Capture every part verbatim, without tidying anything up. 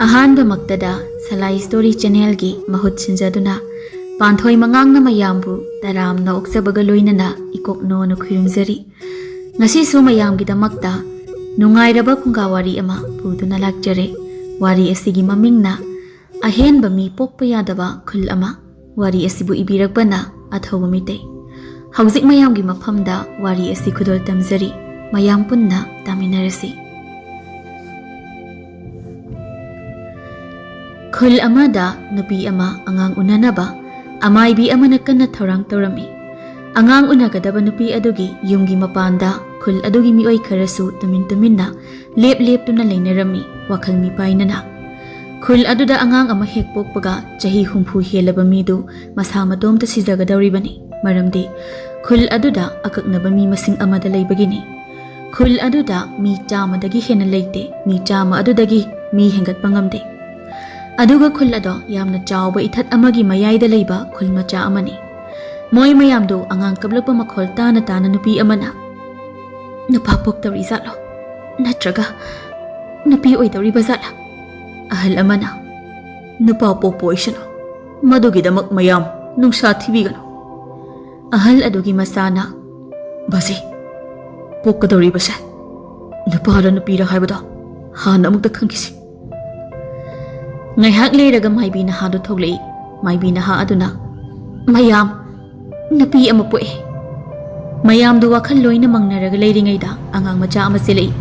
ꯑꯍꯥꯟꯕꯃꯛꯇꯗ ꯁꯂꯥꯏ story ꯆꯦꯅꯦꯜꯒꯤ ꯃꯍꯨꯠ ꯁꯤꯟꯖꯗꯨꯅ ꯄꯥꯟꯊꯣꯏ ꯃꯉꯥꯡꯅ ꯃꯌꯥꯝꯕꯨ ꯇꯔꯥꯝꯅ ꯑꯣꯛꯆꯕꯒ ꯂꯣꯏꯅꯅ ꯏꯀꯣꯛꯅꯣꯅ ꯈꯨꯔꯨꯝꯖꯔꯤ꯫ ꯉꯁꯤꯁꯨ ꯃꯌꯥꯝꯒꯤꯗꯃꯛꯇ ꯅꯨꯡꯉꯥꯏꯔꯕ ꯐꯨꯡꯒꯥ ꯋꯥꯔꯤ ꯑꯃ ꯄꯨꯗꯨꯅ ꯂꯥꯛꯆꯔꯦ꯫ ꯋꯥꯔꯤ ꯑꯁꯤꯒꯤ ꯃꯃꯤꯡꯅ ꯑꯍꯦꯟꯕ ꯃꯤ ꯄꯣꯛꯄ ꯌꯥꯗꯕ ꯈꯨꯜ ꯑꯃ꯫ ꯋꯥꯔꯤ ꯑꯁꯤꯕꯨ ꯏꯕꯤꯔꯛꯄꯅ ꯑꯊꯧꯕ ꯃꯤꯇꯩ꯫ ꯍꯧꯖꯤꯛ ꯃꯌꯥꯝꯒꯤ ꯃꯐꯝꯗ ꯋꯥꯔꯤ ꯑꯁꯤ ꯈꯨꯗꯣꯜ ꯇꯝꯖꯔꯤ꯫ ꯃꯌꯥꯝ ꯄꯨꯟꯅ ꯇꯥꯃꯤꯟꯅꯔꯁꯤ꯫ ꯈꯨꯜ ꯑꯃꯗ ꯅꯨꯄꯤ ꯑꯃ ꯑꯉꯥꯡ ꯎꯅꯅꯕ ꯑꯃꯥꯏꯕꯤ ꯑꯃꯅ ꯀꯟꯅ ꯊꯧꯔꯥꯡ ꯇꯧꯔꯝꯃꯤ꯫ ꯑꯉꯥꯡ ꯎꯅꯒꯗꯕ ꯅꯨꯄꯤ ꯑꯗꯨꯒꯤ ꯌꯨꯝꯒꯤ ꯃꯄꯥꯟꯗ ꯈꯨꯜ ꯑꯗꯨꯒꯤ ꯃꯤꯑꯣꯏ ꯈꯔꯁꯨ ꯇꯨꯃꯤꯟ ꯇꯨꯃꯤꯟꯅ ꯂꯦꯞ ꯂꯦꯞꯇꯨꯅ ꯂꯩꯅꯔꯝꯃꯤ, ꯋꯥꯈꯜ ꯃꯤꯄꯥꯏꯅꯅ꯫ ꯈꯨꯜ ꯑꯗꯨꯗ ꯑꯉꯥꯡ ꯑꯃ ꯍꯦꯛ ꯄꯣꯛꯄꯒ ꯆꯍꯤ ꯍꯨꯝꯐꯨ ꯍꯦꯜꯂꯕ ꯃꯤꯗꯨ ꯃꯁꯥ ꯃꯇꯣꯝꯇ ꯁꯤꯖꯒꯗꯧꯔꯤꯕꯅꯤ꯫ ꯃꯔꯝꯗꯤ ꯈꯨꯜ ꯑꯗꯨꯗ ꯑꯀꯛꯅꯕ ꯃꯤ ꯃꯁꯤꯡ ꯑꯃꯗ ꯂꯩꯕꯒꯤꯅꯤ꯫ ꯈꯨꯜ ꯑꯗꯨꯗ ꯃꯤ ꯆꯥꯝꯃꯗꯒꯤ ꯍꯦꯟꯅ ꯂꯩꯇꯦ꯫ ꯃꯤ ꯆꯥꯝꯃ ꯑꯗꯨꯗꯒꯤ ꯃꯤ ꯍꯦꯟꯒꯠꯄ ꯉꯝꯗꯦ꯫ ꯑꯗꯨꯒ ꯈꯨꯜ ꯑꯗꯣ ꯌꯥꯝꯅ ꯆꯥꯎꯕ ꯏꯊꯠ ꯑꯃꯒꯤ ꯃꯌꯥꯏꯗ ꯂꯩꯕ ꯈꯨꯜ ꯃꯆꯥ ꯑꯃꯅꯤ꯫ ꯃꯣꯏ ꯃꯌꯥꯝꯗꯨ ꯑꯉꯥꯡ ꯀꯞꯂꯛꯄ ꯃꯈꯣꯜ ꯇꯥꯅ ꯇꯥꯅ ꯅꯨꯄꯤ ꯑꯃꯅ, "ꯅꯨꯄꯥ ꯄꯣꯛꯇꯧꯔꯤ ꯖꯥꯠꯂꯣ? ꯅꯠꯇ꯭ꯔꯒ ꯅꯨꯄꯤ ꯑꯣꯏꯗꯧꯔꯤꯕ ꯖꯥꯠꯂꯥ?" ꯑꯍꯜ ꯑꯃꯅ, "ꯅꯨꯄꯥ ꯄꯣꯛꯄ ꯑꯣꯏꯁꯅꯨ, ꯃꯗꯨꯒꯤꯗꯃꯛ ꯃꯌꯥꯝ ꯅꯨꯡꯁꯥ ꯊꯤꯕꯤꯒꯅꯨ꯫" ꯑꯍꯜ ꯑꯗꯨꯒꯤ ꯃꯆꯥꯅ, "ꯕꯥꯖꯤ, ꯄꯣꯛꯀꯗꯧꯔꯤꯕꯁꯦ ꯅꯨꯄꯥꯔ ꯅꯨꯄꯤꯔ ꯍꯥꯏꯕꯗꯣ ꯍꯥꯟꯅ ꯑꯃꯨꯛꯇ ꯈꯪꯈꯤꯁꯤ꯫" ꯉꯥꯏꯍꯥꯛ ꯂꯩꯔꯒ ꯃꯥꯏꯕꯤ ꯅꯍꯥꯗꯨ ꯊꯣꯛꯂꯛꯏ꯫ ꯃꯥꯏꯕꯤ ꯅꯍꯥ ꯑꯗꯨꯅ, "ꯃꯌꯥꯝ, ꯅꯨꯄꯤ ꯑꯃ ꯄꯣꯛꯑꯦ꯫" ꯃꯌꯥꯝꯗꯨ ꯋꯥꯈꯜ ꯂꯣꯏꯅ ꯃꯪꯅꯔꯒ ꯂꯩꯔꯤꯉꯩꯗ ꯑꯉꯥꯡ ꯃꯆꯥ ꯑꯃ ꯆꯦꯜꯂꯛꯏ꯫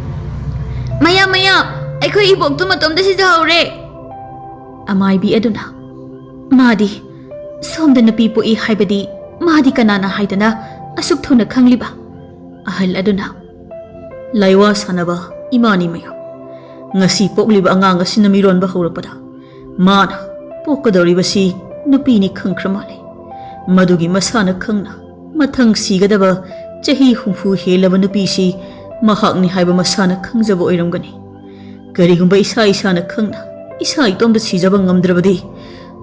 "ꯃꯌꯥꯝ, ꯃꯌꯥꯝ, ꯑꯩꯈꯣꯏ ꯏꯕꯣꯛꯇꯨ ꯃꯇꯣꯝꯇ ꯁꯤꯖꯍꯧꯔꯦ!" ꯑꯃꯥꯏꯕꯤ ꯑꯗꯨꯅ, "ꯃꯥꯗꯤ ꯁꯣꯝꯗ ꯅꯨꯄꯤ ꯄꯣꯛꯏ ꯍꯥꯏꯕꯗꯤ ꯃꯥꯗꯤ ꯀꯅꯥꯅ ꯍꯥꯏꯗꯅ ꯑꯁꯨꯛ ꯊꯨꯅ ꯈꯪꯂꯤꯕ?" ꯑꯍꯜ ꯑꯗꯨꯅ, "ꯂꯥꯏꯋꯥ ꯁꯥꯟꯅꯕ ꯏꯃꯥꯅꯤ ꯃꯌꯥꯝ꯫ ꯉꯁꯤ ꯄꯣꯛꯂꯤꯕ ꯑꯉꯥꯡ ꯑꯁꯤꯅ ꯃꯤꯔꯣꯟꯕ ꯍꯧꯔꯛꯄꯗ ꯃꯥꯅ ꯄꯣꯛꯀꯗꯧꯔꯤꯕꯁꯤ ꯅꯨꯄꯤꯅꯤ ꯈꯪꯈ꯭ꯔ ꯃꯥꯜꯂꯦ꯫ ꯃꯗꯨꯒꯤ ꯃꯁꯥꯅ ꯈꯪꯅ ꯃꯊꯪ ꯁꯤꯒꯗꯕ ꯆꯍꯤ ꯍꯨꯝꯐꯨ ꯍꯦꯜꯂꯕ ꯅꯨꯄꯤꯁꯤ ꯃꯍꯥꯛꯅꯤ ꯍꯥꯏꯕ ꯃꯁꯥꯅ ꯈꯪꯖꯕ ꯑꯣꯏꯔꯝꯒꯅꯤ꯫ ꯀꯔꯤꯒꯨꯝꯕ ꯏꯁꯥ ꯏꯁꯥꯅ ꯈꯪꯅ ꯏꯁꯥ ꯏꯇꯣꯝꯇ ꯁꯤꯖꯕ ꯉꯝꯗ꯭ꯔꯕꯗꯤ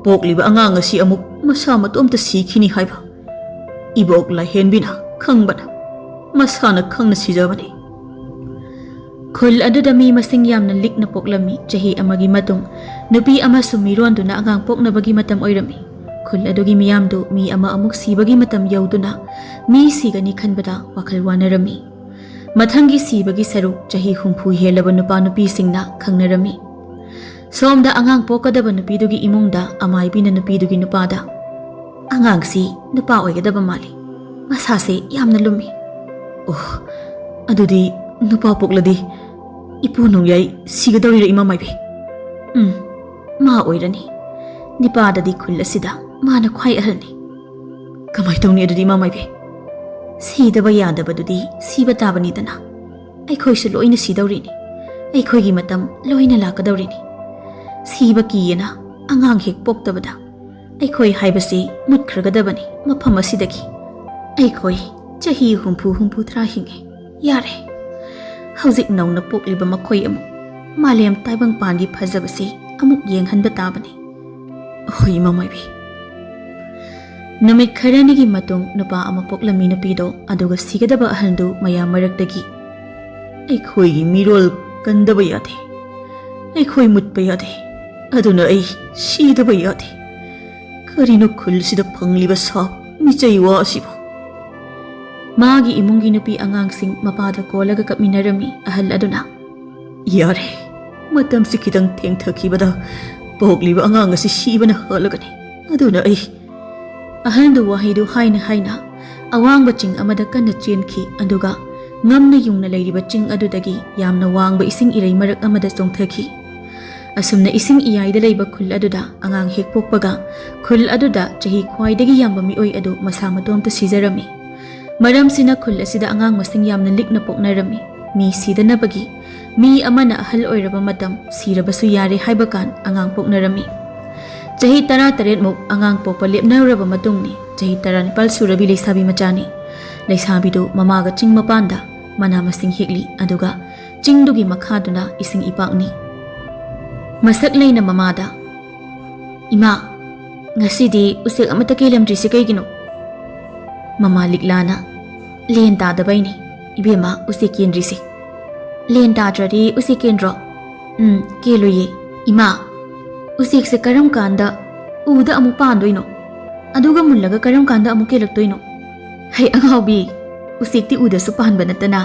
ꯄꯣꯛꯂꯤꯕ ꯑꯉꯥꯡ ꯑꯁꯤ ꯑꯃꯨꯛ ꯃꯁꯥ ꯃꯇꯣꯝꯇ ꯁꯤꯈꯤꯅꯤ ꯍꯥꯏꯕ ꯏꯕꯣꯛ ꯂꯥꯏꯍꯦꯟꯕꯤꯅ ꯈꯪꯕꯅ ꯃꯁꯥꯅ ꯈꯪꯅ ꯁꯤꯖꯕꯅꯤ꯫" ꯈꯨꯜ ꯑꯗꯨꯗ ꯃꯤ ꯃꯁꯤꯡ ꯌꯥꯝꯅ ꯂꯤꯛꯅ ꯄꯣꯛꯂꯝꯃꯤ꯫ ꯆꯍꯤ ꯑꯃꯒꯤ ꯃꯇꯨꯡ ꯅꯨꯄꯤ ꯑꯃꯁꯨ ꯃꯤꯔꯣꯟꯗꯨꯅ ꯑꯉꯥꯡ ꯄꯣꯛꯅꯕꯒꯤ ꯃꯇꯝ ꯑꯣꯏꯔꯝꯃꯤ꯫ ꯈꯨꯜ ꯑꯗꯨꯒꯤ ꯃꯤꯌꯥꯝꯗꯨ ꯃꯤ ꯑꯃ ꯑꯃꯨꯛ ꯁꯤꯕꯒꯤ ꯃꯇꯝ ꯌꯧꯗꯨꯅ ꯃꯤ ꯁꯤꯒꯅꯤ ꯈꯟꯕꯗ ꯋꯥꯈꯜ ꯋꯥꯅꯔꯝꯃꯤ꯫ ꯃꯊꯪꯒꯤ ꯁꯤꯕꯒꯤ ꯁꯔꯨꯛ ꯆꯍꯤ ꯍꯨꯝꯐꯨ ꯍꯦꯜꯂꯕ ꯅꯨꯄꯥ ꯅꯨꯄꯤꯁꯤꯡꯅ ꯈꯪꯅꯔꯝꯃꯤ꯫ ꯁꯣꯝꯗ ꯑꯉꯥꯡ ꯄꯣꯛꯀꯗꯕ ꯅꯨꯄꯤꯗꯨꯒꯤ ꯏꯃꯨꯡꯗ ꯑꯃꯥꯏꯕꯤꯅ ꯅꯨꯄꯤꯗꯨꯒꯤ ꯅꯨꯄꯥꯗ, "ꯑꯉꯥꯡꯁꯤ ꯅꯨꯄꯥ ꯑꯣꯏꯒꯗꯕ ꯃꯥꯜꯂꯤ꯫ ꯃꯁꯥꯁꯦ ꯌꯥꯝꯅ ꯂꯨꯝꯃꯤ꯫ ꯑꯣ, ꯑꯗꯨꯗꯤ ꯅꯨꯄꯥ ꯄꯣꯛꯂꯗꯤ ꯏꯄꯨ ꯅꯣꯡꯌꯥꯏ ꯁꯤꯒꯗꯧꯔꯤꯔ, ꯏꯃꯥ ꯃꯥꯏꯕꯤ?" "ꯎꯝ, ꯃꯥ ꯑꯣꯏꯔꯅꯤ꯫ ꯅꯤꯄꯥꯗꯗꯤ ꯈꯨꯜ ꯑꯁꯤꯗ ꯃꯥꯅ ꯈ꯭ꯋꯥꯏ ꯑꯍꯜꯅꯤ꯫" "ꯀꯃꯥꯏ ꯇꯧꯅꯤ ꯑꯗꯨꯗꯤ, ꯏꯃꯥ ꯃꯥꯏꯕꯤ?" "ꯁꯤꯗꯕ ꯌꯥꯗꯕꯗꯨꯗꯤ ꯁꯤꯕ ꯇꯥꯕꯅꯤꯗꯅ꯫ ꯑꯩꯈꯣꯏꯁꯨ ꯂꯣꯏꯅ ꯁꯤꯗꯧꯔꯤꯅꯤ꯫ ꯑꯩꯈꯣꯏꯒꯤ ꯃꯇꯝ ꯂꯣꯏꯅ ꯂꯥꯛꯀꯗꯧꯔꯤꯅꯤ꯫ ꯁꯤꯕ ꯀꯤꯌꯦꯅ ꯑꯉꯥꯡ ꯍꯦꯛ ꯄꯣꯛꯇꯕꯗ ꯑꯩꯈꯣꯏ ꯍꯥꯏꯕꯁꯤ ꯃꯨꯠꯈ꯭ꯔꯒꯗꯕꯅꯤ ꯃꯐꯝ ꯑꯁꯤꯗꯒꯤ꯫ ꯑꯩꯈꯣꯏ ꯆꯍꯤ ꯍꯨꯝꯐꯨ, ꯍꯨꯝꯐꯨꯇꯔꯥ ꯍꯤꯡꯉꯦ꯫ ꯌꯥꯔꯦ꯫ ꯍꯧꯖꯤꯛ ꯅꯧꯅ ꯄꯣꯛꯂꯤꯕ ꯃꯈꯣꯏ ꯑꯃꯨꯛ ꯃꯥꯂꯦꯝ ꯇꯥꯏꯕꯪꯄꯥꯟꯒꯤ ꯐꯖꯕꯁꯤ ꯑꯃꯨꯛ ꯌꯦꯡꯍꯟꯕ ꯇꯥꯕꯅꯤ꯫ ꯍꯣꯏ, ꯏꯃꯥ ꯃꯥꯏꯕꯤ꯫" ꯅꯨꯃꯤꯠ ꯈꯔꯅꯤꯒꯤ ꯃꯇꯨꯡ ꯅꯨꯄꯥ ꯑꯃ ꯄꯣꯛꯂꯝꯃꯤ꯫ ꯅꯨꯄꯤꯗꯣ ꯑꯗꯨꯒ ꯁꯤꯒꯗꯕ ꯑꯍꯜꯗꯨ ꯃꯌꯥꯝ ꯃꯔꯛꯇꯒꯤ, "ꯑꯩꯈꯣꯏꯒꯤ ꯃꯤꯔꯣꯜ ꯀꯟꯗꯕ ꯌꯥꯗꯦ꯫ ꯑꯩꯈꯣꯏ ꯃꯨꯠꯄ ꯌꯥꯗꯦ꯫ ꯑꯗꯨꯅ ꯑꯩ ꯁꯤꯗꯕ ꯌꯥꯗꯦ꯫ ꯀꯔꯤꯅꯣ ꯈꯨꯜꯁꯤꯗ ꯐꯪꯂꯤꯕ ꯁꯥ ꯃꯤꯆꯩ ꯋꯥ ꯑꯁꯤꯕꯨ?" ꯃꯥꯒꯤ ꯏꯃꯨꯡꯒꯤ ꯅꯨꯄꯤ ꯑꯉꯥꯡꯁꯤꯡ ꯃꯄꯥꯗ ꯀꯣꯜꯂꯒ ꯀꯞꯃꯤꯟꯅꯔꯝꯃꯤ꯫ ꯑꯍꯜ ꯑꯗꯨꯅ, "ꯌꯥꯔꯦ, ꯃꯇꯝꯁꯤ ꯈꯤꯇꯪ ꯊꯦꯡꯊꯈꯤꯕꯗ ꯄꯣꯛꯂꯤꯕ ꯑꯉꯥꯡ ꯑꯁꯤ ꯁꯤꯕꯅ ꯍꯥꯜꯂꯒꯅꯤ꯫ ꯑꯗꯨꯅ ꯑꯩ..." ꯑꯍꯜꯗꯨ ꯋꯥꯍꯩꯗꯨ ꯍꯥꯏꯅ ꯍꯥꯏꯅ ꯑꯋꯥꯡꯕ ꯆꯤꯡ ꯑꯃꯗ ꯀꯟꯅ ꯆꯦꯟꯈꯤ, ꯑꯗꯨꯒ ꯉꯝꯅ ꯌꯨꯡꯅ ꯂꯩꯔꯤꯕ ꯆꯤꯡ ꯑꯗꯨꯗꯒꯤ ꯌꯥꯝꯅ ꯋꯥꯡꯕ ꯏꯁꯤꯡ ꯏꯔꯩ ꯃꯔꯛ ꯑꯃꯗ ꯆꯣꯡꯊꯈꯤ꯫ ꯑꯁꯨꯝꯅ ꯏꯁꯤꯡ ꯏꯌꯥꯏꯗ ꯂꯩꯕ ꯈꯨꯜ ꯑꯗꯨꯗ ꯑꯉꯥꯡ ꯍꯦꯛ ꯄꯣꯛꯄꯒ, ꯈꯨꯜ ꯑꯗꯨꯗ ꯆꯍꯤ ꯈ꯭ꯋꯥꯏꯗꯒꯤ ꯌꯥꯝꯕ ꯃꯤꯑꯣꯏ ꯑꯗꯨ ꯃꯁꯥ ꯃꯇꯣꯝꯇ ꯁꯤꯖꯔꯝꯃꯤ꯫ ꯃꯔꯝꯁꯤꯅ ꯈꯨꯜ ꯑꯁꯤꯗ ꯑꯉꯥꯡ ꯃꯁꯤꯡ ꯌꯥꯝꯅ ꯂꯤꯛꯅ ꯄꯣꯛꯅꯔꯝꯃꯤ꯫ ꯃꯤ ꯁꯤꯗꯅꯕꯒꯤ ꯃꯤ ꯑꯃꯅ ꯑꯍꯜ ꯑꯣꯏꯔꯕ ꯃꯇꯝ, ꯁꯤꯔꯕꯁꯨ ꯌꯥꯔꯦ ꯍꯥꯏꯕ ꯀꯥꯟ ꯑꯉꯥꯡ ꯄꯣꯛꯅꯔꯝꯃꯤ꯫ ꯆꯍꯤ ꯇꯔꯥꯇꯔꯦꯠꯃꯨꯛ ꯑꯉꯥꯡ ꯄꯣꯛꯄ ꯂꯦꯞꯅꯔꯕ ꯃꯇꯨꯡꯅꯤ ꯆꯍꯤ ꯇꯔꯥꯅꯤꯄꯥꯜ ꯁꯨꯔꯕꯤ ꯂꯩꯁꯥꯕꯤ ꯃꯆꯥꯅꯤ꯫ ꯂꯩꯁꯥꯕꯤꯗꯨ ꯃꯃꯥꯒ ꯆꯤꯡ ꯃꯄꯥꯟꯗ ꯃꯅꯥ ꯃꯁꯤꯡ ꯍꯦꯛꯂꯤ, ꯑꯗꯨꯒ ꯆꯤꯡꯗꯨꯒꯤ ꯃꯈꯥꯗꯨꯅ ꯏꯁꯤꯡ ꯏꯄꯥꯛꯅꯤ꯫ ꯃꯁꯛ ꯂꯩꯅ ꯃꯃꯥꯗ, "ꯏꯃꯥ, ꯉꯁꯤꯗꯤ ꯎꯆꯦꯛ ꯑꯃꯠꯇ ꯀꯦꯜꯂꯝꯗ꯭ꯔꯤꯁꯤ ꯀꯩꯒꯤꯅꯣ?" ꯃꯃꯥ ꯂꯤꯛꯂꯥꯅ, "ꯂꯦꯟ ꯇꯥꯗꯕꯩꯅꯤ, ꯏꯕꯦꯝꯃ, ꯎꯆꯦꯛ ꯀꯦꯟꯗ꯭ꯔꯤꯁꯦ꯫ "ꯂꯦꯟ ꯇꯥꯗ꯭ꯔꯗꯤ ꯎꯆꯦꯛ ꯀꯦꯟꯗ꯭ꯔꯣ?" "ꯎꯝ, ꯀꯦꯜꯂꯨꯏꯌꯦ꯫ ꯏꯃꯥ, ꯎꯆꯦꯛꯁꯦ ꯀꯔꯝ ꯀꯥꯟꯗ ꯎꯗ ꯑꯃꯨꯛ ꯄꯥꯟꯗꯣꯏꯅꯣ? ꯑꯗꯨꯒ ꯃꯨꯜꯂꯒ ꯀꯔꯝ ꯀꯥꯟꯗ ꯑꯃꯨꯛ ꯀꯦꯜꯂꯛꯇꯣꯏꯅꯣ?" "ꯍꯩ ꯑꯉꯥꯎꯕꯤ, ꯎꯆꯦꯛꯇꯤ ꯎꯗꯁꯨ ꯄꯥꯟꯕ ꯅꯠꯇꯅ,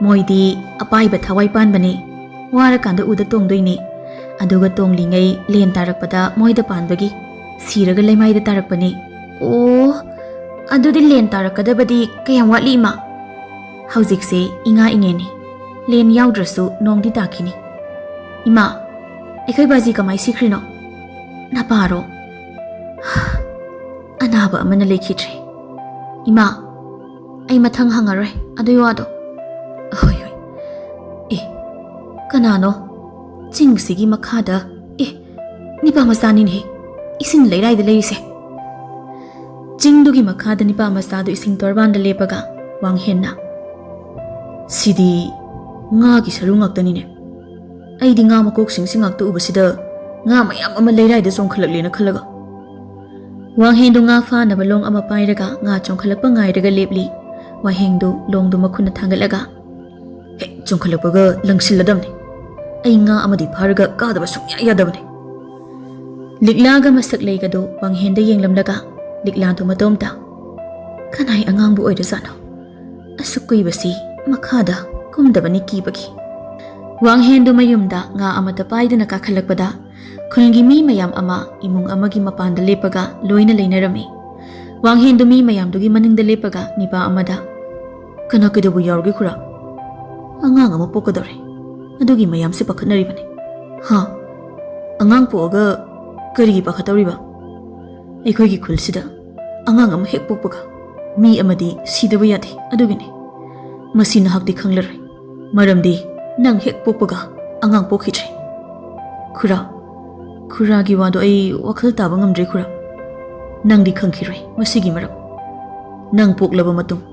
ꯃꯣꯏꯗꯤ ꯑꯄꯥꯏꯕ ꯊꯋꯥꯏ ꯄꯥꯟꯕꯅꯦ꯫ ꯋꯥꯔꯀꯥꯟꯗ ꯎꯗ ꯇꯣꯡꯗꯣꯏꯅꯦ꯫ ꯑꯗꯨꯒ ꯇꯣꯡꯂꯤꯉꯩ ꯂꯦꯟ ꯇꯥꯔꯛꯄꯗ ꯃꯣꯏꯗ ꯄꯥꯟꯕꯒꯤ, ꯁꯤꯔꯒ ꯂꯩꯃꯥꯏꯗ ꯇꯥꯔꯛꯄꯅꯦ꯫" "ꯑꯣ, ꯑꯗꯨꯗꯤ ꯂꯦꯟ ꯇꯥꯔꯛꯀꯗꯕꯗꯤ ꯀꯌꯥꯝ ꯋꯥꯠꯂꯤ, ꯏꯃꯥ?" "ꯍꯧꯖꯤꯛꯁꯦ ꯏꯉꯥ ꯏꯉꯦꯟꯅꯤ꯫ ꯂꯦꯟ ꯌꯥꯎꯗ꯭ꯔꯁꯨ ꯅꯣꯡꯗꯤ ꯇꯥꯈꯤꯅꯤ꯫" "ꯏꯃꯥ, ꯑꯩꯈꯣꯏ ꯕꯥꯖꯤ ꯀꯃꯥꯏ ꯁꯤꯈ꯭ꯔꯤꯅꯣ?" "ꯅꯄꯥꯔꯣ?" "ꯑꯅꯥꯕ ꯑꯃꯅ ꯂꯩꯈꯤꯗ꯭ꯔꯦ꯫" "ꯏꯃꯥ, ꯑꯩ ꯃꯊꯪ ꯍꯪꯉꯔꯣꯏ ꯑꯗꯨꯏ ꯋꯥꯗꯣ꯫" "ꯍꯣꯏ, ꯍꯣꯏ꯫ ꯑꯦ, ꯀꯅꯥꯅꯣ ꯆꯤꯡꯁꯤꯒꯤ ꯃꯈꯥꯗ? ꯑꯦ, ꯅꯤꯄꯥ ꯃꯆꯥꯅꯤꯅꯦꯍꯦ, ꯏꯁꯤꯡ ꯂꯩꯔꯥꯏꯗ ꯂꯩꯔꯤꯁꯦ꯫" ꯆꯤꯡꯗꯨꯒꯤ ꯃꯈꯥꯗ ꯅꯤꯄꯥ ꯃꯆꯥꯗꯨ ꯏꯁꯤꯡ ꯇꯣꯔꯕꯥꯟꯗ ꯂꯦꯞꯄꯒ ꯋꯥꯡꯍꯦꯟꯅ, "ꯁꯤꯗꯤ ꯉꯥꯒꯤ ꯁꯔꯨ ꯉꯥꯛꯇꯅꯤꯅꯦ꯫ ꯑꯩꯗꯤ ꯉꯥ ꯃꯀꯣꯛꯁꯤꯡꯁꯤ ꯉꯥꯛꯇ ꯎꯕꯁꯤꯗ ꯉꯥ ꯃꯌꯥꯝ ꯑꯃ ꯂꯩꯔꯥꯏꯗ ꯆꯣꯡꯈꯠꯂꯛꯂꯦꯅ ꯈꯜꯂꯒ꯫" ꯋꯥꯡꯍꯦꯟꯗꯨ ꯉꯥ ꯐꯥꯅꯕ ꯂꯣꯡ ꯑꯃ ꯄꯥꯏꯔꯒ ꯉꯥ ꯆꯣꯡꯈꯠꯂꯛꯄ ꯉꯥꯏꯔꯒ ꯂꯦꯞꯂꯤ꯫ ꯋꯥꯍꯦꯡꯗꯨ ꯂꯣꯡꯗꯨ ꯃꯈꯨꯠꯅ ꯊꯥꯡꯒꯠꯂꯒ, "ꯍꯦꯛ ꯆꯣꯡꯈꯠꯂꯛꯄꯒ ꯂꯪꯁꯤꯜꯂꯗꯕꯅꯤ꯫ ꯑꯩ ꯉꯥ ꯑꯃꯗꯤ ꯐꯥꯔꯒ ꯀꯥꯗꯕ ꯁꯨꯡꯌꯥ ꯌꯥꯗꯕꯅꯤ꯫" ꯂꯤꯛꯂꯥꯒ ꯃꯁꯛ ꯂꯩꯒꯗꯨ ꯋꯥꯡꯍꯦꯟꯗ ꯌꯦꯡꯂꯝꯂꯒ ꯂꯤꯛꯂꯥꯗꯨ ꯃꯇꯣꯝꯇ, "ꯀꯅꯥꯏ ꯑꯉꯥꯡꯕꯨ ꯑꯣꯏꯔꯖꯥꯠꯅꯣ? ꯑꯁꯨꯛ ꯀꯨꯏꯕꯁꯤ ꯃꯈꯥꯗ ꯀꯨꯝꯗꯕꯅꯤ ꯀꯤꯕꯒꯤ꯫" ꯋꯥꯡꯍꯦꯟꯗꯨ ꯃꯌꯨꯝꯗ ꯉꯥ ꯑꯃꯠꯇ ꯄꯥꯏꯗꯅ ꯀꯥꯈꯠꯂꯛꯄꯗ ꯈꯨꯜꯒꯤ ꯃꯤ ꯃꯌꯥꯝ ꯑꯃ ꯏꯃꯨꯡ ꯑꯃꯒꯤ ꯃꯄꯥꯟꯗ ꯂꯦꯞꯄꯒ ꯂꯣꯏꯅ ꯂꯩꯅꯔꯝꯃꯤ꯫ ꯋꯥꯡꯍꯦꯟꯗꯨ ꯃꯤ ꯃꯌꯥꯝꯗꯨꯒꯤ ꯃꯅꯤꯡꯗ ꯂꯦꯞꯄꯒ ꯅꯤꯄꯥ ꯑꯃꯗ, "ꯀꯅꯥ ꯀꯩꯗꯧꯕ ꯌꯥꯎꯔꯒꯦ ꯈꯨꯔꯥ? ꯑꯉꯥꯡ ꯑꯃ ꯄꯣꯛꯀꯗꯧꯔꯦ꯫ ꯑꯗꯨꯒꯤ ꯃꯌꯥꯝꯁꯦ ꯄꯥꯈꯠꯅꯔꯤꯕꯅꯤ꯫" "ꯍꯥ? ꯑꯉꯥꯡ ꯄꯣꯛꯑꯒ ꯀꯔꯤꯒꯤ ꯄꯥꯈꯠꯇꯧꯔꯤꯕ? ꯑꯩꯈꯣꯏꯒꯤ ꯈꯨꯜꯁꯤꯗ ꯑꯉꯥꯡ ꯑꯃ ꯍꯦꯛ ꯄꯣꯛꯄꯒ ꯃꯤ ꯑꯃꯗꯤ ꯁꯤꯗꯕ ꯌꯥꯗꯦ꯫ ꯑꯗꯨꯒꯤꯅꯤ꯫ ꯃꯁꯤ ꯅꯍꯥꯛꯇꯤ ꯈꯪꯂꯔꯣꯏ꯫ ꯃꯔꯝꯗꯤ ꯅꯪ ꯍꯦꯛ ꯄꯣꯛꯄꯒ ꯑꯉꯥꯡ ꯄꯣꯛꯈꯤꯗ꯭ꯔꯦ꯫" "ꯈꯨꯔꯥ, ꯈꯨꯔꯥꯒꯤ ꯋꯥꯗꯣ ꯑꯩ ꯋꯥꯈꯜ ꯇꯥꯕ ꯉꯝꯗ꯭ꯔꯦ ꯈꯨꯔꯥ꯫ ꯅꯪꯗꯤ ꯈꯪꯈꯤꯔꯣꯏ ꯃꯁꯤꯒꯤ ꯃꯔꯝ꯫ ꯅꯪ ꯄꯣꯛꯂꯕ ꯃꯇꯨꯡ,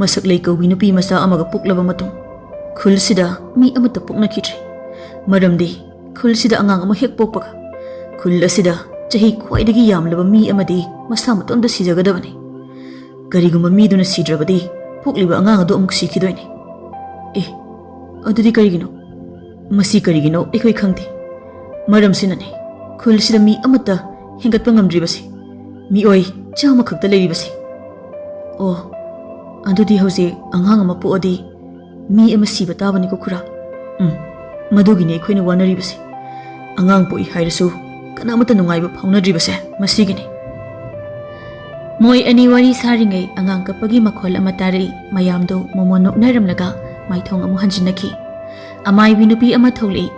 ꯃꯁꯛ ꯂꯩ ꯀꯧꯕꯤ ꯅꯨꯄꯤ ꯃꯆꯥ ꯑꯃꯒ ꯄꯣꯛꯂꯕ ꯃꯇꯨꯡ, ꯈꯨꯜꯁꯤꯗ ꯃꯤ ꯑꯃꯠꯇ ꯄꯣꯛꯅꯈꯤꯗ꯭ꯔꯦ꯫ ꯃꯔꯝꯗꯤ ꯈꯨꯜꯁꯤꯗ ꯑꯉꯥꯡ ꯑꯃ ꯍꯦꯛ ꯄꯣꯛꯄꯒ ꯈꯨꯜ ꯑꯁꯤꯗ ꯆꯍꯤ ꯈ꯭ꯋꯥꯏꯗꯒꯤ ꯌꯥꯝꯂꯕ ꯃꯤ ꯑꯃꯗꯤ ꯃꯁꯥ ꯃꯇꯣꯝꯇ ꯁꯤꯖꯒꯗꯕꯅꯤ꯫ ꯀꯔꯤꯒꯨꯝꯕ ꯃꯤꯗꯨꯅ ꯁꯤꯗ꯭ꯔꯕꯗꯤ ꯄꯣꯛꯂꯤꯕ ꯑꯉꯥꯡ ꯑꯗꯨ ꯑꯃꯨꯛ ꯁꯤꯈꯤꯗꯣꯏꯅꯤ꯫ ꯑꯦ, ꯑꯗꯨꯗꯤ ꯀꯔꯤꯒꯤꯅꯣ? ꯃꯁꯤ ꯀꯔꯤꯒꯤꯅꯣ ꯑꯩꯈꯣꯏ ꯈꯪꯗꯦ꯫ ꯃꯔꯝꯁꯤꯅꯅꯤ ꯈꯨꯜꯁꯤꯗ ꯃꯤ ꯑꯃꯠꯇ ꯍꯦꯟꯒꯠꯄ ꯉꯝꯗ꯭ꯔꯤꯕꯁꯤ, ꯃꯤꯑꯣꯏ ꯆꯥꯝꯃ ꯈꯛꯇ ꯂꯩꯔꯤꯕꯁꯤ꯫ ꯑꯣ, ꯑꯗꯨꯗꯤ ꯍꯧꯖꯤꯛ ꯑꯉꯥꯡ ꯑꯃ ꯄꯣꯛꯑꯗꯤ ꯃꯤ ꯑꯃ ꯁꯤꯕ ꯇꯥꯕꯅꯤꯀꯣ ꯈꯨꯔꯥ꯫ ꯎꯝ, ꯃꯗꯨꯒꯤꯅꯤ ꯑꯩꯈꯣꯏꯅ ꯋꯥꯅꯔꯤꯕꯁꯤ꯫ ꯑꯉꯥꯡ ꯄꯣꯛꯏ ꯍꯥꯏꯔꯁꯨ ꯀꯅꯥꯃꯠꯇ ꯅꯨꯡꯉꯥꯏꯕ ꯐꯥꯎꯅꯗ꯭ꯔꯤꯕꯁꯦ ꯃꯁꯤꯒꯤꯅꯤ꯫ ꯃꯣꯏ ꯑꯅꯤ ꯋꯥꯔꯤ ꯁꯥꯔꯤꯉꯩ ꯑꯉꯥꯡ ꯀꯞꯄꯒꯤ ꯃꯈꯣꯜ ꯑꯃ ꯇꯥꯔꯛꯏ꯫ ꯃꯌꯥꯝꯗꯨ ꯃꯣꯃꯣꯟ ꯅꯣꯛꯅꯔꯝꯂꯒ ꯃꯥꯏꯊꯣꯡ ꯑꯃꯨꯛ ꯍꯟꯖꯤꯟꯅꯈꯤ꯫ ꯑꯃꯥꯏꯕꯤ ꯅꯨꯄꯤ ꯑꯃ ꯊꯣꯛꯂꯛꯏ꯫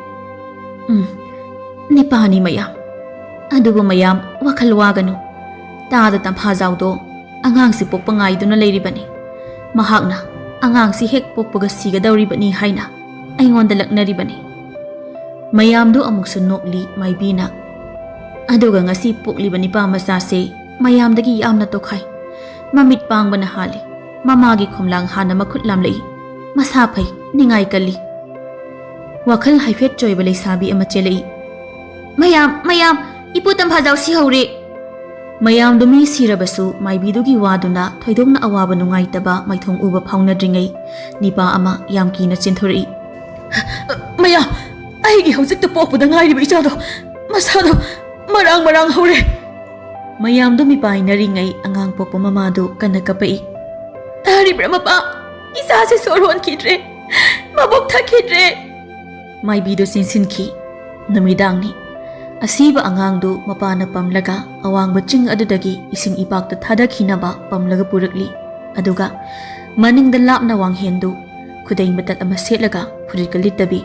"ꯎꯝ, ꯅꯤꯄꯥꯅꯤ ꯃꯌꯥꯝ꯫ ꯑꯗꯨꯕꯨ ꯃꯌꯥꯝ ꯋꯥꯈꯜ ꯋꯥꯒꯅꯨ꯫ ꯇꯥꯗ ꯇꯝꯐꯥꯖꯥꯎꯗꯣ ꯑꯉꯥꯡꯁꯤ ꯄꯣꯛꯄ ꯉꯥꯏꯗꯨꯅ ꯂꯩꯔꯤꯕꯅꯤ꯫ ꯃꯍꯥꯛꯅ ꯑꯉꯥꯡꯁꯤ ꯍꯦꯛ ꯄꯣꯛꯄꯒ ꯁꯤꯒꯗꯧꯔꯤꯕꯅꯤ ꯍꯥꯏꯅ ꯑꯩꯉꯣꯟꯗ ꯂꯛꯅꯔꯤꯕꯅꯤ꯫" ꯃꯌꯥꯝꯗꯨ ꯑꯃꯨꯛꯁꯨ ꯅꯣꯛꯂꯤ꯫ ꯃꯥꯏꯕꯤꯅ, "ꯑꯗꯨꯒ ꯉꯁꯤ ꯄꯣꯛꯂꯤꯕ ꯅꯤꯄꯥ ꯃꯆꯥꯁꯦ ꯃꯌꯥꯝꯗꯒꯤ ꯌꯥꯝꯅ ꯇꯣꯈꯥꯏ꯫ ꯃꯃꯤꯠ ꯄꯥꯡꯕꯅ ꯍꯥꯜꯂꯤ꯫ ꯃꯃꯥꯒꯤ ꯈꯣꯝꯂꯥꯡ ꯍꯥꯟꯅ ꯃꯈꯨꯠ ꯂꯥꯝꯂꯛꯏ꯫ ꯃꯁꯥ ꯐꯩ, ꯅꯤꯡꯉꯥꯏ ꯀꯜꯂꯤ꯫" ꯋꯥꯈꯜ ꯍꯥꯏꯐꯦꯠ ꯆꯣꯏꯕ ꯂꯩꯁꯥꯕꯤ ꯑꯃ ꯆꯦꯜꯂꯛꯏ꯫ "ꯃꯌꯥꯝ, ꯃꯌꯥꯝ, ꯏꯄꯨ ꯇꯝꯐꯥꯖꯥꯎ ꯁꯤꯍꯧꯔꯦ!" ꯃꯌꯥꯝꯗꯨ ꯃꯤ ꯁꯤꯔꯕꯁꯨ ꯃꯥꯏꯕꯤꯗꯨꯒꯤ ꯋꯥꯗꯨꯅ ꯊꯣꯏꯗꯣꯛꯅ ꯑꯋꯥꯕ ꯅꯨꯡꯉꯥꯏꯇꯕ ꯃꯥꯏꯊꯣꯡ ꯎꯕ ꯐꯥꯎꯅꯗ꯭ꯔꯤꯉꯩ ꯅꯤꯄꯥ ꯑꯃ ꯌꯥꯝ ꯀꯤꯅ ꯆꯦꯟꯊꯣꯔꯛꯏ꯫ "ꯃꯌꯥꯝ, ꯑꯩꯒꯤ ꯍꯧꯖꯤꯛꯇ ꯄꯣꯛꯄꯗ ꯉꯥꯏꯔꯤꯕ ꯏꯆꯥꯗꯣ ꯃꯁꯥꯗꯣ ꯃꯔꯥꯡ ꯃꯔꯥꯡ ꯍꯧꯔꯦ!" ꯃꯌꯥꯝꯗꯨ ꯃꯤꯄꯥꯏꯅꯔꯤꯉꯩ ꯑꯉꯥꯡ ꯄꯣꯛꯄ ꯃꯃꯥꯗꯨ ꯀꯟꯅ ꯀꯞꯄꯛꯏ꯫ "ꯇꯥꯔꯤꯕ꯭ꯔꯥ ꯃꯄꯥ? ꯏꯆꯥꯁꯦ ꯁꯣꯔ ꯍꯣꯟꯈꯤꯗ꯭ꯔꯦ, ꯃꯕꯨꯛ ꯊꯛꯈꯤꯗ꯭ꯔꯦ!" ꯃꯥꯏꯕꯤꯗꯨ ꯆꯦꯟꯁꯤꯟꯈꯤ꯫ ꯅꯨꯃꯤꯗꯥꯡꯅꯤ꯫ ꯑꯁꯤꯕ ꯑꯉꯥꯡꯗꯨ ꯃꯄꯥꯅ ꯄꯝꯂꯒ ꯑꯋꯥꯡꯕ ꯆꯤꯡ ꯑꯗꯨꯗꯒꯤ ꯏꯁꯤꯡ ꯏꯄꯥꯛꯇ ꯊꯥꯗꯈꯤꯅꯕ ꯄꯝꯂꯒ ꯄꯨꯔꯛꯂꯤ꯫ ꯑꯗꯨꯒ ꯃꯅꯤꯡꯗ ꯂꯥꯞꯅ ꯋꯥꯡꯍꯦꯟꯗꯨ ꯈꯨꯗꯩ ꯃꯇꯠ ꯑꯃ ꯁꯦꯠꯂꯒ ꯐꯨꯔꯤꯠꯀ ꯂꯤꯠꯇꯕꯤ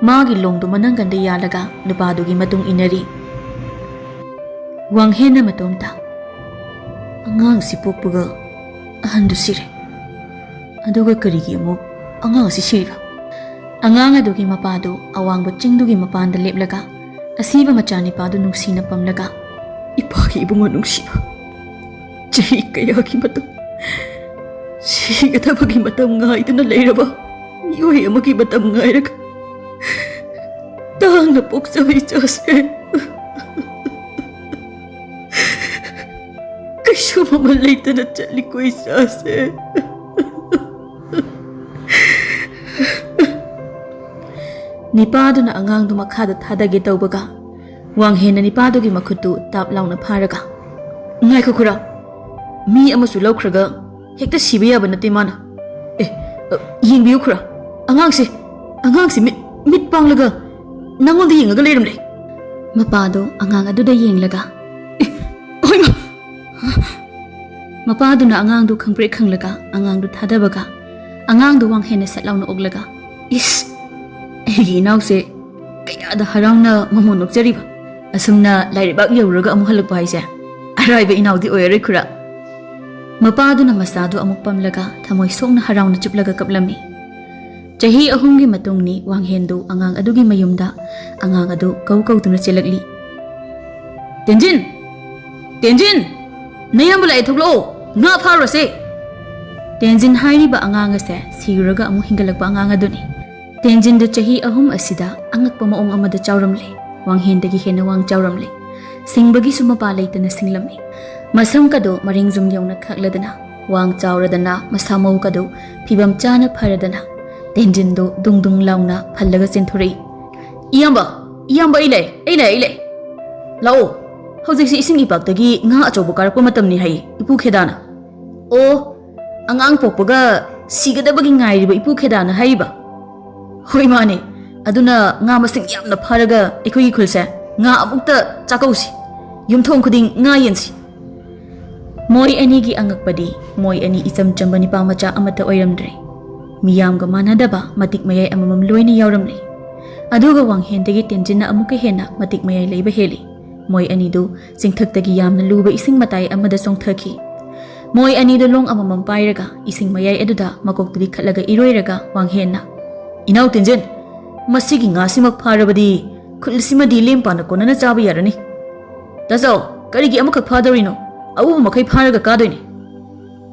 ꯃꯥꯒꯤ ꯂꯣꯡꯗꯨ ꯃꯅꯪꯒꯟꯗ ꯌꯥꯜꯂꯒ ꯅꯨꯄꯥꯗꯨꯒꯤ ꯃꯇꯨꯡ ꯏꯟꯅꯔꯤ꯫ ꯋꯥꯡꯍꯦꯟꯅ ꯃꯇꯣꯝꯇ, "ꯑꯉꯥꯡꯁꯤ ꯄꯣꯛꯄꯒ ꯑꯍꯟꯗꯨ ꯁꯤꯔꯦ꯫ ꯑꯗꯨꯒ ꯀꯔꯤꯒꯤ ꯑꯃꯨꯛ ꯑꯉꯥꯡꯁꯤ ꯁꯤꯔꯤꯕ?" ꯑꯉꯥꯡ ꯑꯗꯨꯒꯤ ꯃꯄꯥꯗꯨ ꯑꯋꯥꯡꯕ ꯆꯤꯡꯗꯨꯒꯤ ꯃꯄꯥꯟꯗ ꯂꯦꯞꯂꯒ ꯑꯁꯤꯕ ꯃꯆꯥꯅꯤꯄꯥꯗꯨ ꯅꯨꯡꯁꯤꯅ ꯄꯝꯂꯒ, "ꯏꯄꯥꯒꯤ ꯏꯕꯨꯡꯉꯣ ꯅꯨꯡꯁꯤꯕ, ꯆꯍꯤ ꯀꯌꯥꯒꯤ ꯃꯇꯝ, ꯁꯤꯒꯗꯕꯒꯤ ꯃꯇꯝ ꯉꯥꯏꯗꯨꯅ ꯂꯩꯔꯕ ꯃꯤꯑꯣꯏ ꯑꯃꯒꯤ ꯃꯇꯝ ꯉꯥꯏꯔꯒ ꯇꯥꯡꯅ ꯄꯣꯛꯆꯕ ꯏꯆꯥꯁꯦ ꯀꯩꯁꯨ ꯃꯃꯜ ꯂꯩꯇꯅ ꯆꯠꯂꯤꯀꯣ ꯏꯆꯥꯁꯦ꯫ ꯅꯤꯄꯥꯗꯨꯅ ꯑꯉꯥꯡꯗꯨ ꯃꯈꯥꯗ ꯊꯥꯗꯒꯦ ꯇꯧꯕꯒ, ꯋꯥꯡꯍꯦꯟꯅ ꯅꯤꯄꯥꯗꯨꯒꯤ ꯃꯈꯨꯠꯇꯨ ꯇꯥꯞ ꯂꯥꯎꯅ ꯐꯥꯔꯒ, "ꯉꯥꯏꯈꯣ ꯈꯨꯔꯥ, ꯃꯤ ꯑꯃꯁꯨ ꯂꯧꯈ꯭ꯔꯒ ꯍꯦꯛꯇ ꯁꯤꯕ ꯌꯥꯕ ꯅꯠꯇꯦ ꯃꯥꯅ꯫ ꯑꯦ, ꯑ, ꯌꯦꯡꯕꯤꯌꯨ ꯈꯨꯔꯥ, ꯑꯉꯥꯡꯁꯦ, ꯑꯉꯥꯡꯁꯦ ꯃꯤꯠ, ꯃꯤꯠ ꯄꯥꯡꯂꯒ ꯅꯉꯣꯟꯗ ꯌꯦꯡꯉꯒ ꯂꯩꯔꯝꯂꯦ꯫" ꯃꯄꯥꯗꯣ ꯑꯉꯥꯡ ꯑꯗꯨꯗ ꯌꯦꯡꯂꯒ, "ꯑꯦ, ꯍꯣꯏꯃ!" ꯃꯄꯥꯗꯨꯅ ꯑꯉꯥꯡꯗꯨ ꯈꯪꯄ꯭ꯔꯦꯛ ꯈꯪꯂꯒ ꯑꯉꯥꯡꯗꯨ ꯊꯥꯗꯕꯒ, ꯑꯉꯥꯡꯗꯨ ꯋꯥꯡꯍꯦꯟꯅ ꯁꯠ ꯂꯥꯎꯅ ꯑꯣꯛꯂꯒ, "ꯏꯁ, ꯑꯩꯒꯤ ꯏꯅꯥꯎꯁꯦ ꯀꯌꯥꯗ ꯍꯔꯥꯎꯅ ꯃꯃꯣꯟ ꯅꯣꯛꯆꯔꯤꯕ! ꯑꯁꯨꯝꯅ ꯂꯥꯏꯔꯩꯕꯥꯛ ꯌꯧꯔꯨꯔꯒ ꯑꯃꯨꯛ ꯍꯜꯂꯛꯄ ꯍꯥꯏꯁꯦ ꯑꯔꯥꯏꯕ ꯏꯅꯥꯎꯗꯤ ꯑꯣꯏꯔꯔꯣꯏ ꯈꯨꯔꯥ꯫" ꯃꯄꯥꯗꯨꯅ ꯃꯆꯥꯗꯨ ꯑꯃꯨꯛ ꯄꯝꯂꯒ ꯊꯃꯣꯏ ꯁꯣꯛꯅ ꯍꯔꯥꯎꯅ ꯆꯨꯞꯂꯒ ꯀꯞꯂꯝꯃꯤ꯫ ꯆꯍꯤ ꯑꯍꯨꯝꯒꯤ ꯃꯇꯨꯡꯅꯤ ꯋꯥꯡꯍꯦꯟꯗꯨ ꯑꯉꯥꯡ ꯑꯗꯨꯒꯤ ꯃꯌꯨꯝꯗ ꯑꯉꯥꯡ ꯑꯗꯨ ꯀꯧ ꯀꯧꯗꯨꯅ ꯆꯦꯜꯂꯛꯂꯤ꯫ "ꯇꯦꯟꯖꯤꯟ! ꯇꯦꯟꯖꯤꯟ! ꯅꯌꯥꯝꯕ ꯂꯥꯛꯑꯦ, ꯊꯣꯛꯂꯛꯑꯣ! ꯉꯥ ꯐꯥꯔꯨꯔꯁꯦ!" ꯇꯦꯟꯖꯤꯟ ꯍꯥꯏꯔꯤꯕ ꯑꯉꯥꯡ ꯑꯁꯦ ꯁꯤꯔꯨꯔꯒ ꯑꯃꯨꯛ ꯍꯤꯡꯒꯠꯂꯛꯄ ꯑꯉꯥꯡ ꯑꯗꯨꯅꯤ꯫ ꯇꯦꯟꯖꯤꯟꯗꯨ ꯆꯍꯤ ꯑꯍꯨꯝ ꯑꯁꯤꯗ ꯑꯉꯛꯄ ꯃꯑꯣꯡ ꯑꯃꯗ ꯆꯥꯎꯔꯝꯂꯦ꯫ ꯋꯥꯡꯍꯦꯟꯗꯒꯤ ꯍꯦꯟꯅ ꯋꯥꯡ ꯆꯥꯎꯔꯝꯂꯦ꯫ ꯁꯤꯡꯕꯒꯤꯁꯨ ꯃꯄꯥ ꯂꯩꯇꯅ ꯁꯤꯡꯂꯝꯃꯤ꯫ ꯃꯁꯝꯒꯗꯣ ꯃꯔꯤꯡꯖꯨꯝ ꯌꯧꯅ ꯈꯥꯛꯂꯗꯅ, ꯋꯥꯡ ꯆꯥꯎꯔꯗꯅ, ꯃꯁꯥ ꯃꯎꯒꯗꯣ ꯐꯤꯕꯝ ꯆꯥꯅ ꯐꯔꯗꯅ, ꯇꯦꯟꯖꯤꯟꯗꯣ ꯗꯨꯡ ꯗꯨꯡ ꯂꯥꯎꯅ ꯐꯜꯂꯒ ꯆꯦꯟꯊꯣꯔꯛꯏ꯫ "ꯏꯌꯥꯝꯕ, ꯏꯌꯥꯝꯕ, ꯑꯩ ꯂꯩ, ꯑꯩ ꯂꯩ, ꯑꯩ ꯂꯩ꯫ ꯂꯥꯛꯑꯣ, ꯍꯧꯖꯤꯛꯁꯤ ꯏꯁꯤꯡ ꯏꯄꯥꯛꯇꯒꯤ ꯉꯥ ꯑꯆꯧꯕ ꯀꯥꯔꯛꯄ ꯃꯇꯝꯅꯤ ꯍꯥꯏꯌꯦ ꯏꯄꯨ ꯈꯦꯗꯥꯅ꯫" "ꯑꯣ, ꯑꯉꯥꯡ ꯄꯣꯛꯄꯒ ꯁꯤꯒꯗꯕꯒꯤ ꯉꯥꯏꯔꯤꯕ ꯏꯄꯨ ꯈꯦꯗꯥꯅ ꯍꯥꯏꯔꯤꯕ?" "ꯍꯣꯏ, ꯃꯥꯅꯦ꯫ ꯑꯗꯨꯅ ꯉꯥ ꯃꯁꯤꯡ ꯌꯥꯝꯅ ꯐꯥꯔꯒ ꯑꯩꯈꯣꯏꯒꯤ ꯈꯨꯜꯁꯦ ꯉꯥ ꯑꯃꯨꯛꯇ ꯆꯥꯛꯀꯧꯁꯤ꯫ ꯌꯨꯝꯊꯣꯡ ꯈꯨꯗꯤꯡ ꯉꯥ ꯌꯦꯟꯁꯤ꯫" ꯃꯣꯏ ꯑꯅꯤꯒꯤ ꯑꯉꯛꯄꯗꯤ, ꯃꯣꯏ ꯑꯅꯤ ꯏꯆꯝ ꯆꯝꯕ ꯅꯤꯄꯥ ꯃꯆꯥ ꯑꯃꯠꯇ ꯑꯣꯏꯔꯝꯗ꯭ꯔꯦ꯫ ꯃꯤꯌꯥꯝꯒ ꯃꯥꯟꯅꯗꯕ ꯃꯇꯤꯛ ꯃꯌꯥꯏ ꯑꯃꯃꯝ ꯂꯣꯏꯅ ꯌꯥꯎꯔꯝꯂꯦ꯫ ꯑꯗꯨꯒ ꯋꯥꯡꯍꯦꯟꯗꯒꯤ ꯇꯦꯟꯖꯤꯟꯅ ꯑꯃꯨꯛꯀ ꯍꯦꯟꯅ ꯃꯇꯤꯛ ꯃꯌꯥꯏ ꯂꯩꯕ ꯍꯦꯜꯂꯤ꯫ ꯃꯣꯏ ꯑꯅꯤꯗꯨ ꯆꯤꯡꯊꯛꯇꯒꯤ ꯌꯥꯝꯅ ꯂꯨꯕ ꯏꯁꯤꯡ ꯃꯇꯥꯏ ꯑꯃꯗ ꯆꯣꯡꯊꯈꯤ꯫ ꯃꯣꯏ ꯑꯅꯤꯗꯨ ꯂꯣꯡ ꯑꯃꯃꯝ ꯄꯥꯏꯔꯒ ꯏꯁꯤꯡ ꯃꯌꯥꯏ ꯑꯗꯨꯗ ꯃꯀꯣꯛꯇꯨ ꯂꯤꯈꯠꯂꯒ ꯏꯔꯣꯏꯔꯒ ꯋꯥꯡꯍꯦꯟꯅ, "ꯏꯅꯥꯎ ꯇꯦꯟꯖꯤꯟ, ꯃꯁꯤꯒꯤ ꯉꯥꯁꯤꯃꯛ ꯐꯥꯔꯕꯗꯤ ꯈꯨꯜꯁꯤꯃꯗꯤ ꯂꯦꯝ ꯄꯥꯅ ꯀꯣꯟꯅꯅ ꯆꯥꯕ ꯌꯥꯔꯅꯤ꯫ ꯇꯥꯆꯧ, ꯀꯔꯤꯒꯤ ꯑꯃꯈꯛ ꯐꯥꯗꯧꯔꯤꯅꯣ? ꯑꯎꯕ ꯃꯈꯩ ꯐꯥꯔꯒ ꯀꯥꯗꯣꯏꯅꯤ꯫"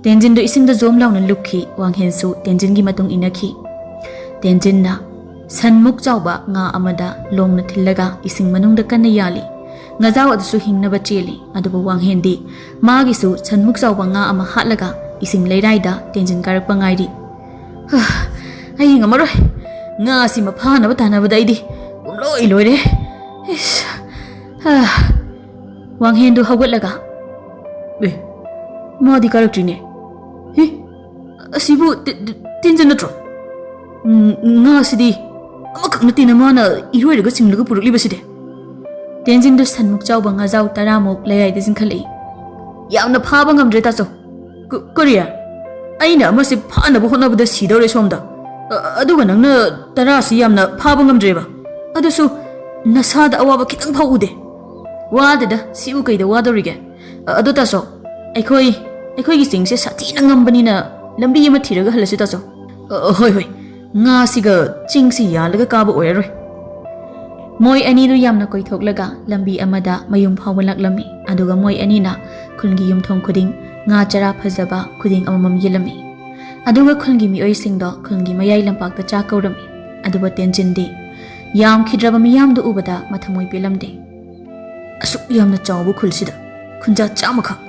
ꯇꯦꯟꯖꯤꯟꯗꯨ ꯏꯁꯤꯡꯗ ꯖꯣꯝ ꯂꯥꯎꯅ ꯂꯨꯞꯈꯤ꯫ ꯋꯥꯡꯍꯦꯟꯁꯨ ꯇꯦꯟꯖꯤꯟꯒꯤ ꯃꯇꯨꯡ ꯏꯟꯅꯈꯤ꯫ ꯇꯦꯟꯖꯤꯟꯅ ꯁꯟꯃꯨꯛ ꯆꯥꯎꯕ ꯉꯥ ꯑꯃꯗ ꯂꯣꯡꯅ ꯊꯤꯜꯂꯒ ꯏꯁꯤꯡ ꯃꯅꯨꯡꯗ ꯀꯟꯅ ꯌꯥꯜꯂꯤ꯫ ꯉꯥꯖꯥꯎ ꯑꯗꯨꯁꯨ ꯍꯤꯡꯅꯕ ꯆꯦꯜꯂꯤ꯫ ꯑꯗꯨꯕꯨ ꯋꯥꯡꯍꯦꯟꯗꯤ ꯃꯥꯒꯤꯁꯨ ꯁꯟꯃꯨꯛ ꯆꯥꯎꯕ ꯉꯥ ꯑꯃ ꯍꯥꯠꯂꯒ ꯏꯁꯤꯡ ꯂꯩꯔꯥꯏꯗ ꯇꯦꯟꯖꯤꯟ ꯀꯥꯔꯛꯄ ꯉꯥꯏꯔꯤ꯫ "ꯍꯥ, ꯑꯩ ꯉꯝꯃꯔꯣꯏ꯫ ꯉꯥꯁꯤꯃ ꯐꯥꯅꯕ ꯇꯥꯟꯅꯕꯗ ꯑꯩꯗꯤ ꯄꯨꯝꯂꯣꯏ ꯂꯣꯏꯔꯦ꯫ ꯏꯁ, ꯍꯥ꯫ ꯋꯥꯡꯍꯦꯟꯗꯨ ꯍꯧꯒꯠꯂꯒ, "ꯑꯦ, ꯃꯥꯗꯤ ꯀꯥꯔꯛꯇ꯭ꯔꯤꯅꯦ꯫ ꯍꯦ, ꯑꯁꯤꯕꯨ ꯇꯦ-, ꯇꯦ-, ꯇꯦꯟꯖꯤꯟ ꯅꯠꯇ꯭ꯔꯣ? ꯎꯝ, ꯉꯥꯁꯤꯗꯤ ꯑꯃꯈꯛ ꯅꯠꯇꯦꯅ ꯃꯥꯅ ꯏꯔꯣꯏꯔꯒ ꯆꯤꯡꯂꯒ ꯄꯨꯔꯛꯂꯤꯕꯁꯤꯗꯤ?" ꯇꯦꯟꯖꯤꯟꯗꯨ ꯁꯟꯃꯨꯛ ꯆꯥꯎꯕ ꯉꯥꯖꯥꯎ ꯇꯔꯥꯃꯨꯛ ꯂꯩꯔꯥꯏꯗ ꯆꯤꯡꯈꯠꯂꯛꯏ꯫ "ꯌꯥꯝꯅ ꯐꯥꯕ ꯉꯝꯗ꯭ꯔꯦ, ꯇꯥꯆꯧ꯫ ꯀ-, ꯀꯔꯤ? ꯑꯩꯅ ꯑꯃꯁꯤ ꯐꯥꯅꯕ ꯍꯣꯠꯅꯕꯗ ꯁꯤꯗꯧꯔꯦ ꯁꯣꯝꯗ꯫ ꯑ-, ꯑꯗꯨꯒ ꯅꯪꯅ ꯇꯔꯥꯁꯤ ꯌꯥꯝꯅ ꯐꯥꯕ ꯉꯝꯗ꯭ꯔꯦꯕ꯫ ꯑꯗꯨꯁꯨ ꯅꯁꯥꯗ ꯑꯋꯥꯕ ꯈꯤꯇꯪ ꯐꯥꯎ ꯎꯗꯦ꯫" "ꯋꯥꯗꯦꯗ, ꯁꯤꯕꯨ ꯀꯩꯗ ꯋꯥꯗꯧꯔꯤꯒꯦ? ꯑ-, ꯑꯗꯣ ꯇꯥꯆꯧ, ꯑꯩꯈꯣꯏ, ꯑꯩꯈꯣꯏꯒꯤ ꯆꯤꯡꯁꯦ ꯁꯥꯊꯤꯅ ꯉꯝꯕꯅꯤꯅ ꯂꯝꯕꯤ ꯑꯃ ꯊꯤꯔꯒ ꯍꯜꯂꯁꯤ, ꯇꯥꯆꯧ꯫" "ꯑ, ꯍꯣꯏ, ꯍꯣꯏ, ꯉꯥꯁꯤꯒ ꯆꯤꯡꯁꯤ ꯌꯥꯜꯂꯒ ꯀꯥꯕ ꯑꯣꯏꯔꯔꯣꯏ꯫" ꯃꯣꯏ ꯑꯅꯤꯗꯨ ꯌꯥꯝꯅ ꯀꯣꯏꯊꯣꯛꯂꯒ ꯂꯝꯕꯤ ꯑꯃꯗ ꯃꯌꯨꯝ ꯐꯥꯎꯕ ꯂꯥꯛꯂꯝꯃꯤ꯫ ꯑꯗꯨꯒ ꯃꯣꯏ ꯑꯅꯤꯅ ꯈꯨꯜꯒꯤ ꯌꯨꯝꯊꯣꯡ ꯈꯨꯗꯤꯡ ꯉꯥ ꯆꯔꯥ ꯐꯖꯕ ꯈꯨꯗꯤꯡ ꯑꯃꯃꯝ ꯌꯦꯜꯂꯝꯃꯤ꯫ ꯑꯗꯨꯒ ꯈꯨꯜꯒꯤ ꯃꯤꯑꯣꯏꯁꯤꯡꯗꯣ ꯈꯨꯜꯒꯤ ꯃꯌꯥꯏ ꯂꯝꯄꯥꯛꯇ ꯆꯥꯛ ꯀꯧꯔꯝꯃꯤ꯫ ꯑꯗꯨꯒ ꯇꯦꯟꯖꯤꯟꯗꯤ ꯌꯥꯝꯈꯤꯗ꯭ꯔꯕ ꯃꯤꯌꯥꯝꯗꯨ ꯎꯕꯗ ꯃꯊꯃꯣꯏ ꯄꯦꯜꯂꯝꯗꯦ꯫ "ꯑꯁꯨꯛ ꯌꯥꯝꯅ ꯆꯥꯎꯕ ꯈꯨꯜꯁꯤꯗ ꯈꯨꯟꯖꯥ ꯆꯥꯝꯃꯈꯛ,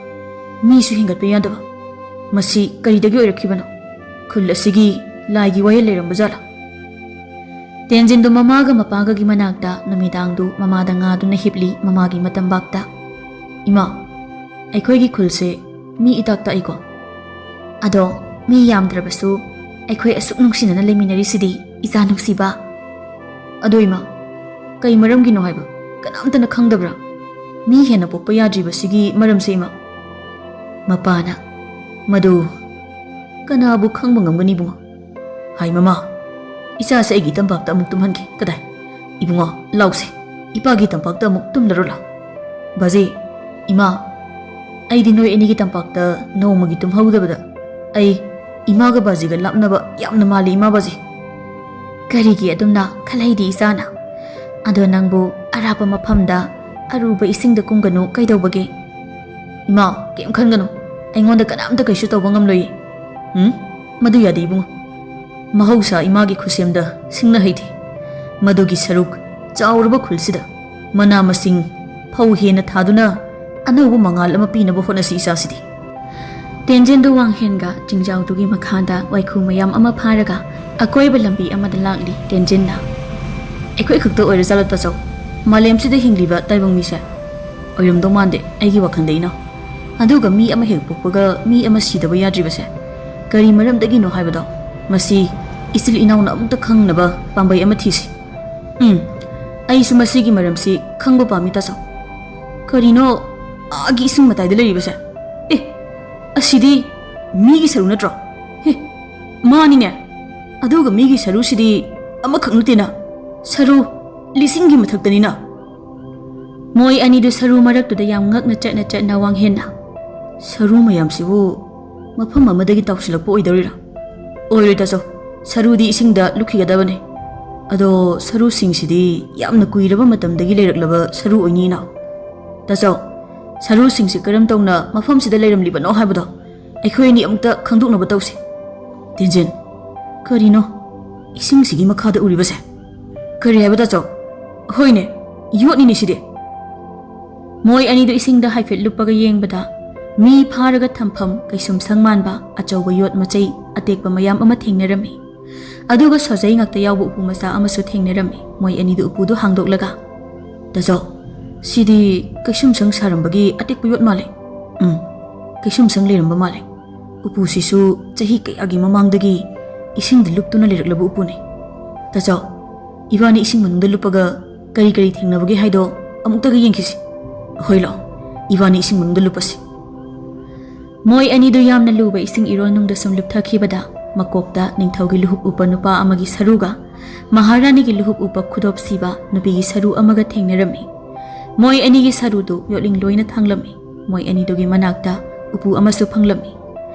ꯃꯤꯁꯨ ꯍꯦꯟꯒꯠꯄ ꯌꯥꯗꯕ, ꯃꯁꯤ ꯀꯔꯤꯗꯒꯤ ꯑꯣꯏꯔꯛꯈꯤꯕꯅꯣ? ꯈꯨꯜ ꯑꯁꯤꯒꯤ ꯂꯥꯏꯒꯤ ꯋꯥꯌꯦꯜ ꯂꯩꯔꯝꯕ ꯖꯥꯠꯂꯥ?" ꯇꯦꯟꯖꯤꯟꯗꯨ ꯃꯃꯥꯒ ꯃꯄꯥꯒꯒꯤ ꯃꯅꯥꯛꯇ ꯅꯨꯃꯤꯗꯥꯡꯗꯨ ꯃꯃꯥꯗ ꯉꯥꯗꯨꯅ ꯍꯤꯞꯂꯤ, ꯃꯃꯥꯒꯤ ꯃꯇꯝꯕꯥꯛꯇ꯫ "ꯏꯃꯥ, ꯑꯩꯈꯣꯏꯒꯤ ꯈꯨꯜꯁꯦ ꯃꯤ ꯏꯇꯥꯛ ꯇꯥꯛꯏꯀꯣ꯫ ꯑꯗꯣ ꯃꯤ ꯌꯥꯝꯗ꯭ꯔꯕꯁꯨ ꯑꯩꯈꯣꯏ ꯑꯁꯨꯛ ꯅꯨꯡꯁꯤꯅꯅ ꯂꯩꯃꯤꯟꯅꯔꯤꯁꯤꯗꯤ, ꯏꯆꯥ ꯅꯨꯡꯁꯤꯕ꯫" "ꯑꯗꯣ ꯏꯃꯥ, ꯀꯩ ꯃꯔꯝꯒꯤꯅꯣ ꯍꯥꯏꯕ? ꯀꯅꯥꯝꯇꯅ ꯈꯪꯗꯕ꯭ꯔꯥ? ꯃꯤ ꯍꯦꯟꯅ ꯄꯣꯛꯄ ꯌꯥꯗ꯭ꯔꯤꯕꯁꯤꯒꯤ ꯃꯔꯝꯁꯦ, ꯏꯃꯥ?" ꯃꯄꯥꯅ, "ꯃꯗꯨ ꯀꯅꯥꯕꯨ ꯈꯪꯕ ꯉꯝꯒꯅꯤ, ꯏꯕꯨꯡꯉꯣ?" "ꯍꯥꯏ ꯃꯃꯥ, ꯏꯆꯥꯁꯦ ꯑꯩꯒꯤ ꯇꯝꯄꯥꯛꯇ ꯑꯃꯨꯛ ꯇꯨꯝꯍꯟꯒꯦ꯫ ꯀꯗꯥꯏ? ꯏꯕꯨꯡꯉꯣ, ꯂꯥꯎꯁꯦ, ꯏꯄꯥꯒꯤ ꯇꯝꯄꯥꯛꯇ ꯑꯃꯨꯛ ꯇꯨꯝꯂꯔꯣ ꯂꯥꯎ꯫" "ꯕꯥꯖꯤ, ꯏꯃꯥ, ꯑꯩꯗꯤ ꯅꯣꯏ ꯑꯅꯤꯒꯤ ꯇꯝꯄꯥꯛꯇ ꯅꯣꯡꯃꯒꯤ ꯇꯨꯝꯍꯧꯗꯕꯗ ꯑꯩ ꯏꯃꯥꯒ ꯕꯥꯖꯤꯒ ꯂꯥꯞꯅꯕ ꯌꯥꯝꯅ ꯃꯥꯜꯂꯤ, ꯏꯃꯥ ꯕꯥꯖꯤ꯫" "ꯀꯔꯤꯒꯤ ꯑꯗꯨꯝꯅ ꯈꯜꯍꯩꯗꯤ ꯏꯆꯥꯅ? ꯑꯗꯣ ꯅꯪꯕꯨ ꯑꯔꯥꯞꯄ ꯃꯐꯝꯗ ꯑꯔꯨꯕ ꯏꯁꯤꯡꯗ ꯀꯨꯝꯒꯅꯨ ꯀꯩꯗꯧꯕꯒꯦ?" "ꯏꯃꯥ, ꯀꯩꯝ ꯈꯟꯒꯅꯨ, ꯑꯩꯉꯣꯟꯗ ꯀꯅꯥꯝꯇ ꯀꯩꯁꯨ ꯇꯧꯕ ꯉꯝꯂꯣꯏꯌꯦ꯫" "ꯎꯝ, ꯃꯗꯨ ꯌꯥꯗꯦ ꯏꯕꯨꯡꯉꯣ꯫ ꯃꯍꯧꯁꯥ ꯏꯃꯥꯒꯤ ꯈꯨꯠꯁꯦꯝꯗ ꯁꯤꯡꯅ ꯍꯩꯗꯦ꯫ ꯃꯗꯨꯒꯤ ꯁꯔꯨꯛ ꯆꯥꯎꯔꯕ ꯈꯨꯜꯁꯤꯗ ꯃꯅꯥ ꯃꯁꯤꯡ, ꯐꯧ ꯍꯦꯟꯅ ꯊꯥꯗꯨꯅ ꯑꯅꯧꯕ ꯃꯉꯥꯜ ꯑꯃ ꯄꯤꯅꯕ ꯍꯣꯠꯅꯁꯤ ꯏꯆꯥꯁꯤꯗꯤ꯫" ꯇꯦꯟꯖꯤꯟꯗꯨ ꯋꯥꯡꯍꯦꯟꯒ ꯆꯤꯡꯖꯥꯎꯗꯨꯒꯤ ꯃꯈꯥꯗ ꯋꯥꯏꯈꯨ ꯃꯌꯥꯝ ꯑꯃ ꯐꯥꯔꯒ ꯑꯀꯣꯏꯕ ꯂꯝꯕꯤ ꯑꯃꯗ ꯂꯥꯛꯂꯤ꯫ ꯇꯦꯟꯖꯤꯟꯅ, "ꯑꯩꯈꯣꯏ ꯈꯛꯇ ꯑꯣꯏꯔꯖꯥꯠꯂꯣ ꯇꯥꯆꯧ? ꯃꯥꯂꯦꯝꯁꯤꯗ ꯍꯤꯡꯂꯤꯕ ꯇꯥꯏꯕꯪ ꯃꯤꯁꯦ?" "ꯑꯣꯏꯔꯝꯗꯧ ꯃꯥꯟꯗꯦ, ꯑꯩꯒꯤ ꯋꯥꯈꯜꯗ ꯏꯅꯥꯎ꯫ ꯑꯗꯨꯒ ꯃꯤ ꯑꯃ ꯍꯦꯛ ꯄꯣꯛꯄꯒ ꯃꯤ ꯑꯃ ꯁꯤꯗꯕ ꯌꯥꯗ꯭ꯔꯤꯕꯁꯦ ꯀꯔꯤ ꯃꯔꯝꯗꯒꯤꯅꯣ ꯍꯥꯏꯕꯗꯣ ꯃꯁꯤ ꯏꯆꯤꯜ ꯏꯅꯥꯎꯅ ꯑꯃꯨꯛꯇ ꯈꯪꯅꯕ ꯄꯥꯝꯕꯩ ꯑꯃ ꯊꯤꯁꯤ꯫ ꯎꯝ, ꯑꯩꯁꯨ ꯃꯁꯤꯒꯤ ꯃꯔꯝꯁꯤ ꯈꯪꯕ ꯄꯥꯝꯃꯤ ꯇꯥꯆꯧ꯫ ꯀꯔꯤꯅꯣ ꯑꯥꯒꯤ ꯏꯁꯤꯡ ꯃꯇꯥꯏꯗ ꯂꯩꯔꯤꯕꯁꯦ? ꯑꯦ, ꯑꯁꯤꯗꯤ ꯃꯤꯒꯤ ꯁꯔꯨ ꯅꯠꯇ꯭ꯔꯣ? ꯍꯦ, ꯃꯥꯅꯤꯅꯦ꯫ ꯑꯗꯨꯒ ꯃꯤꯒꯤ ꯁꯔꯨꯁꯤꯗꯤ ꯑꯃꯈꯛ ꯅꯠꯇꯦꯅ, ꯁꯔꯨ ꯂꯤꯁꯤꯡꯒꯤ ꯃꯊꯛꯇꯅꯤꯅ꯫" ꯃꯣꯏ ꯑꯅꯤꯗꯨ ꯁꯔꯨ ꯃꯔꯛꯇꯨꯗ ꯌꯥꯝ ꯉꯛꯅ ꯆꯠꯅ ꯆꯠꯅ ꯋꯥꯡꯍꯦꯟꯅ, "ꯁꯔꯨ ꯃꯌꯥꯝꯁꯤꯕꯨ ꯃꯐꯝ ꯑꯃꯗꯒꯤ ꯇꯥꯎꯁꯤꯜꯂꯛꯄ ꯑꯣꯏꯗꯧꯔꯤꯔꯥ?" "ꯑꯣꯏꯔꯣꯏ ꯇꯥꯆꯧ, ꯁꯔꯨꯗꯤ ꯏꯁꯤꯡꯗ ꯂꯨꯞꯈꯤꯒꯗꯕꯅꯤ꯫ ꯑꯗꯣ ꯁꯔꯨꯁꯤꯡꯁꯤꯗꯤ ꯌꯥꯝꯅ ꯀꯨꯏꯔꯕ ꯃꯇꯝꯗꯒꯤ ꯂꯩꯔꯛꯂꯕ ꯁꯔꯨ ꯑꯣꯏꯅꯤꯅ꯫ ꯇꯥꯆꯧ, ꯁꯔꯨꯁꯤꯡꯁꯤ ꯀꯔꯝ ꯇꯧꯅ ꯃꯐꯝꯁꯤꯗ ꯂꯩꯔꯝꯂꯤꯕꯅꯣ ꯍꯥꯏꯕꯗꯣ ꯑꯩꯈꯣꯏ ꯑꯅꯤ ꯑꯃꯨꯛꯇ ꯈꯪꯗꯣꯛꯅꯕ ꯇꯧꯁꯤ꯫" "ꯇꯦꯟꯖꯤꯟ, ꯀꯔꯤꯅꯣ ꯏꯁꯤꯡꯁꯤꯒꯤ ꯃꯈꯥꯗ ꯎꯔꯤꯕꯁꯦ?" "ꯀꯔꯤ ꯍꯥꯏꯕ ꯇꯥꯆꯧ?" "ꯍꯣꯏꯅꯦ, ꯌꯣꯠꯅꯤꯅꯦ ꯁꯤꯗꯤ꯫" ꯃꯣꯏ ꯑꯅꯤꯗꯨ ꯏꯁꯤꯡꯗ ꯍꯥꯏꯐꯦꯠ ꯂꯨꯞꯄꯒ ꯌꯦꯡꯕꯗ ꯃꯤ ꯐꯥꯔꯒ ꯊꯝꯐꯝ ꯀꯩꯁꯨꯝꯁꯪ ꯃꯥꯟꯕ ꯑꯆꯧꯕ ꯌꯣꯠ ꯃꯆꯩ ꯑꯇꯦꯛꯄ ꯃꯌꯥꯝ ꯑꯃ ꯊꯦꯡꯅꯔꯝꯃꯤ꯫ ꯑꯗꯨꯒ ꯁꯣꯖꯩ ꯉꯥꯛꯇ ꯌꯥꯎꯕ ꯎꯄꯨ ꯃꯆꯥ ꯑꯃꯁꯨ ꯊꯦꯡꯅꯔꯝꯃꯤ꯫ ꯃꯣꯏ ꯑꯅꯤꯗꯨ ꯎꯄꯨꯗꯨ ꯍꯥꯡꯗꯣꯛꯂꯒ, "ꯇꯥꯆꯧ, ꯁꯤꯗꯤ ꯀꯩꯁꯨꯝꯁꯪ ꯁꯥꯔꯝꯕꯒꯤ ꯑꯇꯦꯛꯄ ꯌꯣꯠ ꯃꯥꯜꯂꯦ꯫" "ꯎꯝ, ꯀꯩꯁꯨꯝꯁꯪ ꯂꯩꯔꯝꯕ ꯃꯥꯜꯂꯦ꯫ ꯎꯄꯨꯁꯤꯁꯨ ꯆꯍꯤ ꯀꯌꯥꯒꯤ ꯃꯃꯥꯡꯗꯒꯤ ꯏꯁꯤꯡꯗ ꯂꯨꯞꯇꯨꯅ ꯂꯩꯔꯛꯂꯕ ꯎꯄꯨꯅꯤ꯫ ꯇꯥꯆꯧ, ꯏꯕꯥꯅꯤ ꯏꯁꯤꯡ ꯃꯅꯨꯡꯗ ꯂꯨꯞꯄꯒ ꯀꯔꯤ ꯀꯔꯤ ꯊꯦꯡꯅꯕꯒꯦ ꯍꯥꯏꯗꯣ ꯑꯃꯨꯛꯇꯒ ꯌꯦꯡꯈꯤꯁꯤ꯫" "ꯍꯣꯏ, ꯂꯥꯛꯑꯣ, ꯏꯕꯥꯅꯤ ꯏꯁꯤꯡ ꯃꯅꯨꯡꯗ ꯂꯨꯞꯄꯁꯤ꯫" ꯃꯣꯏ ꯑꯅꯤꯗꯨ ꯌꯥꯝꯅ ꯂꯨꯕ ꯏꯁꯤꯡ ꯏꯔꯣꯜ ꯅꯨꯡꯗ ꯁꯨꯝ ꯂꯨꯞꯊꯈꯤꯕꯗ, ꯃꯀꯣꯛꯇ ꯅꯤꯡꯊꯧꯒꯤ ꯂꯨꯍꯨꯞ ꯎꯞꯄ ꯅꯨꯄꯥ ꯑꯃꯒꯤ ꯁꯔꯨꯒ ꯃꯍꯥꯔꯥꯅꯤꯒꯤ ꯂꯨꯍꯨꯞ ꯎꯞꯄ ꯈꯨꯗꯣꯞ ꯁꯤꯕ ꯅꯨꯄꯤꯒꯤ ꯁꯔꯨ ꯑꯃꯒ ꯊꯦꯡꯅꯔꯝꯃꯤ꯫ ꯃꯣꯏ ꯑꯅꯤꯒꯤ ꯁꯔꯨꯗꯨ ꯌꯣꯠꯂꯤꯡ ꯂꯣꯏꯅ ꯊꯥꯡꯂꯝꯃꯤ꯫ ꯃꯣꯏ ꯑꯅꯤꯗꯨꯒꯤ ꯃꯅꯥꯛꯇ ꯎꯄꯨ ꯑꯃꯁꯨ ꯐꯪꯂꯝꯃꯤ꯫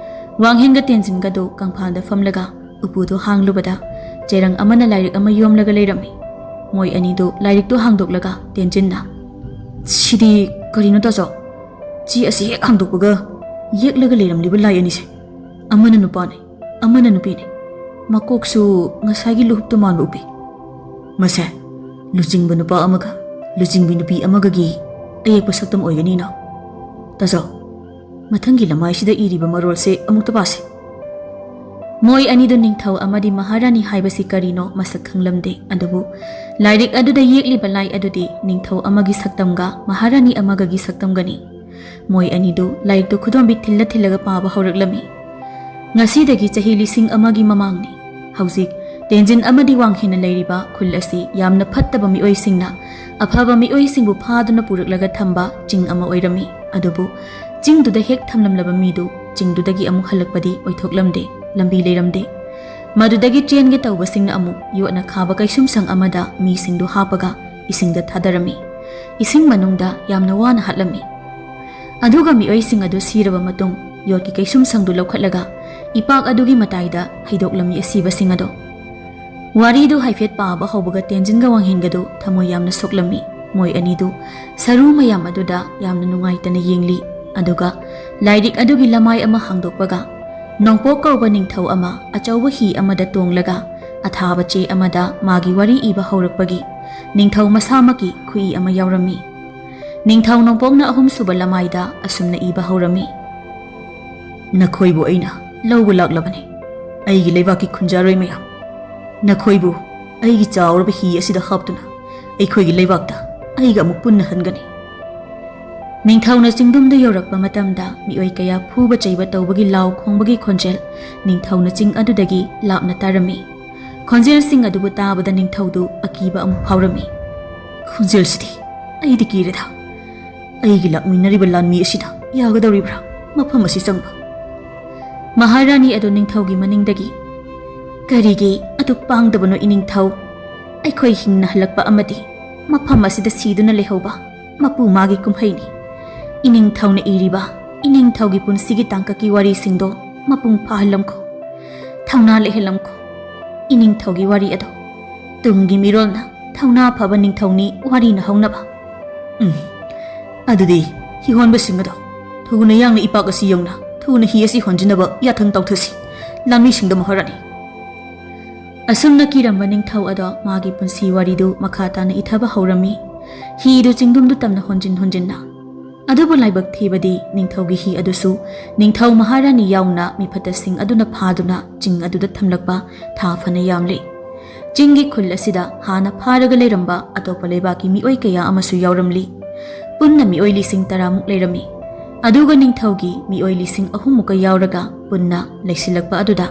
ꯋꯥꯡꯍꯦꯟꯒ ꯇꯦꯟꯖꯤꯟꯒꯗꯨ ꯀꯪꯐꯥꯜꯗ ꯐꯝꯂꯒ ꯎꯄꯨꯗꯨ ꯍꯥꯡꯂꯨꯕꯗ ꯆꯦꯔꯪ ꯑꯃꯅ ꯂꯥꯏꯔꯤꯛ ꯑꯃ ꯌꯣꯝꯂꯒ ꯂꯩꯔꯝꯃꯤ꯫ ꯃꯣꯏ ꯑꯅꯤꯗꯨ ꯂꯥꯏꯔꯤꯛꯇꯨ ꯍꯥꯡꯗꯣꯛꯂꯒ ꯇꯦꯟꯖꯤꯟꯅ, "ꯁꯤꯗꯤ ꯀꯔꯤꯅꯣ ꯇꯥꯆꯧ? ꯆꯦ ꯑꯁꯤ ꯍꯦꯛ ꯍꯥꯡꯗꯣꯛꯄꯒ ꯌꯦꯛꯂꯒ ꯂꯩꯔꯝꯂꯤꯕ ꯂꯥꯏ ꯑꯅꯤꯁꯦ, ꯑꯃꯅ ꯅꯨꯄꯥꯅꯤ, ꯑꯃꯅ ꯅꯨꯄꯤꯅꯤ꯫ ꯃꯀꯣꯛꯁꯨ ꯉꯁꯥꯏꯒꯤ ꯂꯨꯍꯨꯞꯇꯨ ꯃꯥꯟꯕ ꯎꯞꯄꯤ꯫ ꯃꯁꯦ ꯂꯨꯆꯤꯡꯕ ꯅꯨꯄꯥ ꯑꯃꯒ ꯂꯨꯆꯤꯡꯕꯤ ꯅꯨꯄꯤ ꯑꯃꯒꯒꯤ ꯑꯌꯦꯛꯄ ꯁꯛꯇꯝ ꯑꯣꯏꯒꯅꯤꯅ꯫ ꯇꯥꯆꯧ, ꯃꯊꯪꯒꯤ ꯂꯃꯥꯏꯁꯤꯗ ꯏꯔꯤꯕ ꯃꯔꯣꯜꯁꯦ ꯑꯃꯨꯛꯇ ꯄꯥꯁꯤ꯫ ꯃꯣꯏ ꯑꯅꯤꯗꯨ ꯅꯤꯡꯊꯧ ꯑꯃꯗꯤ ꯃꯍꯥꯔꯥꯅꯤ ꯍꯥꯏꯕꯁꯤ ꯀꯔꯤꯅꯣ ꯃꯁꯛ ꯈꯪꯂꯝꯗꯦ, ꯑꯗꯨꯕꯨ ꯂꯥꯏꯔꯤꯛ ꯑꯗꯨꯗ ꯌꯦꯛꯂꯤꯕ ꯂꯥꯏ ꯑꯗꯨꯗꯤ ꯅꯤꯡꯊꯧ ꯑꯃꯒꯤ ꯁꯛꯇꯝꯒ ꯃꯍꯥꯔꯥꯅꯤ ꯑꯃꯒꯒꯤ ꯁꯛꯇꯝꯒꯅꯤ꯫ ꯃꯣꯏ ꯑꯅꯤꯗꯨ ꯂꯥꯏꯔꯤꯛꯇꯨ ꯈꯨꯗꯣꯝꯕꯤ ꯊꯤꯜꯂ ꯊꯤꯜꯂꯒ ꯄꯥꯕ ꯍꯧꯔꯛꯂꯝꯃꯤ꯫ ꯉꯁꯤꯗꯒꯤ ꯆꯍꯤ ꯂꯤꯁꯤꯡ ꯑꯃꯒꯤ ꯃꯃꯥꯡꯅꯤ꯫ ꯍꯧꯖꯤꯛ ꯇꯦꯟꯖꯤꯟ ꯑꯃꯗꯤ ꯋꯥꯡꯍꯦꯟꯅ ꯂꯩꯔꯤꯕ ꯈꯨꯜ ꯑꯁꯤ ꯌꯥꯝꯅ ꯐꯠꯇꯕ ꯃꯤꯑꯣꯏꯁꯤꯡꯅ ꯑꯐꯕ ꯃꯤꯑꯣꯏꯁꯤꯡꯕꯨ ꯐꯥꯗꯨꯅ ꯄꯨꯔꯛꯂꯒ ꯊꯝꯕ ꯆꯤꯡ ꯑꯃ ꯑꯣꯏꯔꯝꯃꯤ꯫ ꯑꯗꯨꯕꯨ ꯆꯤꯡꯗꯨꯗ ꯍꯦꯛ ꯊꯝꯂꯝꯂꯕ ꯃꯤꯗꯨ ꯆꯤꯡꯗꯨꯗꯒꯤ ꯑꯃꯨꯛ ꯍꯜꯂꯛꯄꯗꯤ ꯑꯣꯏꯊꯣꯛꯂꯝꯗꯦ, ꯂꯝꯕꯤ ꯂꯩꯔꯝꯗꯦ꯫ ꯃꯗꯨꯗꯒꯤ ꯆꯦꯟꯒꯦ ꯇꯧꯕꯁꯤꯡꯅ ꯑꯃꯨꯛ ꯌꯣꯠꯅ ꯈꯥꯕ ꯀꯩꯁꯨꯝꯁꯪ ꯑꯃꯗ ꯃꯤꯁꯤꯡꯗꯨ ꯍꯥꯞꯄꯒ ꯏꯁꯤꯡꯗ ꯊꯥꯗꯔꯝꯃꯤ꯫ ꯏꯁꯤꯡ ꯃꯅꯨꯡꯗ ꯌꯥꯝꯅ ꯋꯥꯅ ꯍꯥꯠꯂꯝꯃꯤ꯫ ꯑꯗꯨꯒ ꯃꯤꯑꯣꯏꯁꯤꯡ ꯑꯗꯨ ꯁꯤꯔꯕ ꯃꯇꯨꯡ ꯌꯣꯠꯀꯤ ꯀꯩꯁꯨꯝꯁꯪꯗꯨ ꯂꯧꯈꯠꯂꯒ ꯏꯄꯥꯛ ꯑꯗꯨꯒꯤ ꯃꯇꯥꯏꯗ ꯍꯩꯗꯣꯛꯂꯝꯃꯤ ꯑꯁꯤꯕꯁꯤꯡ ꯑꯗꯣ꯫ ꯋꯥꯔꯤꯗꯨ ꯍꯥꯏꯐꯦꯠ ꯄꯥꯕ ꯍꯧꯕꯒ ꯇꯦꯟꯖꯤꯟꯒ ꯋꯥꯡꯍꯦꯟꯒꯗꯨ ꯊꯃꯣꯏ ꯌꯥꯝꯅ ꯁꯣꯛꯂꯝꯃꯤ꯫ ꯃꯣꯏ ꯑꯅꯤꯗꯨ ꯁꯔꯨ ꯃꯌꯥꯝ ꯑꯗꯨꯗ ꯌꯥꯝꯅ ꯅꯨꯡꯉꯥꯏꯇꯅ ꯌꯦꯡꯂꯤ꯫ ꯑꯗꯨꯒ ꯂꯥꯏꯔꯤꯛ ꯑꯗꯨꯒꯤ ꯂꯃꯥꯏ ꯑꯃ ꯍꯥꯡꯗꯣꯛꯄꯒ ꯅꯣꯡꯄꯣꯛ ꯀꯧꯕ ꯅꯤꯡꯊꯧ ꯑꯃ ꯑꯆꯧꯕ ꯍꯤ ꯑꯃꯗ ꯇꯣꯡꯂꯒ ꯑꯊꯥꯕ ꯆꯦ ꯑꯃꯗ ꯃꯥꯒꯤ ꯋꯥꯔꯤ ꯏꯕ ꯍꯧꯔꯛꯄꯒꯤ ꯅꯤꯡꯊꯧ ꯃꯁꯥꯃꯛꯀꯤ ꯈꯨꯏ ꯑꯃ ꯌꯥꯎꯔꯝꯃꯤ꯫ ꯅꯤꯡꯊꯧ ꯅꯣꯡꯄꯣꯛꯅ ꯑꯍꯨꯝꯁꯨꯕ ꯂꯃꯥꯏꯗ ꯑꯁꯨꯝꯅ ꯏꯕ ꯍꯧꯔꯝꯃꯤ꯫ ꯅꯈꯣꯏꯕꯨ ꯑꯩꯅ ꯂꯧꯕ ꯂꯥꯛꯂꯕꯅꯤ, ꯑꯩꯒꯤ ꯂꯩꯕꯥꯛꯀꯤ ꯈꯨꯟꯖꯥꯔꯣꯏ ꯃꯌꯥꯝ꯫ ꯅꯈꯣꯏꯕꯨ ꯑꯩꯒꯤ ꯆꯥꯎꯔꯕ ꯍꯤ ꯑꯁꯤꯗ ꯍꯥꯞꯇꯨꯅ ꯑꯩꯈꯣꯏꯒꯤ ꯂꯩꯕꯥꯛꯇ ꯑꯩꯒ ꯑꯃꯨꯛ ꯄꯨꯟꯅ ꯍꯟꯒꯅꯤ꯫ ꯅꯤꯡꯊꯧꯅ ꯆꯤꯡꯗꯨꯝꯗꯨ ꯌꯧꯔꯛꯄ ꯃꯇꯝꯗ ꯃꯤꯑꯣꯏ ꯀꯌꯥ ꯐꯨꯕ ꯆꯩꯕ ꯇꯧꯕꯒꯤ ꯂꯥꯎ ꯈꯣꯡꯕꯒꯤ ꯈꯣꯟꯖꯦꯜ ꯅꯤꯡꯊꯧꯅ ꯆꯤꯡ ꯑꯗꯨꯗꯒꯤ ꯂꯥꯞꯅ ꯇꯥꯔꯝꯃꯤ꯫ ꯈꯣꯟꯖꯦꯜꯁꯤꯡ ꯑꯗꯨꯕꯨ ꯇꯥꯕꯗ ꯅꯤꯡꯊꯧꯗꯨ ꯑꯀꯤꯕ ꯑꯃꯨꯛ ꯐꯥꯎꯔꯝꯃꯤ꯫ ꯈꯣꯟꯖꯦꯜꯁꯤꯗꯤ ꯑꯩꯗꯤ ꯀꯤꯔꯦꯗ꯫ ꯑꯩꯒꯤ ꯂꯥꯛꯃꯤꯟꯅꯔꯤꯕ ꯂꯥꯟꯃꯤ ꯑꯁꯤꯅ ꯌꯥꯒꯗꯧꯔꯤꯕ꯭ꯔꯥ ꯃꯐꯝ ꯑꯁꯤ ꯆꯪꯕ? ꯃꯍꯥꯔꯥꯅꯤ ꯑꯗꯨ ꯅꯤꯡꯊꯧꯒꯤ ꯃꯅꯤꯡꯗꯒꯤ, "ꯀꯔꯤꯒꯤ ꯑꯗꯨꯛ ꯄꯥꯡꯗꯕꯅꯣ ꯏꯅꯤꯡꯊꯧ? ꯑꯩꯈꯣꯏ ꯍꯤꯡꯅ ꯍꯜꯂꯛꯄ ꯑꯃꯗꯤ ꯃꯐꯝ ꯑꯁꯤꯗ ꯁꯤꯗꯨꯅ ꯂꯩꯍꯧꯕ ꯃꯄꯨ ꯃꯥꯒꯤ ꯀꯨꯝꯍꯩꯅꯤ꯫ ꯏꯅꯤꯡꯊꯧꯅ ꯏꯔꯤꯕ ꯏꯅꯤꯡꯊꯧꯒꯤ ꯄꯨꯟꯁꯤꯒꯤ ꯇꯥꯡꯀꯛꯀꯤ ꯋꯥꯔꯤꯁꯤꯡꯗꯣ ꯃꯄꯨꯡ ꯐꯥꯍꯜꯂꯝꯈꯣ, ꯊꯧꯅꯥ ꯂꯩꯍꯜꯂꯝꯈꯣ꯫ ꯏꯅꯤꯡꯊꯧꯒꯤ ꯋꯥꯔꯤ ꯑꯗꯣ ꯇꯨꯡꯒꯤ ꯃꯤꯔꯣꯜꯅ ꯊꯧꯅꯥ ꯐꯕ ꯅꯤꯡꯊꯧꯅꯤ ꯋꯥꯔꯤꯅ ꯍꯧꯅꯕ꯫ ꯎꯝ, ꯑꯗꯨꯗꯤ ꯍꯤꯍꯣꯟꯕꯁꯤꯡ ꯑꯗꯣ ꯊꯨꯅ ꯌꯥꯡꯅ ꯏꯄꯥꯛ ꯑꯁꯤ ꯌꯧꯅ ꯊꯨꯅ ꯍꯤ ꯑꯁꯤ ꯍꯣꯟꯖꯤꯟꯅꯕ ꯌꯥꯊꯪ ꯇꯧꯊꯁꯤ, ꯂꯥꯟꯃꯤꯁꯤꯡꯗ ꯃꯍꯥꯔꯥꯅꯤ꯫" ꯑꯁꯨꯝꯅ ꯀꯤꯔꯝꯕ ꯅꯤꯡꯊꯧ ꯑꯗꯣ ꯃꯥꯒꯤ ꯄꯨꯟꯁꯤ ꯋꯥꯔꯤꯗꯨ ꯃꯈꯥ ꯇꯥꯅ ꯏꯊꯕ ꯍꯧꯔꯝꯃꯤ꯫ ꯍꯤꯗꯨ ꯆꯤꯡꯗꯨꯝꯗꯨ ꯇꯝꯅ ꯍꯣꯟꯖꯤꯟ ꯍꯣꯟꯖꯤꯟꯅ ꯑꯗꯨꯕꯨ ꯂꯥꯏꯕꯛ ꯊꯤꯕꯗꯤ ꯅꯤꯡꯊꯧꯒꯤ ꯍꯤ ꯑꯗꯨꯁꯨ ꯅꯤꯡꯊꯧ ꯃꯍꯥꯔꯥꯅꯤ ꯌꯥꯎꯅ ꯃꯤꯐꯠꯇꯁꯤꯡ ꯑꯗꯨꯅ ꯐꯥꯗꯨꯅ ꯆꯤꯡ ꯑꯗꯨꯗ ꯊꯝꯂꯛꯄ ꯊꯥ ꯐꯅ ꯌꯥꯝꯂꯤ꯫ ꯆꯤꯡꯒꯤ ꯈꯨꯜ ꯑꯁꯤꯗ ꯍꯥꯟꯅ ꯐꯥꯔꯒ ꯂꯩꯔꯝꯕ ꯑꯇꯣꯞꯄ ꯂꯩꯕꯥꯛꯀꯤ ꯃꯤꯑꯣꯏ ꯀꯌꯥ ꯑꯃꯁꯨ ꯌꯥꯎꯔꯝꯂꯤ꯫ ꯄꯨꯟꯅ ꯃꯤꯑꯣꯏ ꯂꯤꯁꯤꯡ ꯇꯔꯥꯃꯨꯛ ꯂꯩꯔꯝꯃꯤ꯫ ꯑꯗꯨꯒ ꯅꯤꯡꯊꯧꯒꯤ ꯃꯤꯑꯣꯏ ꯂꯤꯁꯤꯡ ꯑꯍꯨꯝꯃꯨꯛꯀ ꯌꯥꯎꯔꯒ ꯄꯨꯟꯅ ꯂꯩꯁꯤꯜꯂꯛꯄ ꯑꯗꯨꯗ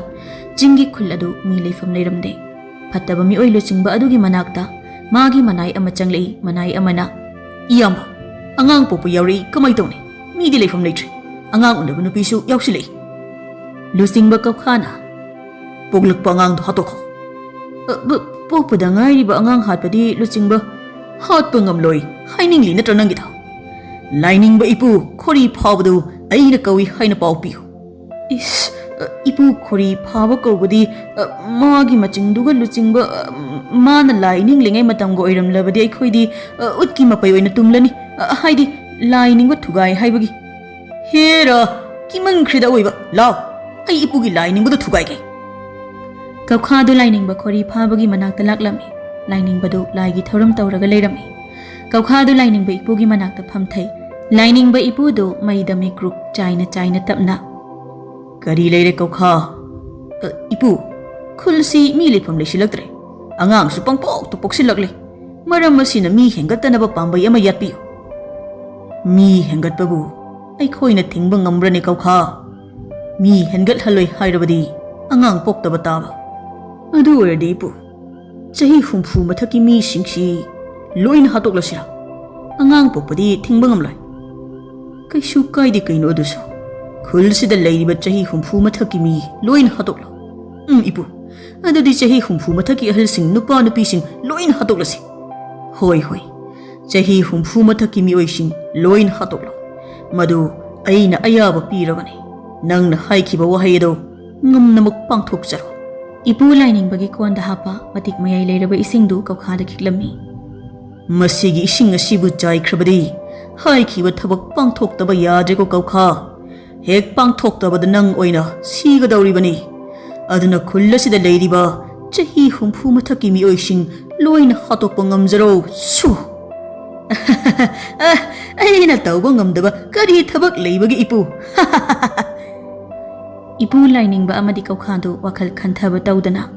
ꯆꯤꯡꯒꯤ ꯈꯨꯜ ꯑꯗꯨ ꯃꯤ ꯂꯩꯐꯝ ꯂꯩꯔꯝꯗꯦ꯫ ꯐꯠꯇꯕ ꯃꯤꯑꯣꯏ ꯂꯨꯆꯤꯡꯕ ꯑꯗꯨꯒꯤ ꯃꯅꯥꯛꯇ ꯃꯥꯒꯤ ꯃꯅꯥꯏ ꯑꯃ ꯆꯪꯂꯛꯏ꯫ ꯃꯅꯥꯏ ꯑꯃꯅ, "ꯏꯌꯥꯝꯕ, ꯑꯉꯥꯡ ꯄꯣꯛꯄ ꯌꯥꯎꯔꯛꯏ, ꯀꯃꯥꯏ ꯇꯧꯅꯤ? ꯃꯤꯗꯤ ꯂꯩꯐꯝ ꯂꯩꯇ꯭ꯔꯦ꯫ ꯑꯉꯥꯡ ꯎꯅꯕ ꯅꯨꯄꯤꯁꯨ ꯌꯥꯎꯁꯤꯜꯂꯛꯏ꯫" ꯂꯨꯆꯤꯡꯕ ꯀꯧꯈꯥꯅ, "ꯄꯣꯛꯂꯛꯄ ꯑꯉꯥꯡꯗꯣ ꯍꯥꯠꯇꯣꯛꯈꯣ꯫" "ꯑ, ꯕ-, ꯄꯣꯛꯄꯗ ꯉꯥꯏꯔꯤꯕ ꯑꯉꯥꯡ ꯍꯥꯠꯄꯗꯤ ꯂꯨꯆꯤꯡꯕ ꯍꯥꯠꯄ ꯉꯝꯂꯣꯏ ꯍꯥꯏꯅꯤꯡꯂꯤ ꯅꯠꯇ꯭ꯔ ꯅꯪꯒꯤꯗꯣ? ꯂꯥꯏꯅꯤꯡꯕ ꯏꯄꯨ ꯈꯣꯔꯤ ꯐꯥꯕꯗꯨ ꯑꯩꯅ ꯀꯧꯏ ꯍꯥꯏꯅ ꯄꯥꯎ ꯄꯤꯌꯨ꯫" "ꯏꯁ, ꯑ, ꯏꯄꯨ ꯈꯣꯔꯤ ꯐꯥꯕ ꯀꯧꯕꯗꯤ, ꯑ, ꯃꯥꯒꯤ ꯃꯆꯤꯡꯗꯨꯒ ꯂꯨꯆꯤꯡꯕ, ꯑ, ꯃꯥꯅ ꯂꯥꯏ ꯅꯤꯡꯂꯤꯉꯩ ꯃꯇꯝꯒ ꯑꯣꯏꯔꯝꯂꯕꯗꯤ ꯑꯩꯈꯣꯏꯗꯤ, ꯑ, ꯎꯠꯀꯤ ꯃꯄꯩ ꯑꯣꯏꯅ ꯇꯨꯝꯂꯅꯤ꯫ ꯑ, ꯍꯥꯏꯗꯤ ꯂꯥꯏ ꯅꯤꯡꯕ ꯊꯨꯒꯥꯏ ꯍꯥꯏꯕꯒꯤ꯫" "ꯍꯦꯔꯥ, ꯀꯤꯃꯟꯈ꯭ꯔꯦꯗ ꯑꯑꯣꯏꯕ꯫ ꯂꯥꯎ, ꯑꯩ ꯏꯄꯨꯒꯤ ꯂꯥꯏ ꯅꯤꯡꯕꯗ ꯊꯨꯒꯥꯏꯒꯦ꯫" ꯀꯧꯈꯥꯗꯨ ꯂꯥꯏꯅꯤꯡꯕ ꯈꯣꯔꯤ ꯐꯥꯕꯒꯤ ꯃꯅꯥꯛꯇ ꯂꯥꯛꯂꯝꯃꯤ꯫ ꯂꯥꯏꯅꯤꯡꯕꯗꯨ ꯂꯥꯏꯒꯤ ꯊꯧꯔꯝ ꯇꯧꯔꯒ ꯂꯩꯔꯝꯃꯤ꯫ ꯀꯧꯈꯥꯗꯨ ꯂꯥꯏꯅꯤꯡꯕ ꯏꯄꯨꯒꯤ ꯃꯅꯥꯛꯇ ꯐꯝꯊꯩ꯫ ꯂꯥꯏꯅꯤꯡꯕ ꯏꯄꯨꯗꯨ ꯃꯩꯗ ꯃꯤꯀ꯭ꯔꯨꯛ ꯆꯥꯏꯅ ꯆꯥꯏꯅ ꯇꯞꯅ, "ꯀꯔꯤ ꯂꯩꯔꯦ ꯀꯧꯈꯥ?" "ꯑ, ꯏꯄꯨ, ꯈꯨꯜꯁꯤ ꯃꯤ ꯂꯩꯐꯝ ꯂꯩꯁꯤꯜꯂꯛꯇ꯭ꯔꯦ꯫ ꯑꯉꯥꯡꯁꯨ ꯄꯪꯄꯣꯛꯇ ꯄꯣꯛꯁꯤꯜꯂꯛꯂꯦ꯫ ꯃꯔꯝ ꯑꯁꯤꯅ ꯃꯤ ꯍꯦꯟꯒꯠꯇꯅꯕ ꯄꯥꯝꯕꯩ ꯑꯃ ꯌꯥꯠꯄꯤꯌꯨ꯫" "ꯃꯤ ꯍꯦꯟꯒꯠꯄꯕꯨ ꯑꯩꯈꯣꯏꯅ ꯊꯤꯡꯕ ꯉꯝꯕ꯭ꯔꯅꯦ ꯀꯧꯈꯥ? ꯃꯤ ꯍꯦꯟꯒꯠꯍꯜꯂꯣꯏ ꯍꯥꯏꯔꯕꯗꯤ ꯑꯉꯥꯡ ꯄꯣꯛꯇꯕ ꯇꯥꯕ꯫ ꯑꯗꯨ ꯑꯣꯏꯔꯗꯤ ꯏꯄꯨ, ꯆꯍꯤ ꯍꯨꯝꯐꯨ ꯃꯊꯛꯀꯤ ꯃꯤꯁꯤꯡꯁꯤ ꯂꯣꯏꯅ ꯍꯥꯠꯇꯣꯛꯂꯁꯤꯔꯥ? ꯑꯉꯥꯡ ꯄꯣꯛꯄꯗꯤ ꯊꯤꯡꯕ ꯉꯝꯂꯣꯏ꯫" "ꯀꯩꯁꯨ ꯀꯥꯏꯗꯦ ꯀꯩꯅꯣ ꯑꯗꯨꯁꯨ꯫ ꯈꯨꯜꯁꯤꯗ ꯂꯩꯔꯤꯕ ꯆꯍꯤ ꯍꯨꯝꯐꯨ ꯃꯊꯛꯀꯤ ꯃꯤ ꯂꯣꯏꯅ ꯍꯥꯠꯇꯣꯛꯂꯣ꯫" "ꯎꯝ, ꯏꯄꯨ, ꯑꯗꯨꯗꯤ ꯆꯍꯤ ꯍꯨꯝꯐꯨ ꯃꯊꯛꯀꯤ ꯑꯍꯜꯁꯤꯡ, ꯅꯨꯄꯥ ꯅꯨꯄꯤꯁꯤꯡ ꯂꯣꯏꯅ ꯍꯥꯠꯇꯣꯛꯂꯁꯤ꯫" "ꯍꯣꯏ, ꯍꯣꯏ, ꯆꯍꯤ ꯍꯨꯝꯐꯨ ꯃꯊꯛꯀꯤ ꯃꯤꯑꯣꯏꯁꯤꯡ ꯂꯣꯏꯅ ꯍꯥꯠꯇꯣꯛꯂꯣ꯫ ꯃꯗꯨ ꯑꯩꯅ ꯑꯌꯥꯕ ꯄꯤꯔꯕꯅꯤ꯫ ꯅꯪꯅ ꯍꯥꯏꯈꯤꯕ ꯋꯥꯍꯩ ꯑꯗꯨ ꯉꯝꯅꯃꯛ ꯄꯥꯡꯊꯣꯛꯆꯔꯣ꯫" ꯏꯄꯨ ꯂꯥꯏꯅꯤꯡꯕꯒꯤ ꯀꯣꯟꯗ ꯍꯥꯞꯄ ꯃꯇꯤꯛ ꯃꯌꯥꯏ ꯂꯩꯔꯕ ꯏꯁꯤꯡꯗꯨ ꯀꯧꯈꯥꯗ ꯈꯤꯛꯂꯝꯃꯤ꯫ "ꯃꯁꯤꯒꯤ ꯏꯁꯤꯡ ꯑꯁꯤꯕꯨ ꯆꯥꯏꯈ꯭ꯔꯕꯗꯤ ꯍꯥꯏꯈꯤꯕ ꯊꯕꯛ ꯄꯥꯡꯊꯣꯛꯇꯕ ꯌꯥꯗ꯭ꯔꯦꯀꯣ ꯀꯧꯈꯥ꯫ ꯍꯦꯛ ꯄꯥꯡꯊꯣꯛꯇꯕꯗ ꯅꯪ ꯑꯣꯏꯅ ꯁꯤꯒꯗꯧꯔꯤꯕꯅꯤ꯫ ꯑꯗꯨꯅ ꯈꯨꯜ ꯑꯁꯤꯗ ꯂꯩꯔꯤꯕ ꯆꯍꯤ ꯍꯨꯝꯐꯨ ꯃꯊꯛꯀꯤ ꯃꯤꯑꯣꯏꯁꯤꯡ ꯂꯣꯏꯅ ꯍꯥꯠꯇꯣꯛꯄ ꯉꯝꯖꯔꯣ꯫ ꯁꯨ!" "ꯑ, ꯑꯩꯅ ꯇꯧꯕ ꯉꯝꯗꯕ ꯀꯔꯤ ꯊꯕꯛ ꯂꯩꯕꯒꯦ, ꯏꯄꯨ? ꯏꯄꯨ ꯂꯥꯏꯅꯤꯡꯕ ꯑꯃꯗꯤ ꯀꯧꯈꯥꯗꯨ ꯋꯥꯈꯜ ꯈꯟꯊꯕ ꯇꯧꯗꯅ,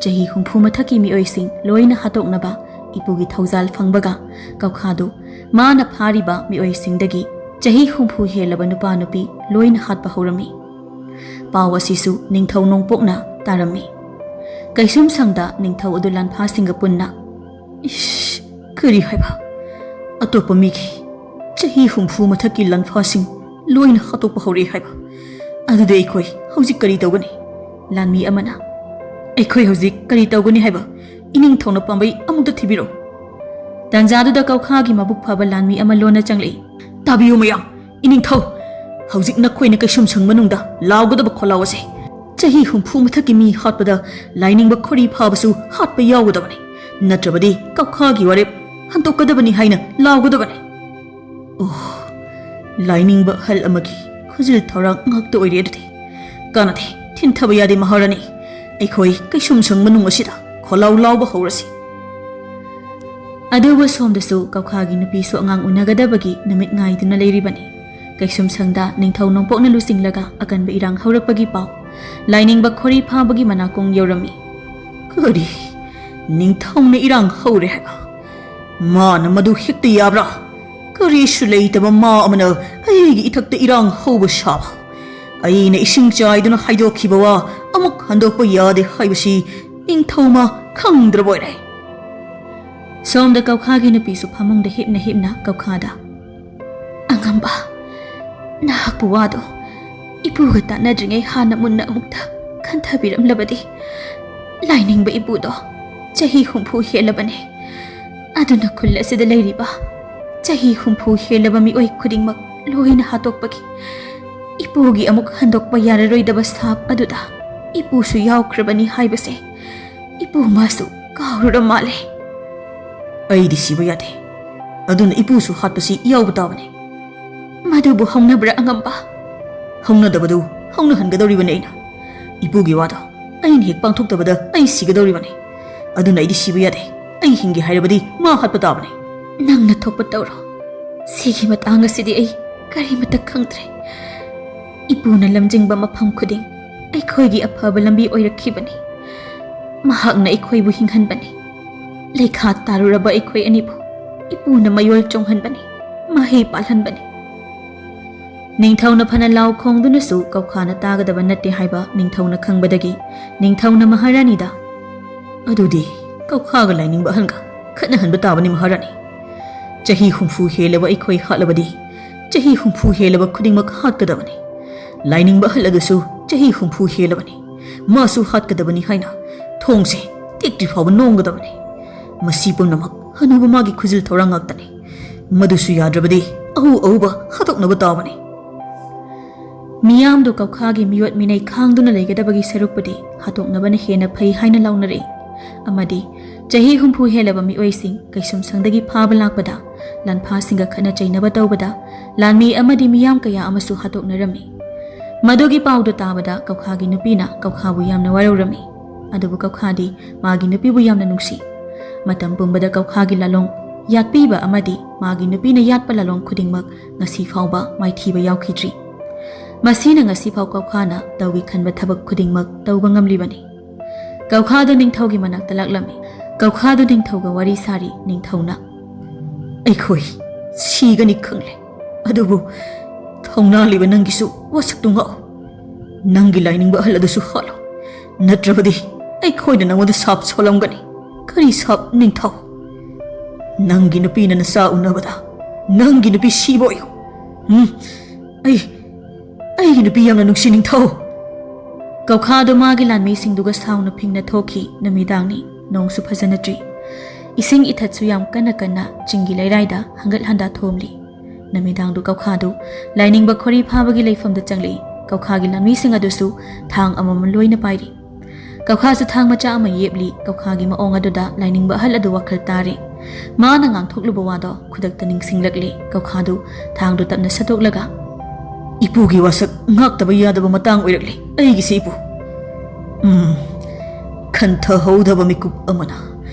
ꯆꯍꯤ ꯍꯨꯝꯐꯨ ꯃꯊꯛꯀꯤ ꯃꯤꯑꯣꯏꯁꯤꯡ ꯂꯣꯏꯅ ꯍꯥꯠꯇꯣꯛꯅꯕ ꯏꯄꯨꯒꯤ ꯊꯧꯖꯥꯜ ꯐꯪꯕꯒ, ꯀꯧꯈꯥꯗꯨ ꯃꯥꯅ ꯐꯥꯔꯤꯕ ꯃꯤꯑꯣꯏꯁꯤꯡꯗꯒꯤ ꯆꯍꯤ ꯍꯨꯝꯐꯨ ꯍꯦꯜꯂꯕ ꯅꯨꯄꯥ ꯅꯨꯄꯤ ꯂꯣꯏꯅ ꯍꯥꯠꯄ ꯍꯧꯔꯝꯃꯤ꯫ ꯄꯥꯎ ꯑꯁꯤꯁꯨ ꯅꯤꯡꯊꯧ ꯅꯣꯡꯄꯣꯛꯅ ꯇꯥꯔꯝꯃꯤ꯫ ꯀꯩꯁꯨꯝꯁꯪꯗ ꯅꯤꯡꯊꯧ ꯑꯗꯨ ꯂꯥꯟꯐꯥꯁꯤꯡꯒ ꯄꯨꯟꯅ, "ꯏꯁ, ꯀꯔꯤ ꯍꯥꯏꯕ? ꯑꯇꯣꯞꯄ ꯃꯤꯒꯤ ꯆꯍꯤ ꯍꯨꯝꯐꯨ ꯃꯊꯛꯀꯤ ꯂꯥꯟꯐꯥꯁꯤꯡ ꯂꯣꯏꯅ ꯍꯥꯠꯇꯣꯛꯄ ꯍꯧꯔꯛꯑꯦ ꯍꯥꯏꯕ? ꯑꯗꯨꯗꯤ ꯑꯩꯈꯣꯏ ꯍꯧꯖꯤꯛ ꯀꯔꯤ ꯇꯧꯒꯅꯤ?" ꯂꯥꯟꯃꯤ ꯑꯃꯅ, "ꯑꯩꯈꯣꯏ ꯍꯧꯖꯤꯛ ꯀꯔꯤ ꯇꯧꯒꯅꯤ ꯍꯥꯏꯕ? ꯏꯅꯤꯡꯊꯧꯅ ꯄꯥꯝꯕꯩ ꯑꯃꯨꯛꯇ ꯊꯤꯕꯤꯔꯣ꯫" ꯇꯥꯟꯖꯥꯗꯨꯗ ꯀꯧꯈꯥꯒꯤ ꯃꯕꯨꯛ ꯐꯕ ꯂꯥꯟꯃꯤ ꯑꯃ ꯂꯣꯟꯅ ꯆꯪꯂꯛꯏ꯫ "ꯇꯥꯕꯤꯌꯨ ꯃꯌꯥꯝ, ꯏꯅꯤꯡꯊꯧ, ꯍꯧꯖꯤꯛ ꯅꯈꯣꯏꯅ ꯀꯩꯁꯨꯝꯁꯪ ꯃꯅꯨꯡꯗ ꯂꯥꯎꯒꯗꯕ ꯈꯣꯜꯂꯥꯎ ꯑꯁꯦ, ꯆꯍꯤ ꯍꯨꯝꯐꯨ ꯃꯊꯛꯀꯤ ꯃꯤ ꯍꯥꯠꯄꯗ ꯂꯥꯏꯅꯤꯡꯕ ꯈꯣꯔꯤ ꯐꯥꯕꯁꯨ ꯍꯥꯠꯄ ꯌꯥꯎꯒꯗꯕꯅꯤ, ꯅꯠꯇ꯭ꯔꯕꯗꯤ ꯀꯧꯈꯥꯒꯤ ꯋꯥꯔꯦꯞ ꯍꯟꯗꯣꯛꯀꯗꯕꯅꯤ ꯍꯥꯏꯅ ꯂꯥꯎꯒꯗꯕꯅꯤ꯫ ꯑꯣ, ꯂꯥꯏꯅꯤꯡꯕ ꯑꯍꯜ ꯑꯃꯒꯤ ꯈꯨꯖꯤꯜ ꯊꯧꯔꯥꯡ ꯉꯥꯛꯇ ꯑꯣꯏꯔꯦ ꯑꯗꯨꯗꯤ꯫ ꯀꯥꯟꯅꯗꯦ, ꯊꯤꯟꯊꯕ ꯌꯥꯗꯦ ꯃꯍꯥꯔꯥꯅꯤ꯫ ꯑꯩꯈꯣꯏ ꯀꯩꯁꯨꯝꯁꯪ ꯃꯅꯨꯡ ꯑꯁꯤꯗ ꯈꯣꯜꯂꯥꯎ ꯂꯥꯎꯕ ꯍꯧꯔꯁꯤ꯫" ꯑꯗꯨꯕꯨ ꯁꯣꯝꯗꯁꯨ ꯀꯧꯈꯥꯒꯤ ꯅꯨꯄꯤꯁꯨ ꯑꯉꯥꯡ ꯎꯅꯒꯗꯕꯒꯤ ꯅꯨꯃꯤꯠ ꯉꯥꯏꯗꯨꯅ ꯂꯩꯔꯤꯕꯅꯤ꯫ ꯀꯩꯁꯨꯝꯁꯪꯗ ꯅꯤꯡꯊꯧ ꯅꯣꯡꯄꯣꯛꯅ ꯂꯨꯆꯤꯡꯂꯒ ꯑꯀꯟꯕ ꯏꯔꯥꯡ ꯍꯧꯔꯛꯄꯒꯤ ꯄꯥꯎ ꯂꯥꯏꯅꯤꯡꯕ ꯈꯣꯔꯤ ꯐꯥꯕꯒꯤ ꯃꯅꯥꯀꯣꯡ ꯌꯧꯔꯝꯃꯤ꯫ "ꯀꯔꯤ? ꯅꯤꯡꯊꯧꯅ ꯏꯔꯥꯡ ꯍꯧꯔꯦ ꯍꯥꯏꯕ? ꯃꯥꯅ ꯃꯗꯨ ꯍꯦꯛꯇ ꯌꯥꯕ꯭ꯔꯥ? ꯀꯔꯤꯁꯨ ꯂꯩꯇꯕ ꯃꯥ ꯑꯃꯅ ꯑꯩꯒꯤ ꯏꯊꯛꯇ ꯏꯔꯥꯡ ꯍꯧꯕ ꯁꯥꯕ? ꯑꯩꯅ ꯏꯁꯤꯡ ꯆꯥꯏꯗꯨꯅ ꯍꯥꯏꯗꯣꯛꯈꯤꯕ ꯋꯥ ꯑꯃꯨꯛ ꯍꯟꯗꯣꯛꯄ ꯌꯥꯗꯦ ꯍꯥꯏꯕꯁꯤ ꯅꯤꯡꯊꯧ ꯃꯥ ꯈꯪꯗ꯭ꯔꯕ ꯑꯣꯏꯔꯦ꯫" ꯁꯣꯝꯗ ꯀꯧꯈꯥꯒꯤ ꯅꯨꯄꯤꯁꯨ ꯐꯃꯨꯡꯗ ꯍꯤꯞꯅ ꯍꯤꯞꯅ ꯀꯧꯈꯥꯗ, "ꯑꯉꯝꯕ, ꯅꯍꯥꯛꯄꯨ ꯋꯥꯗꯣ ꯏꯄꯨꯒ ꯇꯥꯟꯅꯗ꯭ꯔꯤꯉꯩ ꯍꯥꯟꯅ ꯃꯨꯟꯅ ꯑꯃꯨꯛꯇ ꯈꯟꯊꯕꯤꯔꯝꯂꯕꯗꯤ꯫ ꯂꯥꯏꯅꯤꯡꯕ ꯏꯄꯨꯗꯣ ꯆꯍꯤ ꯍꯨꯝꯐꯨ ꯍꯦꯜꯂꯕꯅꯦ꯫ ꯑꯗꯨꯅ ꯈꯨꯜ ꯑꯁꯤꯗ ꯂꯩꯔꯤꯕ ꯆꯍꯤ ꯍꯨꯝꯐꯨ ꯍꯦꯜꯂꯕ ꯃꯤꯑꯣꯏ ꯈꯨꯗꯤꯡꯃꯛ ꯂꯣꯏꯅ ꯍꯥꯠꯇꯣꯛꯄꯒꯤ ꯏꯄꯨꯒꯤ ꯑꯃꯨꯛ ꯍꯟꯗꯣꯛꯄ ꯌꯥꯔꯔꯣꯏꯗꯕ ꯁꯥꯞ ꯑꯗꯨꯗ ꯏꯄꯨꯁꯨ ꯌꯥꯎꯈ꯭ꯔꯕꯅꯤ ꯍꯥꯏꯕꯁꯦ ꯏꯄꯨ ꯃꯥꯁꯨ ꯀꯥꯎꯔꯨꯔ ꯃꯥꯜꯂꯦ꯫" "ꯑꯩꯗꯤ ꯁꯤꯕ ꯌꯥꯗꯦ꯫ ꯑꯗꯨꯅ ꯏꯄꯨꯁꯨ ꯍꯥꯠꯄꯁꯤ ꯌꯥꯎꯕ ꯇꯥꯕꯅꯤ꯫" "ꯃꯗꯨꯕꯨ ꯍꯧꯅꯕ꯭ꯔꯥ ꯑꯉꯝꯕ?" "ꯍꯧꯅꯗꯕꯗꯨ ꯍꯧꯅꯍꯟꯒꯗꯧꯔꯤꯕꯅꯤ ꯑꯩꯅ꯫ ꯏꯄꯨꯒꯤ ꯋꯥꯗꯣ ꯑꯩꯅ ꯍꯦꯛ ꯄꯥꯡꯊꯣꯛꯇꯕꯗ ꯑꯩ ꯁꯤꯒꯗꯧꯔꯤꯕꯅꯤ꯫ ꯑꯗꯨꯅ ꯑꯩꯗꯤ ꯁꯤꯕ ꯌꯥꯗꯦ꯫ ꯑꯩ ꯍꯤꯡꯒꯦ ꯍꯥꯏꯔꯕꯗꯤ ꯃꯥ ꯍꯥꯠꯄ ꯇꯥꯕꯅꯤ꯫" "ꯅꯪꯅ ꯊꯣꯛꯄ ꯇꯧꯔꯣ꯫ ꯁꯤꯒꯤ ꯃꯇꯥꯡ ꯑꯁꯤꯗꯤ ꯑꯩ ꯀꯔꯤꯃꯠꯇ ꯈꯪꯗ꯭ꯔꯦ꯫ ꯏꯄꯨꯅ ꯂꯝꯖꯤꯡꯕ ꯃꯐꯝ ꯈꯨꯗꯤꯡ ꯑꯩꯈꯣꯏꯒꯤ ꯑꯐꯕ ꯂꯝꯕꯤ ꯑꯣꯏꯔꯛꯈꯤꯕꯅꯤ꯫ ꯃꯍꯥꯛꯅ ꯑꯩꯈꯣꯏꯕꯨ ꯍꯤꯡꯍꯟꯕꯅꯤ꯫ ꯂꯩꯈꯥ ꯇꯥꯔꯨꯔꯕ ꯑꯩꯈꯣꯏ ꯑꯅꯤꯕꯨ ꯏꯄꯨꯅ ꯃꯌꯣꯜ ꯆꯣꯡꯍꯟꯕꯅꯤ, ꯃꯍꯩ ꯄꯥꯜꯍꯟꯕꯅꯤ꯫ ꯅꯤꯡꯊꯧꯅ ꯐꯅ ꯂꯥꯎ ꯈꯣꯡꯗꯨꯅꯁꯨ ꯀꯧꯈꯥꯅ ꯇꯥꯒꯗꯕ ꯅꯠꯇꯦ ꯍꯥꯏꯕ ꯅꯤꯡꯊꯧꯅ ꯈꯪꯕꯗꯒꯤ ꯅꯤꯡꯊꯧꯅ ꯃꯍꯥꯔꯥꯅꯤꯗ, "ꯑꯗꯨꯗꯤ ꯀꯧꯈꯥꯒ ꯂꯥꯏꯅꯤꯡꯕ ꯑꯍꯜꯒ ꯈꯠꯅꯍꯟꯕ ꯇꯥꯕꯅꯤ ꯃꯍꯥꯔꯥꯅꯤ꯫ ꯆꯍꯤ ꯍꯨꯝꯐꯨ ꯍꯦꯜꯂꯕ ꯑꯩꯈꯣꯏ ꯍꯥꯠꯂꯕꯗꯤ ꯆꯍꯤ ꯍꯨꯝꯐꯨ ꯍꯦꯜꯂꯕ ꯈꯨꯗꯤꯡꯃꯛ ꯍꯥꯠꯀꯗꯕꯅꯤ꯫ ꯂꯥꯏꯅꯤꯡꯕ ꯑꯍꯜ ꯑꯗꯨꯁꯨ ꯆꯍꯤ ꯍꯨꯝꯐꯨ ꯍꯦꯜꯂꯕꯅꯤ, ꯃꯥꯁꯨ ꯍꯥꯠꯀꯗꯕꯅꯤ ꯍꯥꯏꯅ ꯊꯣꯡꯁꯦ ꯇꯦꯛꯇ꯭ꯔꯤ ꯐꯥꯎꯕ ꯅꯣꯝꯒꯗꯕꯅꯤ꯫ ꯃꯁꯤ ꯄꯨꯝꯅꯃꯛ ꯍꯅꯨꯕ ꯃꯥꯒꯤ ꯈꯨꯖꯤꯜ ꯊꯧꯔꯥꯡ ꯉꯥꯛꯇꯅꯤ꯫ ꯃꯗꯨꯁꯨ ꯌꯥꯗ꯭ꯔꯕꯗꯤ ꯑꯎ ꯑꯎꯕ ꯍꯥꯠꯇꯣꯛꯅꯕ ꯇꯥꯕꯅꯤ꯫" ꯃꯤꯌꯥꯝꯗꯨ ꯀꯧꯈꯥꯒꯤ ꯃꯤꯑꯣꯠ ꯃꯤꯅꯩ ꯈꯥꯡꯗꯨꯅ ꯂꯩꯒꯗꯕꯒꯤ ꯁꯔꯨꯛꯄꯨꯗꯤ ꯍꯥꯠꯇꯣꯛꯅꯕꯅ ꯍꯦꯟꯅ ꯐꯩ ꯍꯥꯏꯅ ꯂꯥꯎꯅꯔꯛꯏ꯫ ꯑꯃꯗꯤ ꯆꯍꯤ ꯍꯨꯝꯐꯨ ꯍꯦꯜꯂꯕ ꯃꯤꯑꯣꯏꯁꯤꯡ ꯀꯩꯁꯨꯝꯁꯪꯗꯒꯤ ꯐꯥꯕ ꯂꯥꯛꯄꯗ ꯂꯥꯟꯐꯥꯁꯤꯡꯒ ꯈꯠꯅ ꯆꯩꯅꯕ ꯇꯧꯕꯗ ꯂꯥꯟꯃꯤ ꯑꯃꯗꯤ ꯃꯤꯌꯥꯝ ꯀꯌꯥ ꯑꯃꯁꯨ ꯍꯥꯠꯇꯣꯛꯅꯔꯝꯃꯤ꯫ ꯃꯗꯨꯒꯤ ꯄꯥꯎꯗꯨ ꯇꯥꯕꯗ ꯀꯧꯈꯥꯒꯤ ꯅꯨꯄꯤꯅ ꯀꯧꯈꯥꯕꯨ ꯌꯥꯝꯅ ꯋꯥꯔꯧꯔꯝꯃꯤ꯫ ꯑꯗꯨꯕꯨ ꯀꯧꯈꯥꯗꯤ ꯃꯥꯒꯤ ꯅꯨꯄꯤꯕꯨ ꯌꯥꯝꯅ ꯅꯨꯡꯁꯤ꯫ ꯃꯇꯝ ꯄꯨꯝꯕꯗ ꯀꯧꯈꯥꯒꯤ ꯂꯥꯂꯣꯡ ꯌꯥꯠꯄꯤꯕ ꯑꯃꯗꯤ ꯃꯥꯒꯤ ꯅꯨꯄꯤꯅ ꯌꯥꯠꯄ ꯂꯥꯂꯣꯡ ꯈꯨꯗꯤꯡꯃꯛ ꯉꯁꯤ ꯐꯥꯎꯕ ꯃꯥꯏꯊꯤꯕ ꯌꯥꯎꯈꯤꯗ꯭ꯔꯤ꯫ ꯃꯁꯤꯅ ꯉꯁꯤ ꯐꯥꯎ ꯀꯧꯈꯥꯅ ꯇꯧꯒꯦ ꯈꯟꯕ ꯊꯕꯛ ꯈꯨꯗꯤꯡꯃꯛ ꯇꯧꯕ ꯉꯝꯂꯤꯕꯅꯤ꯫ ꯀꯧꯈꯥꯗꯨ ꯅꯤꯡꯊꯧꯒꯤ ꯃꯅꯥꯛꯇ ꯂꯥꯛꯂꯝꯃꯤ꯫ ꯀꯧꯈꯥꯗꯨ ꯅꯤꯡꯊꯧꯒ ꯋꯥꯔꯤ ꯁꯥꯔꯤ꯫ ꯅꯤꯡꯊꯧꯅ, "ꯑꯩꯈꯣꯏ ꯁꯤꯒꯅꯤ ꯈꯪꯂꯦ, ꯑꯗꯨꯕꯨ ꯊꯧꯅꯥ ꯂꯩꯕ ꯅꯪꯒꯤꯁꯨ ꯋꯥꯁꯛꯇꯨ ꯉꯥꯛꯎ꯫ ꯅꯪꯒꯤ ꯂꯥꯏꯅꯤꯡꯕ ꯑꯍꯜ ꯑꯗꯨꯁꯨ ꯍꯥꯠꯂꯨ, ꯅꯠꯇ꯭ꯔꯕꯗꯤ ꯑꯩꯈꯣꯏꯅ ꯅꯪꯉꯣꯟꯗ ꯁꯥꯞ ꯁꯣꯜꯂꯝꯒꯅꯤ꯫" "ꯀꯔꯤ ꯁꯥꯞ, ꯅꯤꯡꯊꯧ?" "ꯅꯪꯒꯤ ꯅꯨꯄꯤꯅ ꯅꯆꯥ ꯎꯅꯕꯗ ꯅꯪꯒꯤ ꯅꯨꯄꯤ ꯁꯤꯕ ꯑꯣꯏꯌꯨ꯫" "ꯎꯝ, ꯑꯩ, ꯑꯩꯒꯤ ꯅꯨꯄꯤ ꯌꯥꯝꯅ ꯅꯨꯡꯁꯤ, ꯅꯤꯡꯊꯧ꯫" ꯀꯧꯈꯥꯗꯨ ꯃꯥꯒꯤ ꯂꯥꯟꯃꯤꯁꯤꯡꯗꯨꯒ ꯁꯥꯎꯅ ꯐꯤꯡꯅ ꯊꯣꯛꯈꯤ꯫ ꯅꯨꯃꯤꯗꯥꯡꯅꯤ, ꯅꯣꯡꯁꯨ ꯐꯖꯅ ꯆꯨꯏ꯫ ꯏꯁꯤꯡ ꯏꯊꯠꯁꯨ ꯌꯥꯝ ꯀꯟꯅ ꯀꯟꯅ ꯆꯤꯡꯒꯤ ꯂꯩꯔꯥꯏꯗ ꯍꯪꯒꯠ ꯍꯟꯗꯥ ꯊꯣꯝꯂꯤ꯫ ꯅꯨꯃꯤꯗꯥꯡꯗꯨ ꯀꯧꯈꯥꯗꯨ ꯂꯥꯏꯅꯤꯡꯕ ꯈꯣꯔꯤ ꯐꯥꯕꯒꯤ ꯂꯩꯐꯝꯗ ꯆꯪꯂꯛꯏ꯫ ꯀꯧꯈꯥꯒꯤ ꯂꯥꯟꯃꯤꯁꯤꯡ ꯑꯗꯨꯁꯨ ꯊꯥꯡ ꯑꯃꯃꯝ ꯂꯣꯏꯅ ꯄꯥꯏꯔꯤ꯫ ꯀꯧꯈꯥꯁꯨ ꯊꯥꯡ ꯃꯆꯥ ꯑꯃ ꯌꯦꯞꯂꯤ꯫ ꯀꯧꯈꯥꯒꯤ ꯃꯑꯣꯡ ꯑꯗꯨꯗ ꯂꯥꯏꯅꯤꯡꯕ ꯑꯍꯜ ꯑꯗꯨ ꯋꯥꯈꯜ ꯇꯥꯔꯦ꯫ ꯃꯥꯅ ꯉꯥꯡꯊꯣꯛꯂꯨꯕ ꯋꯥꯗꯣ ꯈꯨꯗꯛꯇ ꯅꯤꯡꯁꯤꯡꯂꯛꯂꯦ꯫ ꯀꯧꯈꯥꯗꯨ ꯊꯥꯡꯗꯨ ꯇꯞꯅ ꯁꯠꯇꯣꯛꯂꯒ, "ꯏꯄꯨꯒꯤ ꯋꯥꯁꯛ ꯉꯥꯛꯇꯕ ꯌꯥꯗꯕ ꯃꯇꯥꯡ ꯑꯣꯏꯔꯛꯂꯦ ꯑꯩꯒꯤꯁꯦ, ꯏꯄꯨ꯫ ꯎꯝ, ꯈꯟꯊꯍꯧꯗꯕ ꯃꯤꯀꯨꯞ ꯑꯃꯅ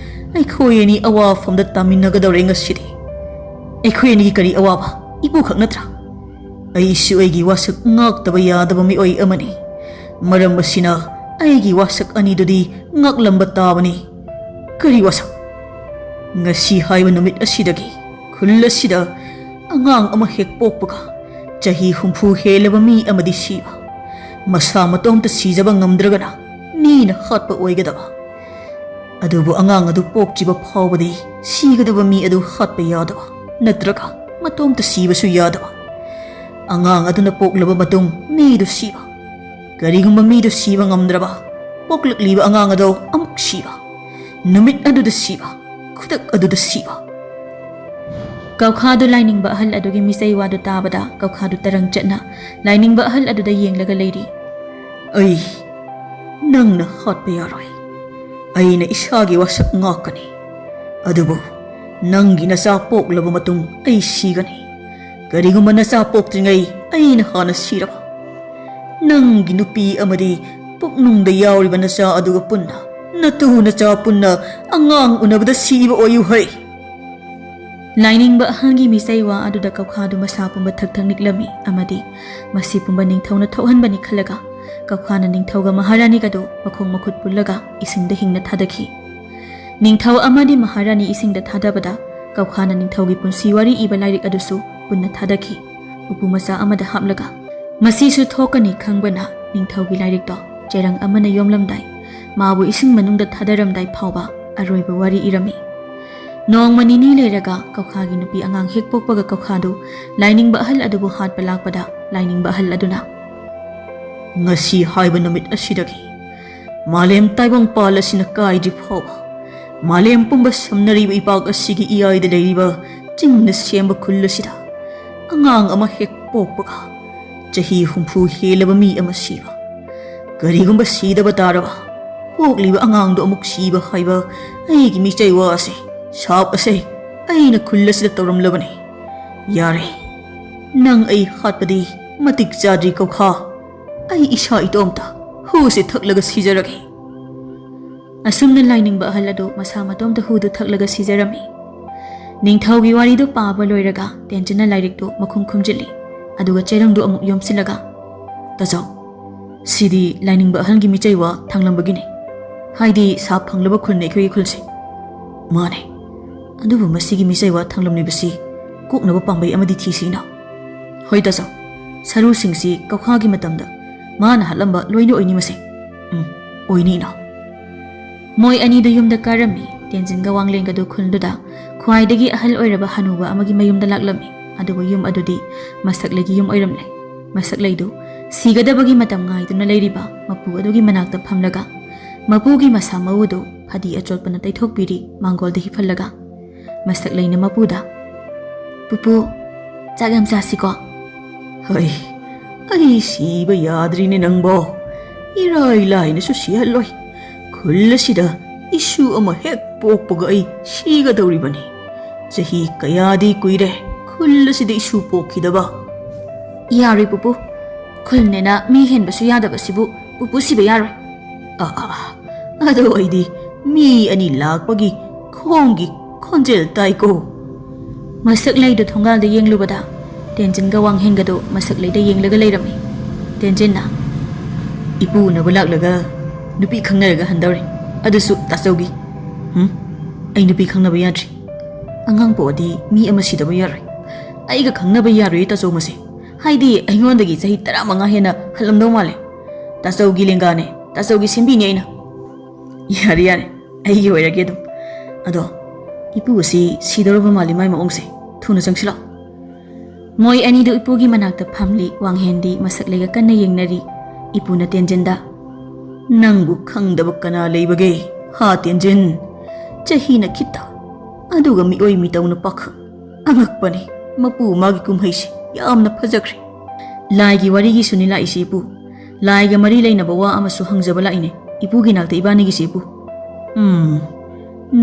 ꯑꯩꯈꯣꯏ ꯑꯅꯤ ꯑꯋꯥꯐꯝꯗ ꯇꯥꯃꯤꯟꯅꯒꯗꯧꯔꯦ ꯉꯁꯤꯗꯤ꯫ ꯑꯩꯈꯣꯏ ꯑꯅꯤꯒꯤ ꯀꯔꯤ ꯑꯋꯥꯕ? ꯏꯄꯨꯈꯛ ꯅꯠꯇ꯭ꯔꯥ? ꯑꯩꯁꯨ ꯑꯩꯒꯤ ꯋꯥꯁꯛ ꯉꯥꯛꯇꯕ ꯌꯥꯗꯕ ꯃꯤꯑꯣꯏ ꯑꯃꯅꯤ꯫ ꯃꯔꯝ ꯑꯁꯤꯅ ꯑꯩꯒꯤ ꯋꯥꯁꯛ ꯑꯅꯤꯗꯨꯗꯤ ꯉꯥꯛꯂꯝꯕ ꯇꯥꯕꯅꯤ꯫ ꯀꯔꯤ ꯋꯥꯁꯛ? ꯉꯁꯤ ꯍꯥꯏꯕ ꯅꯨꯃꯤꯠ ꯑꯁꯤꯗꯒꯤ ꯈꯨꯜ ꯑꯁꯤꯗ ꯑꯉꯥꯡ ꯑꯃ ꯍꯦꯛ ꯄꯣꯛꯄꯒ ꯆꯍꯤ ꯍꯨꯝꯐꯨ ꯍꯦꯜꯂꯕ ꯃꯤ ꯑꯃꯗꯤ ꯁꯤꯕ, ꯃꯁꯥ ꯃꯇꯣꯝꯇ ꯁꯤꯖꯕ ꯉꯝꯗ꯭ꯔꯒꯅ ꯃꯤꯅ ꯍꯥꯠꯄ ꯑꯣꯏꯒꯗꯕ꯫ ꯑꯗꯨꯕꯨ ꯑꯉꯥꯡ ꯑꯗꯨ ꯄꯣꯛꯇ꯭ꯔꯤꯕ ꯐꯥꯎꯕꯗꯤ ꯁꯤꯒꯗꯕ ꯃꯤ ꯑꯗꯨ ꯍꯥꯠꯄ ꯌꯥꯗꯕ ꯅꯠꯇ꯭ꯔꯒ ꯃꯇꯣꯝꯇ ꯁꯤꯕꯁꯨ ꯌꯥꯗꯕ꯫ ꯑꯉꯥꯡ ꯑꯗꯨꯅ ꯄꯣꯛꯂꯕ ꯃꯇꯨꯡ ꯃꯤꯗꯨ ꯁꯤꯕ꯫ ꯀꯔꯤꯒꯨꯝꯕ ꯃꯤꯗꯨ ꯁꯤꯕ ꯉꯝꯗ꯭ꯔꯕ, ꯄꯣꯛꯂꯛꯂꯤꯕ ꯑꯉꯥꯡ ꯑꯗꯨ ꯑꯃꯨꯛ ꯁꯤꯕ꯫ ꯅꯨꯃꯤꯠ ꯑꯗꯨꯗ ꯁꯤꯕ, ꯈꯨꯗꯛ ꯑꯗꯨꯗ ꯁꯤꯕ꯫ ꯀꯧꯈꯥꯗꯨ ꯂꯥꯏꯅꯤꯡꯕ ꯑꯍꯜ ꯑꯗꯨꯒꯤ ꯃꯤꯆꯩ ꯋꯥꯗꯨ ꯇꯥꯕꯗ ꯀꯧꯈꯥꯗꯨ ꯇꯔꯪ ꯆꯠꯅ ꯂꯥꯏꯅꯤꯡꯕ ꯑꯍꯜ ꯑꯗꯨꯗ ꯌꯦꯡꯂꯒ ꯂꯩꯔꯤ꯫ ꯑꯩ ꯅꯪꯅ ꯍꯥꯠꯄ ꯌꯥꯔꯣꯏ꯫ ꯑꯩꯅ ꯏꯁꯥꯒꯤ ꯋꯥꯁꯛ ꯉꯥꯛꯀꯅꯤ꯫ ꯑꯗꯨꯕꯨ ꯅꯪꯒꯤ ꯅꯆꯥ ꯄꯣꯛꯂꯕ ꯃꯇꯨꯡ ꯑꯩ ꯁꯤꯒꯅꯤ꯫ ꯀꯔꯤꯒꯨꯝꯕ ꯅꯆꯥ ꯄꯣꯛꯇ꯭ꯔꯤꯉꯩ ꯑꯩꯅ ꯍꯥꯟꯅ ꯁꯤꯔꯕ, ꯅꯪꯒꯤ ꯅꯨꯄꯤ ꯑꯃꯗꯤ ꯄꯨꯛꯅꯨꯡꯗ ꯌꯥꯎꯔꯤꯕ ꯅꯆꯥ ꯑꯗꯨꯒ ꯄꯨꯟꯅ ꯅꯇꯨ ꯅꯆꯥ ꯄꯨꯟꯅ ꯑꯉꯥꯡ ꯎꯅꯕꯗ ꯁꯤꯕ ꯑꯣꯏꯌꯨ ꯍꯩ꯫ ꯂꯥꯏꯅꯤꯡꯕ ꯑꯍꯜꯒꯤ ꯃꯤꯆꯩ ꯋꯥ ꯑꯗꯨꯗ ꯀꯧꯈꯥꯗꯨ ꯃꯁꯥ ꯄꯨꯝꯕ ꯊꯛ ꯊꯛ ꯅꯤꯛꯂꯝꯃꯤ ꯑꯃꯗꯤ ꯃꯁꯤ ꯄꯨꯝꯕ ꯅꯤꯡꯊꯧꯅ ꯊꯣꯛꯍꯟꯕꯅꯤ ꯈꯜꯂꯒ ꯀꯧꯈꯥꯅ ꯅꯤꯡꯊꯧꯒ ꯃꯍꯥꯔꯥꯅꯤꯒꯗꯨ ꯃꯈꯣꯡ ꯃꯈꯨꯠ ꯄꯨꯜꯂꯒ ꯏꯁꯤꯡꯗ ꯍꯤꯡꯅ ꯊꯥꯗꯈꯤ꯫ ꯅꯤꯡꯊꯧ ꯑꯃꯗꯤ ꯃꯍꯥꯔꯥꯅꯤ ꯏꯁꯤꯡꯗ ꯊꯥꯗꯕꯗ ꯀꯧꯈꯥꯅ ꯅꯤꯡꯊꯧꯒꯤ ꯄꯨꯟꯁꯤ ꯋꯥꯔꯤ ꯏꯕ ꯂꯥꯏꯔꯤꯛ ꯑꯗꯨꯁꯨ ꯄꯨꯟꯅ ꯊꯥꯗꯈꯤ, ꯎꯄꯨ ꯃꯆꯥ ꯑꯃꯗ ꯍꯥꯞꯂꯒ꯫ ꯃꯁꯤꯁꯨ ꯊꯣꯛꯀꯅꯤ ꯈꯪꯕꯅ ꯅꯤꯡꯊꯧꯒꯤ ꯂꯥꯏꯔꯤꯛꯇꯣ ꯆꯦꯔꯪ ꯑꯃꯅ ꯌꯣꯝꯂꯝꯗꯥꯏ, ꯃꯥꯕꯨ ꯏꯁꯤꯡ ꯃꯅꯨꯡꯗ ꯊꯥꯗꯔꯝꯗꯥꯏ ꯐꯥꯎꯕ ꯑꯔꯣꯏꯕ ꯋꯥꯔꯤ ꯏꯔꯝꯃꯤ꯫ ꯅꯣꯡꯃ ꯅꯤꯅꯤ ꯂꯩꯔꯒ ꯀꯧꯈꯥꯒꯤ ꯅꯨꯄꯤ ꯑꯉꯥꯡ ꯍꯦꯛ ꯄꯣꯛꯄꯒ ꯀꯧꯈꯥꯗꯨ ꯂꯥꯏꯅꯤꯡꯕ ꯑꯍꯜ ꯑꯗꯨꯕꯨ ꯍꯥꯠꯄ ꯂꯥꯛꯄꯗ ꯂꯥꯏꯅꯤꯡꯕ ꯑꯍꯜ ꯑꯗꯨꯅ, "ꯉꯁꯤ ꯍꯥꯏꯕ ꯅꯨꯃꯤꯠ ꯑꯁꯤꯗꯒꯤ ꯃꯥꯂꯦꯝ ꯇꯥꯏꯕꯪꯄꯥꯜ ꯑꯁꯤꯅ ꯀꯥꯏꯗ꯭ꯔꯤ ꯐꯥꯎꯕ ꯃꯥꯂꯦꯝ ꯄꯨꯝꯕ ꯁꯝꯅꯔꯤꯕ ꯏꯄꯥꯛ ꯑꯁꯤꯒꯤ ꯏꯌꯥꯏꯗ ꯂꯩꯔꯤꯕ ꯆꯤꯡꯅ ꯁꯦꯝꯕ ꯈꯨꯜ ꯑꯁꯤꯗ ꯑꯉꯥꯡ ꯑꯃ ꯍꯦꯛ ꯄꯣꯛꯄꯒ ꯆꯍꯤ ꯍꯨꯝꯐꯨ ꯍꯦꯜꯂꯕ ꯃꯤ ꯑꯃ ꯁꯤꯕ, ꯀꯔꯤꯒꯨꯝꯕ ꯁꯤꯗꯕ ꯇꯥꯔꯕ ꯄꯣꯛꯂꯤꯕ ꯑꯉꯥꯡꯗꯣ ꯑꯃꯨꯛ ꯁꯤꯕ ꯍꯥꯏꯕ ꯑꯩꯒꯤ ꯃꯤꯆꯩ ꯋꯥ ꯑꯁꯦ, ꯁꯥꯞ ꯑꯁꯦ ꯑꯩꯅ ꯈꯨꯜ ꯑꯁꯤꯗ ꯇꯧꯔꯝꯂꯕꯅꯤ꯫ ꯌꯥꯔꯦ, ꯅꯪ ꯑꯩ ꯍꯥꯠꯄꯗꯤ ꯃꯇꯤꯛ ꯆꯥꯗ꯭ꯔꯤ ꯀꯧꯈꯥ꯫ ꯑꯩ ꯏꯁꯥ ꯏꯇꯣꯝꯇ ꯍꯨꯁꯦ ꯊꯛꯂꯒ ꯁꯤꯖꯔꯒꯦ꯫" ꯑꯁꯨꯝꯅ ꯂꯥꯏꯅꯤꯡꯕ ꯑꯍꯜ ꯑꯗꯨ ꯃꯁꯥ ꯃꯇꯣꯝꯇ ꯍꯨꯗꯨ ꯊꯛꯂꯒ ꯁꯤꯖꯔꯝꯃꯤ꯫ ꯅꯤꯡꯊꯧꯒꯤ ꯋꯥꯔꯤꯗꯨ ꯄꯥꯕ ꯂꯣꯏꯔꯒ ꯇꯦꯟꯖꯤꯟꯅ ꯂꯥꯏꯔꯤꯛꯇꯨ ꯃꯈꯨꯝ ꯈꯨꯝꯖꯤꯜꯂꯤ꯫ ꯑꯗꯨꯒ ꯆꯦꯔꯪꯗꯨ ꯑꯃꯨꯛ ꯌꯣꯝꯁꯤꯜꯂꯒ, "ꯇꯥꯆꯧ, ꯁꯤꯗꯤ ꯂꯥꯏꯅꯤꯡꯕ ꯑꯍꯜꯒꯤ ꯃꯤꯆꯩ ꯋꯥ ꯊꯥꯡꯂꯝꯕꯒꯤꯅꯤ꯫ ꯍꯥꯏꯗꯤ ꯁꯥ ꯐꯪꯂꯕ ꯈꯨꯜꯅꯤ ꯑꯩꯈꯣꯏꯒꯤ ꯈꯨꯜꯁꯦ꯫" "ꯃꯥꯅꯦ꯫ ꯑꯗꯨꯕꯨ ꯃꯁꯤꯒꯤ ꯃꯤꯆꯩ ꯋꯥ ꯊꯥꯡꯂꯝꯂꯤꯕꯁꯤ ꯀꯣꯛꯅꯕ ꯄꯥꯝꯕꯩ ꯑꯃꯗꯤ ꯊꯤꯁꯤꯅ꯫" "ꯍꯣꯏ ꯇꯥꯆꯧ, ꯁꯔꯨꯁꯤꯡꯁꯤ ꯀꯧꯈꯥꯒꯤ ꯃꯇꯝꯗ ꯃꯥꯅ ꯍꯥꯠꯂꯝꯕ ꯂꯣꯏꯅ ꯑꯣꯏꯅꯤ ꯃꯁꯦ꯫" "ꯎꯝ, ꯑꯣꯏꯅꯤ ꯏꯅꯥꯎ꯫" ꯃꯣꯏ ꯑꯅꯤꯗꯨ ꯌꯨꯝꯗ ꯀꯥꯔꯝꯃꯤ꯫ ꯇꯦꯟꯖꯤꯟꯒ ꯋꯥꯡꯂꯦꯟꯒꯗꯨ ꯈꯨꯜꯗꯨꯗ ꯈ꯭ꯋꯥꯏꯗꯒꯤ ꯑꯍꯜ ꯑꯣꯏꯔꯕ ꯍꯅꯨꯕ ꯑꯃꯒꯤ ꯃꯌꯨꯝꯗ ꯂꯥꯛꯂꯝꯃꯤ꯫ ꯑꯗꯨꯕꯨ ꯌꯨꯝ ꯑꯗꯨꯗꯤ ꯃꯁꯛꯂꯩꯒꯤ ꯌꯨꯝ ꯑꯣꯏꯔꯝꯂꯦ꯫ ꯃꯁꯛꯂꯩꯗꯨ ꯁꯤꯒꯗꯕꯒꯤ ꯃꯇꯝ ꯉꯥꯏꯗꯨꯅ ꯂꯩꯔꯤꯕ ꯃꯄꯨ ꯑꯗꯨꯒꯤ ꯃꯅꯥꯛꯇ ꯐꯝꯂꯒ ꯃꯄꯨꯒꯤ ꯃꯁꯥ ꯃꯎꯗꯨ ꯐꯗꯤ ꯑꯆꯣꯠꯄꯅ ꯇꯩꯊꯣꯛꯄꯤꯔꯤ꯫ ꯃꯥꯡꯒꯣꯜꯗ ꯍꯤꯞꯍꯜꯂꯒ ꯃꯁꯛꯂꯩꯅ ꯃꯄꯨꯗ, "ꯄꯨꯄꯨ, ꯆꯥꯛ ꯌꯥꯝ ꯆꯥꯁꯤꯀꯣ?" "ꯍꯩ, ꯑꯩ ꯁꯤꯕ ꯌꯥꯗ꯭ꯔꯤꯅꯦ ꯅꯪꯕꯣ꯫ ꯏꯔꯥꯏ ꯂꯥꯏꯅꯁꯨ ꯁꯤꯍꯜꯂꯣꯏ꯫ ꯈꯨꯜ ꯑꯁꯤꯗ ꯏꯁꯨ ꯑꯃ ꯍꯦꯛ ꯄꯣꯛꯄꯒ ꯑꯩ ꯁꯤꯒꯗꯧꯔꯤꯕꯅꯤ꯫ ꯆꯍꯤ ꯀꯌꯥꯗꯤ ꯀꯨꯏꯔꯦ ꯈꯨꯜ ꯑꯁꯤꯗ ꯏꯁꯨ ꯄꯣꯛꯈꯤꯗꯕ꯫" "ꯌꯥꯔꯣꯏ ꯄꯨꯄꯨ, ꯈꯨꯜꯅꯦꯅ ꯃꯤ ꯍꯦꯟꯕꯁꯨ ꯌꯥꯗꯕꯁꯤꯕꯨ ꯄꯨꯄꯨ ꯁꯤꯕ ꯌꯥꯔꯣꯏ꯫" "ꯑꯥ, ꯑꯥ, ꯑꯥ, ꯑꯗꯣ ꯑꯩꯗꯤ ꯃꯤ ꯑꯅꯤ ꯂꯥꯛꯄꯒꯤ ꯈꯣꯡꯒꯤ ꯈꯣꯟꯖꯦꯜ ꯇꯥꯏꯀꯣ꯫" ꯃꯁꯛꯂꯩꯗꯨ ꯊꯣꯡꯒꯥꯜꯗ ꯌꯦꯡꯂꯨꯕꯗ ꯇꯦꯟꯖꯤꯟꯒ ꯋꯥꯡꯍꯦꯟꯒꯗꯨ ꯃꯁꯛꯂꯩꯗ ꯌꯦꯡꯂꯒ ꯂꯩꯔꯝꯃꯤ꯫ ꯇꯦꯟꯖꯤꯟꯅ, "ꯏꯄꯨ ꯎꯅꯕ ꯂꯥꯛꯂꯒ ꯅꯨꯄꯤ ꯈꯪꯅꯔꯒ ꯍꯟꯗꯧꯔꯦ, ꯑꯗꯨꯁꯨ ꯇꯥꯆꯧꯒꯤ꯫" "ꯍꯨꯝ? ꯑꯩ ꯅꯨꯄꯤ ꯈꯪꯅꯕ ꯌꯥꯗ꯭ꯔꯤ꯫ ꯑꯉꯥꯡ ꯄꯣꯛꯑꯗꯤ ꯃꯤ ꯑꯃ ꯁꯤꯗꯕ ꯌꯥꯔꯣꯏ꯫ ꯑꯩꯒ ꯈꯪꯅꯕ ꯌꯥꯔꯣꯏ ꯇꯥꯆꯧ ꯃꯁꯦ꯫ ꯍꯥꯏꯗꯤ ꯑꯩꯉꯣꯟꯗꯒꯤ ꯆꯍꯤ ꯇꯔꯥꯃꯉꯥ ꯍꯦꯟꯅ ꯍꯜꯂꯝꯗꯧ ꯃꯥꯜꯂꯦ꯫ ꯇꯥꯆꯧꯒꯤ ꯂꯦꯡꯒꯥꯅꯦ, ꯇꯥꯆꯧꯒꯤ ꯁꯦꯝꯕꯤꯅꯦ ꯑꯩꯅ꯫" "ꯌꯥꯔꯦ, ꯌꯥꯔꯦ, ꯑꯩꯒꯤ ꯑꯣꯏꯔꯒꯦ ꯑꯗꯨꯝ꯫ ꯑꯗꯣ ꯏꯄꯨ ꯑꯁꯤ ꯁꯤꯗꯧꯔꯕ ꯃꯥꯜꯂꯤ ꯃꯥꯏ ꯃꯑꯣꯡꯁꯦ꯫ ꯊꯨꯅ ꯆꯪꯁꯤꯜꯂꯣ꯫" ꯃꯣꯏ ꯑꯅꯤꯗꯨ ꯏꯄꯨꯒꯤ ꯃꯅꯥꯛꯇ ꯐꯝꯂꯤ꯫ ꯋꯥꯡꯍꯦꯟꯗꯤ ꯃꯁꯛꯂꯩꯒ ꯀꯟꯅ ꯌꯦꯡꯅꯔꯤ꯫ ꯏꯄꯨꯅ ꯇꯦꯟꯖꯤꯟꯗ, "ꯅꯪꯕꯨ ꯈꯪꯗꯕ ꯀꯅꯥ ꯂꯩꯕꯒꯦ, ꯍꯥ ꯇꯦꯟꯖꯤꯟ? ꯆꯍꯤꯅ ꯈꯤꯇ, ꯑꯗꯨꯒ ꯃꯤꯑꯣꯏ ꯃꯤꯇꯧꯅ ꯄꯥꯈꯪ꯫ ꯑꯉꯛꯄꯅꯤ, ꯃꯄꯨ ꯃꯥꯒꯤ ꯀꯨꯝꯍꯩꯁꯤ ꯌꯥꯝꯅ ꯐꯖꯈ꯭ꯔꯦ꯫" "ꯂꯥꯏꯒꯤ ꯋꯥꯔꯤꯒꯤꯁꯨꯅꯤ ꯂꯥꯛꯏꯁꯤ ꯏꯄꯨ꯫ ꯂꯥꯏꯒ ꯃꯔꯤ ꯂꯩꯅꯕ ꯋꯥ ꯑꯃꯁꯨ ꯍꯪꯖꯕ ꯂꯥꯛꯏꯅꯦ ꯏꯄꯨꯒꯤ ꯅꯥꯛꯇ ꯏꯕꯥꯅꯤꯒꯤꯁꯤ ꯏꯄꯨ꯫" "ꯎꯝ,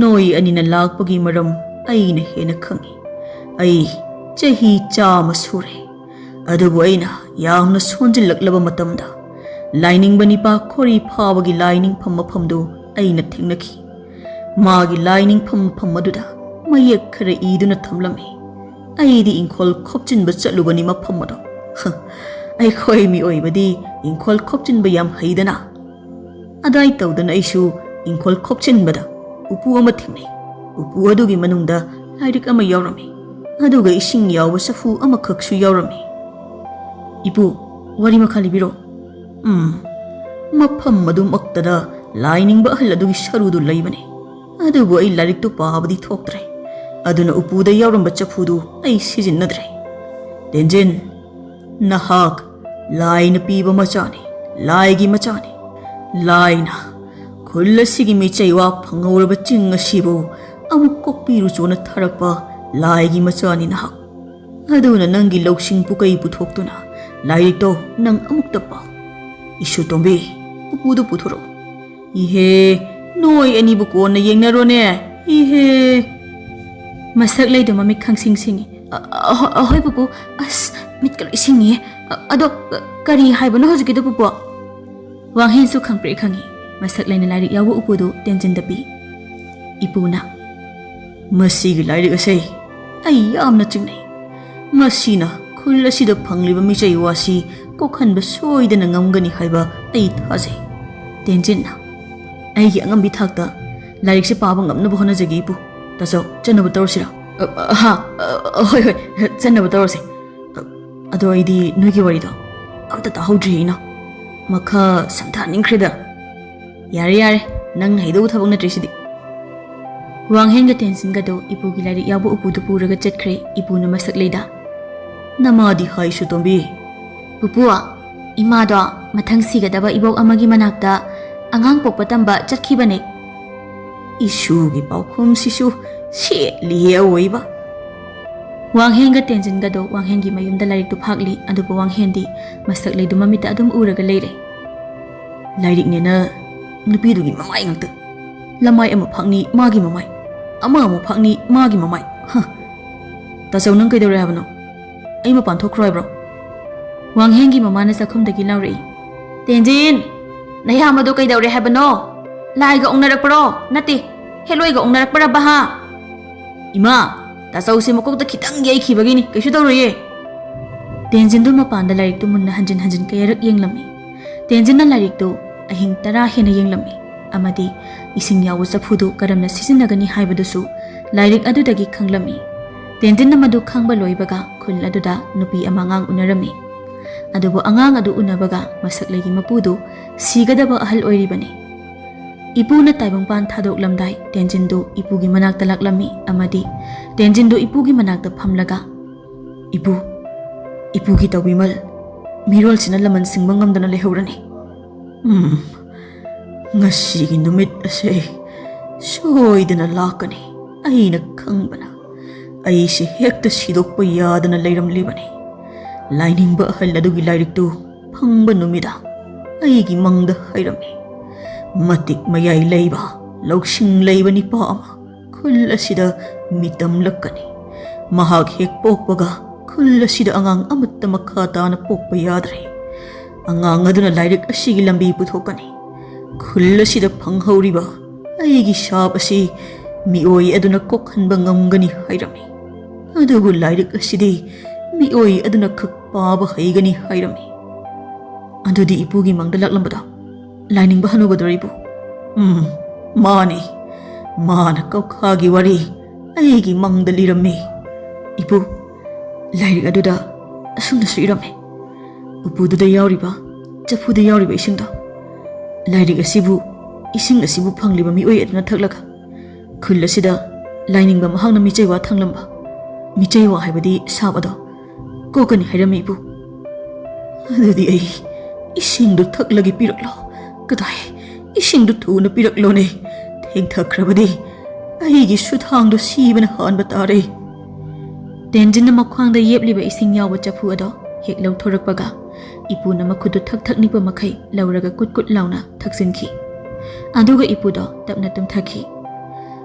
ꯅꯣꯏ ꯑꯅꯤꯅ ꯂꯥꯛꯄꯒꯤ ꯃꯔꯝ ꯑꯩꯅ ꯍꯦꯟꯅ ꯈꯪꯏ꯫ ꯑꯩ ꯆꯍꯤ ꯆꯥꯝꯃ ꯁꯨꯔꯦ꯫ ꯑꯗꯨꯕꯨ ꯑꯩꯅ ꯌꯥꯝꯅ ꯁꯣꯟꯖꯤꯜꯂꯛꯂꯕ ꯃꯇꯝꯗ ꯂꯥꯏꯅꯤꯡꯕ ꯅꯤꯄꯥ ꯈꯣꯔꯤ ꯐꯥꯕꯒꯤ ꯂꯥꯏꯅꯤꯡꯐꯝ ꯃꯐꯝꯗꯨ ꯑꯩꯅ ꯊꯦꯡꯅꯈꯤ꯫ ꯃꯥꯒꯤ ꯂꯥꯏꯅꯤꯡꯐꯝ ꯃꯐꯝ ꯑꯗꯨꯗ ꯃꯌꯦꯛ ꯈꯔ ꯏꯗꯨꯅ ꯊꯝꯂꯝꯃꯤ꯫ ꯑꯩꯗꯤ ꯏꯪꯈꯣꯜ ꯈꯣꯞꯆꯤꯟꯕ ꯆꯠꯂꯨꯕꯅꯤ ꯃꯐꯝ ꯑꯗꯣ꯫ ꯍ, ꯑꯩꯈꯣꯏ ꯃꯤꯑꯣꯏꯕꯗꯤ ꯏꯪꯈꯣꯜ ꯈꯣꯞꯆꯤꯟꯕ ꯌꯥꯝ ꯍꯩꯗꯅ꯫ ꯑꯗꯥꯏ ꯇꯧꯗꯅ ꯑꯩꯁꯨ ꯏꯪꯈꯣꯜ ꯈꯣꯞꯆꯤꯟꯕꯗ ꯎꯄꯨ ꯑꯃ ꯊꯦꯡꯅꯩ꯫ ꯎꯄꯨ ꯑꯗꯨꯒꯤ ꯃꯅꯨꯡꯗ ꯂꯥꯏꯔꯤꯛ ꯑꯃ ꯌꯥꯎꯔꯝꯃꯤ꯫ ꯑꯗꯨꯒ ꯏꯁꯤꯡ ꯌꯥꯎꯕ ꯆꯐꯨ ꯑꯃꯈꯛꯁꯨ ꯌꯥꯎꯔꯝꯃꯤ꯫ "ꯏꯄꯨ, ꯋꯥꯔꯤ ꯃꯈꯥ ꯂꯤꯕꯤꯔꯣ꯫" "ꯎꯝ, ꯃꯐꯝ ꯑꯗꯨꯃꯛꯇꯗ ꯂꯥꯏ ꯅꯤꯡꯕ ꯑꯍꯜ ꯑꯗꯨꯒꯤ ꯁꯔꯨꯗꯨ ꯂꯩꯕꯅꯤ꯫ ꯑꯗꯨꯕꯨ ꯑꯩ ꯂꯥꯏꯔꯤꯛꯇꯨ ꯄꯥꯕꯗꯤ ꯊꯣꯛꯇ꯭ꯔꯦ꯫ ꯑꯗꯨꯅ ꯎꯄꯨꯗ ꯌꯥꯎꯔꯝꯕ ꯆꯐꯨꯗꯨ ꯑꯩ ꯁꯤꯖꯤꯟꯅꯗ꯭ꯔꯦ꯫ ꯇꯦꯟꯖꯤꯟ, ꯅꯍꯥꯛ ꯂꯥꯏꯅ ꯄꯤꯕ ꯃꯆꯥꯅꯤ, ꯂꯥꯏꯒꯤ ꯃꯆꯥꯅꯤ꯫ ꯂꯥꯏꯅ ꯈꯨꯜ ꯑꯁꯤꯒꯤ ꯃꯤꯆꯩ ꯋꯥ ꯐꯪꯍꯧꯔꯕ ꯆꯤꯡ ꯑꯁꯤꯕꯨ ꯑꯃꯨꯛ ꯀꯣꯛꯄꯤꯔꯨꯆꯣꯅ ꯊꯥꯔꯛꯄ ꯂꯥꯏꯒꯤ ꯃꯆꯥꯅꯤ ꯅꯍꯥꯛ꯫ ꯑꯗꯨꯅ ꯅꯪꯒꯤ ꯂꯧꯁꯤꯡ ꯄꯨꯀꯩ ꯄꯨꯊꯣꯛꯇꯨꯅ ꯂꯥꯏꯔꯤꯛꯇꯣ ꯅꯪ ꯑꯃꯨꯛꯇ ꯄꯥꯎ꯫ ꯏꯁꯨꯇꯣꯝꯕꯤ, ꯎꯄꯨꯗꯨ ꯄꯨꯊꯣꯔꯛꯎ꯫" "ꯏꯍꯦ, ꯅꯣꯏ ꯑꯅꯤꯕꯨ ꯀꯣꯟꯅ ꯌꯦꯡꯅꯔꯣꯅꯦ꯫ ꯏꯍꯦ꯫" ꯃꯁꯛ ꯂꯩꯗꯨ ꯃꯃꯤꯠ ꯈꯪꯁꯤꯡ ꯁꯤꯡꯉꯤ꯫ "ꯑ, ꯑ, ꯍꯣ-, ꯍꯣꯏ, ꯄꯨꯄꯨ꯫ ꯑꯁ, ꯃꯤꯠꯀ ꯂꯣꯏ ꯁꯤꯡꯉꯤꯌꯦ꯫ ꯑ, ꯑꯗꯣ, ꯑ, ꯀꯔꯤ ꯍꯥꯏꯕꯅꯣ ꯍꯧꯖꯤꯛꯀꯤꯗꯣ, ꯄꯨꯄꯨ?" ꯋꯥꯡꯍꯦꯟꯁꯨ ꯈꯪꯄ꯭ꯔꯦꯛ ꯈꯪꯉꯤ꯫ ꯃꯁꯛ ꯂꯩꯅ ꯂꯥꯏꯔꯤꯛ ꯌꯥꯎꯕ ꯎꯄꯨꯗꯨ ꯇꯦꯟꯖꯤꯟꯗ ꯄꯤ꯫ ꯏꯄꯨꯅ, "ꯃꯁꯤꯒꯤ ꯂꯥꯏꯔꯤꯛ ꯑꯁꯦ ꯑꯩ ꯌꯥꯝꯅ ꯆꯤꯡꯅꯩ꯫ ꯃꯁꯤꯅ ꯈꯨꯜ ꯑꯁꯤꯗ ꯐꯪꯂꯤꯕ ꯃꯤꯆꯩ ꯋꯥꯁꯤ ꯀꯣꯛꯍꯟꯕ ꯁꯣꯏꯗꯅ ꯉꯝꯒꯅꯤ ꯍꯥꯏꯕ ꯑꯩ ꯊꯥꯖꯩ꯫" ꯇꯦꯟꯖꯤꯟꯅ, "ꯑꯩꯒꯤ ꯑꯉꯝꯕꯤ ꯊꯥꯛꯇ ꯂꯥꯏꯔꯤꯛꯁꯦ ꯄꯥꯕ ꯉꯝꯅꯕ ꯍꯣꯠꯅꯖꯒꯦ, ꯏꯄꯨ꯫ ꯇꯥꯆꯧ, ꯆꯠꯅꯕ ꯇꯧꯔꯁꯤꯔꯥ?" "ꯑ, ꯑ, ꯍꯥ, ꯑ, ꯑ, ꯍꯣꯏ, ꯍꯣꯏ, ꯆꯠꯅꯕ ꯇꯧꯔꯁꯦ꯫ ꯑ, ꯑꯗꯣ ꯑꯩꯗꯤ ꯅꯣꯏꯒꯤ ꯋꯥꯔꯤꯗꯣ ꯑꯝꯇ ꯇꯥꯍꯧꯗ꯭ꯔꯤꯌꯦ, ꯏꯅꯥꯎ꯫ ꯃꯈꯥ ꯁꯝꯊꯥꯅꯤꯡꯈ꯭ꯔꯦꯗ꯫" "ꯌꯥꯔꯦ, ꯌꯥꯔꯦ, ꯅꯪꯅ ꯍꯩꯗꯧꯕ ꯊꯕꯛ ꯅꯠꯇ꯭ꯔꯦ ꯁꯤꯗꯤ꯫" ꯋꯥꯡꯍꯦꯟꯒ ꯇꯦꯟꯖꯤꯟꯒꯗꯣ ꯏꯄꯨꯒꯤ ꯂꯥꯏꯔꯤꯛ ꯌꯥꯎꯕ ꯎꯄꯨꯗꯨ ꯄꯨꯔꯒ ꯆꯠꯈ꯭ꯔꯦ ꯏꯄꯨꯅ ꯃꯁꯛ ꯂꯩꯗ꯫ "ꯅꯃꯥꯗꯤ ꯍꯥꯏ, ꯏꯁꯨꯇꯣꯝꯕꯤ?" "ꯄꯨꯄꯨ, ꯏꯃꯥꯗꯣ ꯃꯊꯪ ꯁꯤꯒꯗꯕ ꯏꯕꯣꯛ ꯑꯃꯒꯤ ꯃꯅꯥꯛꯇ ꯑꯉꯥꯡ ꯄꯣꯛꯄ ꯇꯝꯕ ꯆꯠꯈꯤꯕꯅꯦ꯫" "ꯏꯁꯨꯒꯤ ꯄꯥꯎꯈꯨꯝꯁꯤꯁꯨ ꯁꯦꯠꯂꯤꯍꯦ ꯑꯋꯣꯏꯕ꯫" ꯋꯥꯡꯍꯦꯟꯒ ꯇꯦꯟꯖꯤꯟꯒꯗꯣ ꯋꯥꯡꯍꯦꯟꯒꯤ ꯃꯌꯨꯝꯗ ꯂꯥꯏꯔꯤꯛꯇꯨ ꯐꯥꯛꯂꯤ, ꯑꯗꯨꯕꯨ ꯋꯥꯡꯍꯦꯟꯗꯤ ꯃꯁꯛ ꯂꯩꯗꯨ ꯃꯃꯤꯠꯇ ꯑꯗꯨꯝ ꯎꯔꯒ ꯂꯩꯔꯦ꯫ "ꯂꯥꯏꯔꯤꯛꯅꯦꯅ ꯅꯨꯄꯤꯗꯨꯒꯤ ꯃꯃꯥꯏ ꯉꯥꯛꯇ꯫ ꯂꯃꯥꯏ ꯑꯃ ꯐꯥꯛꯅꯤ ꯃꯥꯒꯤ ꯃꯃꯥꯏ, ꯑꯃ ꯑꯃꯨꯛ ꯐꯥꯛꯅꯤ ꯃꯥꯒꯤ ꯃꯃꯥꯏ꯫ ꯍ! ꯇꯥꯆꯧ, ꯅꯪ ꯀꯩꯗꯧꯔꯦ ꯍꯥꯏꯕꯅꯣ? ꯑꯩ ꯃꯄꯥꯟ ꯊꯣꯛꯈ꯭ꯔꯣ ꯍꯥꯏꯕ꯭ꯔꯣ?" ꯋꯥꯡꯍꯦꯟꯒꯤ ꯃꯃꯥꯅ ꯆꯥꯛꯈꯨꯝꯗꯒꯤ ꯂꯥꯎꯔꯛꯏ꯫ "ꯇꯦꯟꯖꯤꯟ, ꯅꯌꯥꯝꯕꯗꯣ ꯀꯩꯗꯧꯔꯦ ꯍꯥꯏꯕꯅꯣ? ꯂꯥꯏꯒ ꯑꯣꯛꯅꯔꯛꯄ꯭ꯔꯣ? ꯅꯠꯇꯦ, ꯍꯦꯂꯣꯏꯒ ꯑꯣꯛꯅꯔꯛꯄ꯭ꯔꯕ ꯍꯥ?" "ꯏꯃꯥ, ꯇꯥꯆꯧꯁꯦ ꯃꯀꯣꯛꯇ ꯈꯤꯇꯪ ꯌꯩꯈꯤꯕꯒꯤꯅꯤ, ꯀꯩꯁꯨ ꯇꯧꯔꯣꯏꯌꯦ꯫" ꯇꯦꯟꯖꯤꯟꯗꯨ ꯃꯄꯥꯟꯗ ꯂꯥꯏꯔꯤꯛꯇꯨ ꯃꯨꯟꯅ ꯍꯟꯖꯤꯟ ꯍꯟꯖꯤꯟ ꯀꯌꯥꯔꯛ ꯌꯦꯡꯂꯝꯃꯤ꯫ ꯇꯦꯟꯖꯤꯟꯅ ꯂꯥꯏꯔꯤꯛꯇꯨ ꯑꯍꯤꯡ ꯇꯔꯥ ꯍꯦꯟꯅ ꯌꯦꯡꯂꯝꯃꯤ ꯑꯃꯗꯤ ꯏꯁꯤꯡ ꯌꯥꯎꯕ ꯆꯐꯨꯗꯨ ꯀꯔꯝꯅ ꯁꯤꯖꯤꯟꯅꯒꯅꯤ ꯍꯥꯏꯕꯗꯨꯁꯨ ꯂꯥꯏꯔꯤꯛ ꯑꯗꯨꯗꯒꯤ ꯈꯪꯂꯝꯃꯤ꯫ ꯇꯦꯟꯖꯤꯟꯅ ꯃꯗꯨ ꯈꯪꯕ ꯂꯣꯏꯕꯒ ꯈꯨꯜ ꯑꯗꯨꯗ ꯅꯨꯄꯤ ꯑꯃ ꯑꯉꯥꯡ ꯎꯅꯔꯝꯃꯤ꯫ ꯑꯗꯨꯕꯨ ꯑꯉꯥꯡ ꯑꯗꯨ ꯎꯅꯕꯒ ꯃꯁꯛ ꯂꯩꯒꯤ ꯃꯄꯨꯗꯨ ꯁꯤꯒꯗꯕ ꯑꯍꯜ ꯑꯣꯏꯔꯤꯕꯅꯤ꯫ ꯏꯄꯨꯅ ꯇꯥꯏꯕꯪꯄꯥꯟ ꯊꯥꯗꯣꯛꯂꯝꯗꯥꯏ ꯇꯦꯟꯖꯤꯟꯗꯨ ꯏꯄꯨꯒꯤ ꯃꯅꯥꯛꯇ ꯂꯥꯛꯂꯝꯃꯤ ꯑꯃꯗꯤ ꯇꯦꯟꯖꯤꯟꯗꯨ ꯏꯄꯨꯒꯤ ꯃꯅꯥꯛꯇ ꯐꯝꯂꯒ, "ꯏꯄꯨ, ꯏꯄꯨꯒꯤ ꯇꯧꯕꯤꯃꯜ, ꯃꯤꯔꯣꯜꯁꯤꯅ ꯂꯃꯟ ꯁꯤꯡꯕ ꯉꯝꯗꯅ ꯂꯩꯍꯧꯔꯅꯤ꯫ ꯎꯝ, ꯉꯁꯤꯒꯤ ꯅꯨꯃꯤꯠ ꯑꯁꯦ ꯁꯣꯏꯗꯅ ꯂꯥꯛꯀꯅꯤ꯫ ꯑꯩꯅ ꯈꯪꯕꯅ ꯑꯩꯁꯦ ꯍꯦꯛꯇ ꯁꯤꯗꯣꯛꯄ ꯌꯥꯗꯅ ꯂꯩꯔꯝꯂꯤꯕꯅꯤ꯫ ꯂꯥꯏꯅꯤꯡꯕ ꯑꯍꯜ ꯑꯗꯨꯒꯤ ꯂꯥꯏꯔꯤꯛꯇꯨ ꯐꯪꯕ ꯅꯨꯃꯤꯗꯥꯡ ꯑꯩꯒꯤ ꯃꯪꯗ ꯍꯥꯏꯔꯝꯃꯤ꯫ ꯃꯇꯤꯛ ꯃꯌꯥꯏ ꯂꯩꯕ, ꯂꯧꯁꯤꯡ ꯂꯩꯕ ꯅꯤꯄꯥ ꯑꯃ ꯈꯨꯜ ꯑꯁꯤꯗ ꯃꯤꯇꯝꯂꯛꯀꯅꯤ꯫ ꯃꯍꯥꯛ ꯍꯦꯛ ꯄꯣꯛꯄꯒ ꯈꯨꯜ ꯑꯁꯤꯗ ꯑꯉꯥꯡ ꯑꯃꯠꯇ ꯃꯈꯥ ꯇꯥꯅ ꯄꯣꯛꯄ ꯌꯥꯗ꯭ꯔꯦ꯫ ꯑꯉꯥꯡ ꯑꯗꯨꯅ ꯂꯥꯏꯔꯤꯛ ꯑꯁꯤꯒꯤ ꯂꯝꯕꯤ ꯄꯨꯊꯣꯛꯀꯅꯤ꯫ ꯈꯨꯜ ꯑꯁꯤꯗ ꯐꯪꯍꯧꯔꯤꯕ ꯑꯩꯒꯤ ꯁꯥꯞ ꯑꯁꯤ ꯃꯤꯑꯣꯏ ꯑꯗꯨꯅ ꯀꯣꯛꯍꯟꯕ ꯉꯝꯒꯅꯤ ꯍꯥꯏꯔꯝꯃꯤ꯫ ꯑꯗꯨꯕꯨ ꯂꯥꯏꯔꯤꯛ ꯑꯁꯤꯗꯤ ꯃꯤꯑꯣꯏ ꯑꯗꯨꯅ ꯈꯛ ꯄꯥꯕ ꯍꯩꯒꯅꯤ ꯍꯥꯏꯔꯝꯃꯤ꯫ ꯑꯗꯨꯗꯤ ꯏꯄꯨꯒꯤ ꯃꯪꯗ ꯂꯥꯛꯂꯝꯕꯗꯣ ꯂꯥꯏꯅꯤꯡꯕ ꯍꯅꯨꯕꯗꯨꯔ ꯏꯄꯨ?" "ꯎꯝ, ꯃꯥꯅꯤ꯫ ꯃꯥꯅ ꯀꯧꯈꯥꯒꯤ ꯋꯥꯔꯤ ꯑꯩꯒꯤ ꯃꯪꯗ ꯂꯤꯔꯝꯃꯤ꯫ ꯏꯄꯨ, ꯂꯥꯏꯔꯤꯛ ꯑꯗꯨꯗ ꯑꯁꯨꯝꯅꯁꯨ ꯏꯔꯝꯃꯤ, ꯎꯄꯨꯗꯨꯗ ꯌꯥꯎꯔꯤꯕ, ꯆꯐꯨꯗ ꯌꯥꯎꯔꯤꯕ ꯏꯁꯤꯡꯗꯣ, ꯂꯥꯏꯔꯤꯛ ꯑꯁꯤꯕꯨ, ꯏꯁꯤꯡ ꯑꯁꯤꯕꯨ ꯐꯪꯂꯤꯕ ꯃꯤꯑꯣꯏ ꯑꯗꯨꯅ ꯊꯛꯂꯒ ꯈꯨꯜ ꯑꯁꯤꯗ ꯂꯥꯏꯅꯤꯡꯕ ꯃꯍꯥꯛꯅ ꯃꯤꯆꯩꯋꯥ ꯊꯥꯡꯂꯝꯕ, ꯃꯤꯆꯩꯋꯥ ꯍꯥꯏꯕꯗꯤ ꯁꯥꯞ ꯑꯗꯣ, ꯀꯣꯛꯀꯅꯤ ꯍꯥꯏꯔꯝꯃꯤ ꯏꯄꯨ꯫ ꯑꯗꯨꯗꯤ ꯑꯩ ꯏꯁꯤꯡꯗꯨ ꯊꯛꯂꯒꯦ, ꯄꯤꯔꯛꯂꯣ꯫ ꯀꯗꯥꯏ, ꯏꯁꯤꯡꯗꯨ ꯊꯨꯅ ꯄꯤꯔꯛꯂꯣꯅꯦ꯫ ꯊꯦꯡꯊꯈ꯭ꯔꯕꯗꯤ ꯑꯩꯒꯤ ꯁꯨꯊꯥꯡꯗꯨ ꯁꯤꯕꯅ ꯍꯥꯟꯕ ꯇꯥꯔꯦ꯫" ꯇꯦꯟꯖꯤꯟꯅ ꯃꯈ꯭ꯋꯥꯡꯗ ꯌꯦꯞꯂꯤꯕ ꯏꯁꯤꯡ ꯌꯥꯎꯕ ꯆꯐꯨ ꯑꯗꯣ ꯍꯦꯛ ꯂꯧꯊꯣꯔꯛꯄꯒ, ꯏꯄꯨꯅ ꯃꯈꯨꯠꯇꯨ ꯊꯛ ꯊꯛ ꯅꯤꯛꯄ ꯃꯈꯩ ꯂꯧꯔꯒ ꯀꯨꯠ ꯀꯨꯠ ꯂꯥꯎꯅ ꯊꯛꯆꯤꯟꯈꯤ꯫ ꯑꯗꯨꯒ ꯏꯄꯨꯗꯣ ꯇꯞꯅ ꯇꯨꯝꯊꯈꯤ꯫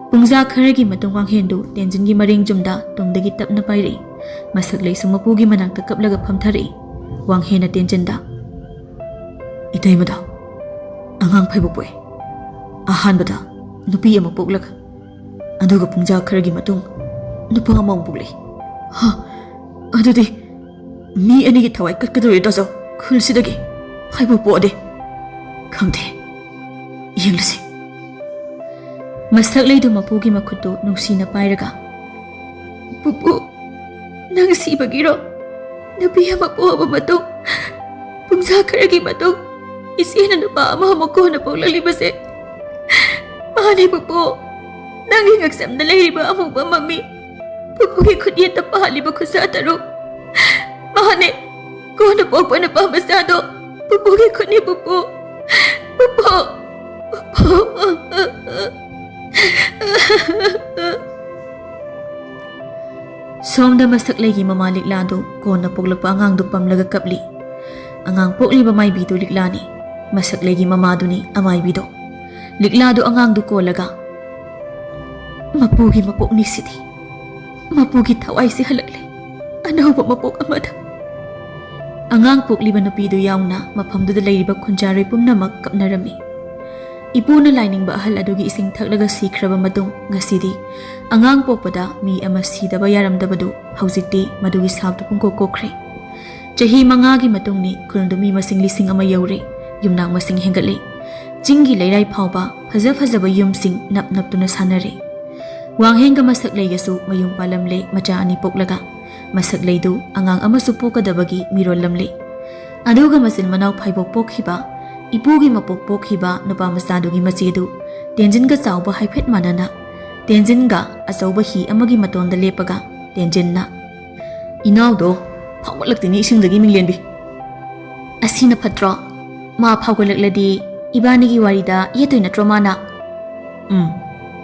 ꯄꯨꯡꯖꯥ ꯈꯔꯒꯤ ꯃꯇꯨꯡ ꯋꯥꯡꯍꯦꯟꯗꯨ ꯇꯦꯟꯖꯤꯟꯒꯤ ꯃꯔꯦꯡ ꯆꯨꯝꯗ ꯇꯨꯡꯗꯒꯤ ꯇꯞꯅ ꯄꯥꯏꯔꯛꯏ꯫ ꯃꯁꯛ ꯂꯩꯁꯨ ꯃꯄꯨꯒꯤ ꯃꯅꯥꯛꯇ ꯀꯞꯂꯒ ꯐꯝꯊꯔꯛꯏ꯫ ꯋꯥꯡꯍꯦꯟꯅ ꯇꯦꯟꯖꯤꯟꯗ, "ꯏꯇꯩꯃꯗꯣ ꯑꯉꯥꯡ ꯐꯩꯕ ꯄꯣꯛꯏ꯫ ꯑꯍꯥꯟꯕꯗ ꯅꯨꯄꯤ ꯑꯃ ꯄꯣꯛꯂꯒ, ꯑꯗꯨꯒ ꯄꯨꯡꯖꯥ ꯈꯔꯒꯤ ꯃꯇꯨꯡ ꯅꯨꯄꯥ ꯑꯃꯃꯨꯛ ꯄꯣꯛꯂꯛꯏ꯫ ꯍꯥ? ꯑꯗꯨꯗꯤ ꯃꯤ ꯑꯅꯤꯒꯤ ꯊꯋꯥꯏ ꯀꯠꯀꯗꯧꯔꯤ ꯇꯥꯖꯧ꯫ ꯈꯨꯜꯁꯤꯗꯒꯤ ꯍꯥꯏꯕ ꯄꯣꯛꯑꯗꯤ ꯈꯪꯗꯦ꯫ ꯌꯦꯡꯂꯁꯤ꯫ ꯃꯁꯛꯂꯩꯗꯨ ꯃꯄꯨꯒꯤ ꯃꯈꯨꯠꯇꯨ ꯅꯨꯡꯁꯤꯅ ꯄꯥꯏꯔꯒ, "ꯄꯨꯄꯨ, ꯅꯪ ꯁꯤꯕꯒꯤꯔꯣ? ꯅꯨꯄꯤ ꯑꯃ ꯄꯣꯛꯑꯕ ꯃꯇꯨꯡ, ꯄꯨꯡꯖꯥ ꯈꯔꯒꯤ ꯃꯇꯨꯡ, ꯏꯆꯦꯅ ꯅꯨꯄꯥ ꯑꯃ ꯑꯃꯨꯛ ꯀꯣꯟꯅ ꯄꯣꯛꯂꯛꯂꯤꯕꯁꯦ?" "ꯃꯥꯅꯦ ꯄꯨꯄꯨ, ꯅꯪꯒꯤ ꯉꯛꯁꯝꯗ ꯂꯩꯔꯤꯕ ꯑꯃꯨꯕ ꯃꯃꯤ ꯄꯨꯄꯨꯒꯤ ꯈꯨꯠꯌꯦꯠꯇ ꯄꯥꯜꯂꯤꯕ ꯈꯨꯠꯁꯥ ꯇꯔꯨꯛ꯫ ꯃꯥꯅꯦ, ꯀꯣꯟꯅ ꯄꯣꯛꯄ ꯅꯨꯄꯥ ꯃꯆꯥꯗꯣ ꯄꯨꯄꯨꯒꯤ ꯈꯨꯠꯅꯤ ꯄꯨꯄꯨ꯫ ꯄꯨꯄꯨ, ꯄꯨꯄꯨ." ꯁꯣꯝꯗ ꯃꯁꯛꯂꯩꯒꯤ ꯃꯃꯥ ꯂꯤꯛꯂꯥꯗꯨ ꯀꯣꯟꯅ ꯄꯣꯛꯂꯛꯄ ꯑꯉꯥꯡꯗꯨ ꯄꯝꯂꯒ ꯀꯞꯂꯤ꯫ ꯑꯉꯥꯡ ꯄꯣꯛꯂꯤꯕ ꯃꯥꯏꯕꯤꯗꯨ ꯂꯤꯛꯂꯥꯅꯤ꯫ ꯃꯁꯛꯂꯩꯒꯤ ꯃꯃꯥꯗꯨꯅꯤ ꯑꯃꯥꯏꯕꯤꯗꯣ꯫ ꯂꯤꯛꯂꯥꯗꯨ ꯑꯉꯥꯡꯗꯨ ꯀꯣꯜꯂꯒ, "ꯃꯄꯨꯒꯤ ꯃꯄꯣꯛꯅꯤ ꯁꯤꯗꯤ꯫ ꯃꯄꯨꯒꯤ ꯊꯋꯥꯏꯁꯤ ꯍꯜꯂꯛꯂꯦ꯫ ꯑꯅꯧꯕ ꯃꯄꯣꯛ ꯑꯃꯗ꯫" ꯑꯉꯥꯡ ꯄꯣꯛꯂꯤꯕ ꯅꯨꯄꯤꯗꯨ ꯌꯥꯎꯅ ꯃꯐꯝꯗꯨꯗ ꯂꯩꯔꯤꯕ ꯈꯨꯟꯖꯥꯔꯣꯏ ꯄꯨꯝꯅꯃꯛ ꯀꯞꯅꯔꯝꯃꯤ꯫ ꯏꯄꯨꯅ ꯂꯥꯏꯅꯤꯡꯕ ꯑꯍꯜ ꯑꯗꯨꯒꯤ ꯏꯁꯤꯡ ꯊꯛꯂꯒ ꯁꯤꯈ꯭ꯔꯕ ꯃꯇꯨꯡ, ꯉꯁꯤꯗꯤ ꯑꯉꯥꯡ ꯄꯣꯛꯄꯗ ꯃꯤ ꯑꯃ ꯁꯤꯗꯕ ꯌꯥꯔꯝꯗꯕꯗꯨ ꯍꯧꯖꯤꯛꯇꯤ ꯃꯗꯨꯒꯤ ꯁꯥꯞꯇꯨ ꯄꯨꯡꯀꯣꯛ ꯀꯣꯛꯈ꯭ꯔꯦ꯫ ꯆꯍꯤ ꯃꯉꯥꯒꯤ ꯃꯇꯨꯡꯅꯤ ꯈꯨꯜꯗꯨ ꯃꯤ ꯃꯁꯤꯡ ꯂꯤꯁꯤꯡ ꯑꯃ ꯌꯧꯔꯦ꯫ ꯌꯨꯝꯅꯥꯛ ꯃꯁꯤꯡ ꯍꯦꯟꯒꯠꯂꯦ꯫ ꯆꯤꯡꯒꯤ ꯂꯩꯔꯥꯏ ꯐꯥꯎꯕ ꯐꯖ ꯐꯖꯕ ꯌꯨꯝꯁꯤꯡ ꯅꯞ ꯅꯞꯇꯨꯅ ꯁꯥꯟꯅꯔꯦ꯫ ꯋꯥꯡꯍꯦꯟꯒ ꯃꯁꯛꯂꯩꯒꯁꯨ ꯃꯌꯨꯝ ꯄꯥꯜꯂꯝꯂꯦ, ꯃꯆꯥ ꯑꯅꯤ ꯄꯣꯛꯂꯒ꯫ ꯃꯁꯛꯂꯩꯗꯨ ꯑꯉꯥꯡ ꯑꯃꯁꯨ ꯄꯣꯛꯀꯗꯕꯒꯤ ꯃꯤꯔꯣꯜꯂꯝꯂꯦ꯫ ꯑꯗꯨꯒ ꯃꯆꯤꯟ ꯃꯅꯥꯎ ꯐꯥꯏꯕꯣꯛ ꯄꯣꯛꯈꯤꯕ, ꯏꯄꯨꯒꯤ ꯃꯄꯣꯛ ꯄꯣꯛꯈꯤꯕ ꯅꯨꯄꯥ ꯃꯆꯥꯗꯨꯒꯤ ꯃꯆꯦꯗꯨ ꯇꯦꯟꯖꯤꯟꯒ ꯆꯥꯎꯕ ꯍꯥꯏꯐꯦꯠ ꯃꯥꯟꯅꯅ, ꯇꯦꯟꯖꯤꯟꯒ ꯑꯆꯧꯕ ꯍꯤ ꯑꯃꯒꯤ ꯃꯇꯣꯟꯗ ꯂꯦꯞꯄꯒ, ꯇꯦꯟꯖꯤꯟꯅ, "ꯏꯅꯥꯎꯗꯣ ꯐꯥꯎꯒꯠꯂꯛꯇꯦꯅꯦ ꯏꯁꯤꯡꯗꯒꯤ, ꯃꯤꯡꯂꯦꯟꯕꯤ꯫ ꯑꯁꯤꯅ ꯐꯠꯇ꯭ꯔꯣ? ꯃꯥ ꯐꯥꯎꯒꯠꯂꯛꯂꯗꯤ ꯏꯕꯥꯅꯤꯒꯤ ꯋꯥꯔꯤꯗ ꯌꯦꯠꯇꯣꯏ ꯅꯠꯇ꯭ꯔꯣ ꯃꯥꯅ?" "ꯎꯝ,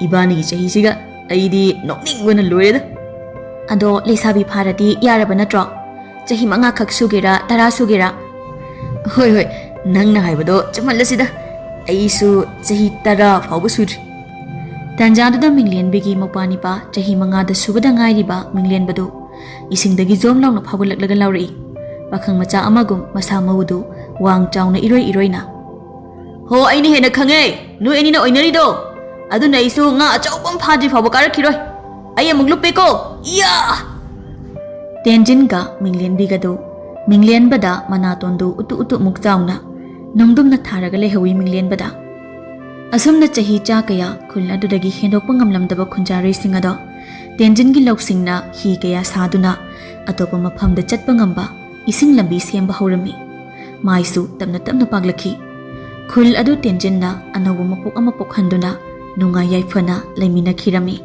ꯏꯕꯥꯅꯤꯒꯤ ꯆꯍꯤꯁꯤꯒ ꯑꯩꯗꯤ ꯅꯣꯛꯅꯤꯡꯕꯅ ꯂꯣꯏꯔꯦꯗ꯫" "ꯑꯗꯣ ꯂꯩꯁꯥꯕꯤ ꯐꯥꯔꯗꯤ ꯌꯥꯔꯕ ꯅꯠꯇ꯭ꯔꯣ? ꯆꯍꯤ ꯃꯉꯥꯈꯛ ꯁꯨꯒꯦꯔꯥ, ꯇꯔꯥ ꯁꯨꯒꯦꯔꯥ?" "ꯍꯣꯏ, ꯍꯣꯏ, ꯅꯪꯅ ꯍꯥꯏꯕꯗꯣ ꯆꯨꯝꯍꯜꯂꯁꯤꯗ꯫ ꯑꯩꯁꯨ ꯆꯍꯤ ꯇꯔꯥ ꯐꯥꯎꯕ ꯁꯨꯗ꯭ꯔꯤ꯫" ꯇꯥꯟꯖꯥꯗꯨꯗ ꯃꯤꯡꯂꯦꯟꯕꯤꯒꯤ ꯃꯧꯄ꯭ꯋꯥ ꯅꯤꯄꯥ, ꯆꯍꯤ ꯃꯉꯥꯗ ꯁꯨꯕꯗ ꯉꯥꯏꯔꯤꯕ ꯃꯤꯡꯂꯦꯟꯕꯗꯨ, ꯏꯁꯤꯡꯗꯒꯤ ꯖꯣꯝ ꯂꯥꯎꯅ ꯐꯥꯎꯒꯠꯂꯛꯂꯒ ꯂꯥꯎꯔꯛꯏ꯫ ꯄꯥꯈꯪ ꯃꯆꯥ ꯑꯃꯒꯨꯝ ꯃꯁꯥ ꯃꯎꯗꯨ ꯋꯥꯡ ꯆꯥꯎꯅ ꯏꯔꯣꯏ ꯏꯔꯣꯏꯅ, "ꯍꯣ, ꯑꯩꯅ ꯍꯦꯟꯅ ꯈꯪꯉꯦ ꯅꯣꯏ ꯑꯅꯤꯅ ꯑꯣꯏꯅꯔꯤꯗꯣ꯫ ꯑꯗꯨꯅ ꯑꯩꯁꯨ ꯉꯥ ꯑꯆꯧꯕ ꯑꯃ ꯐꯥꯗ꯭ꯔꯤ ꯐꯥꯎꯕ ꯀꯥꯔꯛꯈꯤꯔꯣꯏ꯫" ꯑꯩ ꯑꯃꯨꯛ ꯂꯨꯞꯄꯦꯀꯣ꯫ ꯏꯌꯥ!" ꯇꯦꯟꯖꯤꯟꯒ ꯃꯤꯡꯂꯦꯟꯕꯤꯒꯗꯨ ꯃꯤꯡꯂꯦꯟꯕꯗ ꯃꯅꯥꯇꯣꯟꯗꯨ ꯎꯇꯨ ꯎꯇꯨꯃꯨꯛ ꯆꯥꯎꯅ ꯅꯨꯡꯗꯨꯝꯅ ꯊꯥꯔꯒ ꯂꯩꯍꯧꯏ ꯃꯤꯡꯂꯦꯟꯕꯗ꯫ ꯑꯁꯨꯝꯅ ꯆꯍꯤ ꯆꯥ ꯀꯌꯥ ꯈꯨꯜ ꯑꯗꯨꯗꯒꯤ ꯍꯦꯟꯗꯣꯛꯄ ꯉꯝꯂꯝꯗꯕ ꯈꯨꯟꯖꯥꯔꯩꯁꯤꯡ ꯑꯗꯣ ꯇꯦꯟꯖꯤꯟꯒꯤ ꯂꯧꯁꯤꯡꯅ ꯍꯤ ꯀꯌꯥ ꯁꯥꯗꯨꯅ ꯑꯇꯣꯞꯄ ꯃꯐꯝꯗ ꯆꯠꯄ ꯉꯝꯕ ꯏꯁꯤꯡ ꯂꯝꯕꯤ ꯁꯦꯝꯕ ꯍꯧꯔꯝꯃꯤ꯫ ꯃꯥꯏꯁꯨ ꯇꯞꯅ ꯇꯞꯅ ꯄꯥꯛꯂꯛꯈꯤ꯫ ꯈꯨꯜ ꯑꯗꯨ ꯇꯦꯟꯖꯤꯟꯅ ꯑꯅꯧꯕ ꯃꯄꯣꯛ ꯑꯃ ꯄꯣꯛꯍꯟꯗꯨꯅ ꯅꯨꯡꯉꯥꯏ ꯌꯥꯏꯐꯅ ꯂꯩꯃꯤꯟꯅꯈꯤꯔꯝꯃꯤ꯫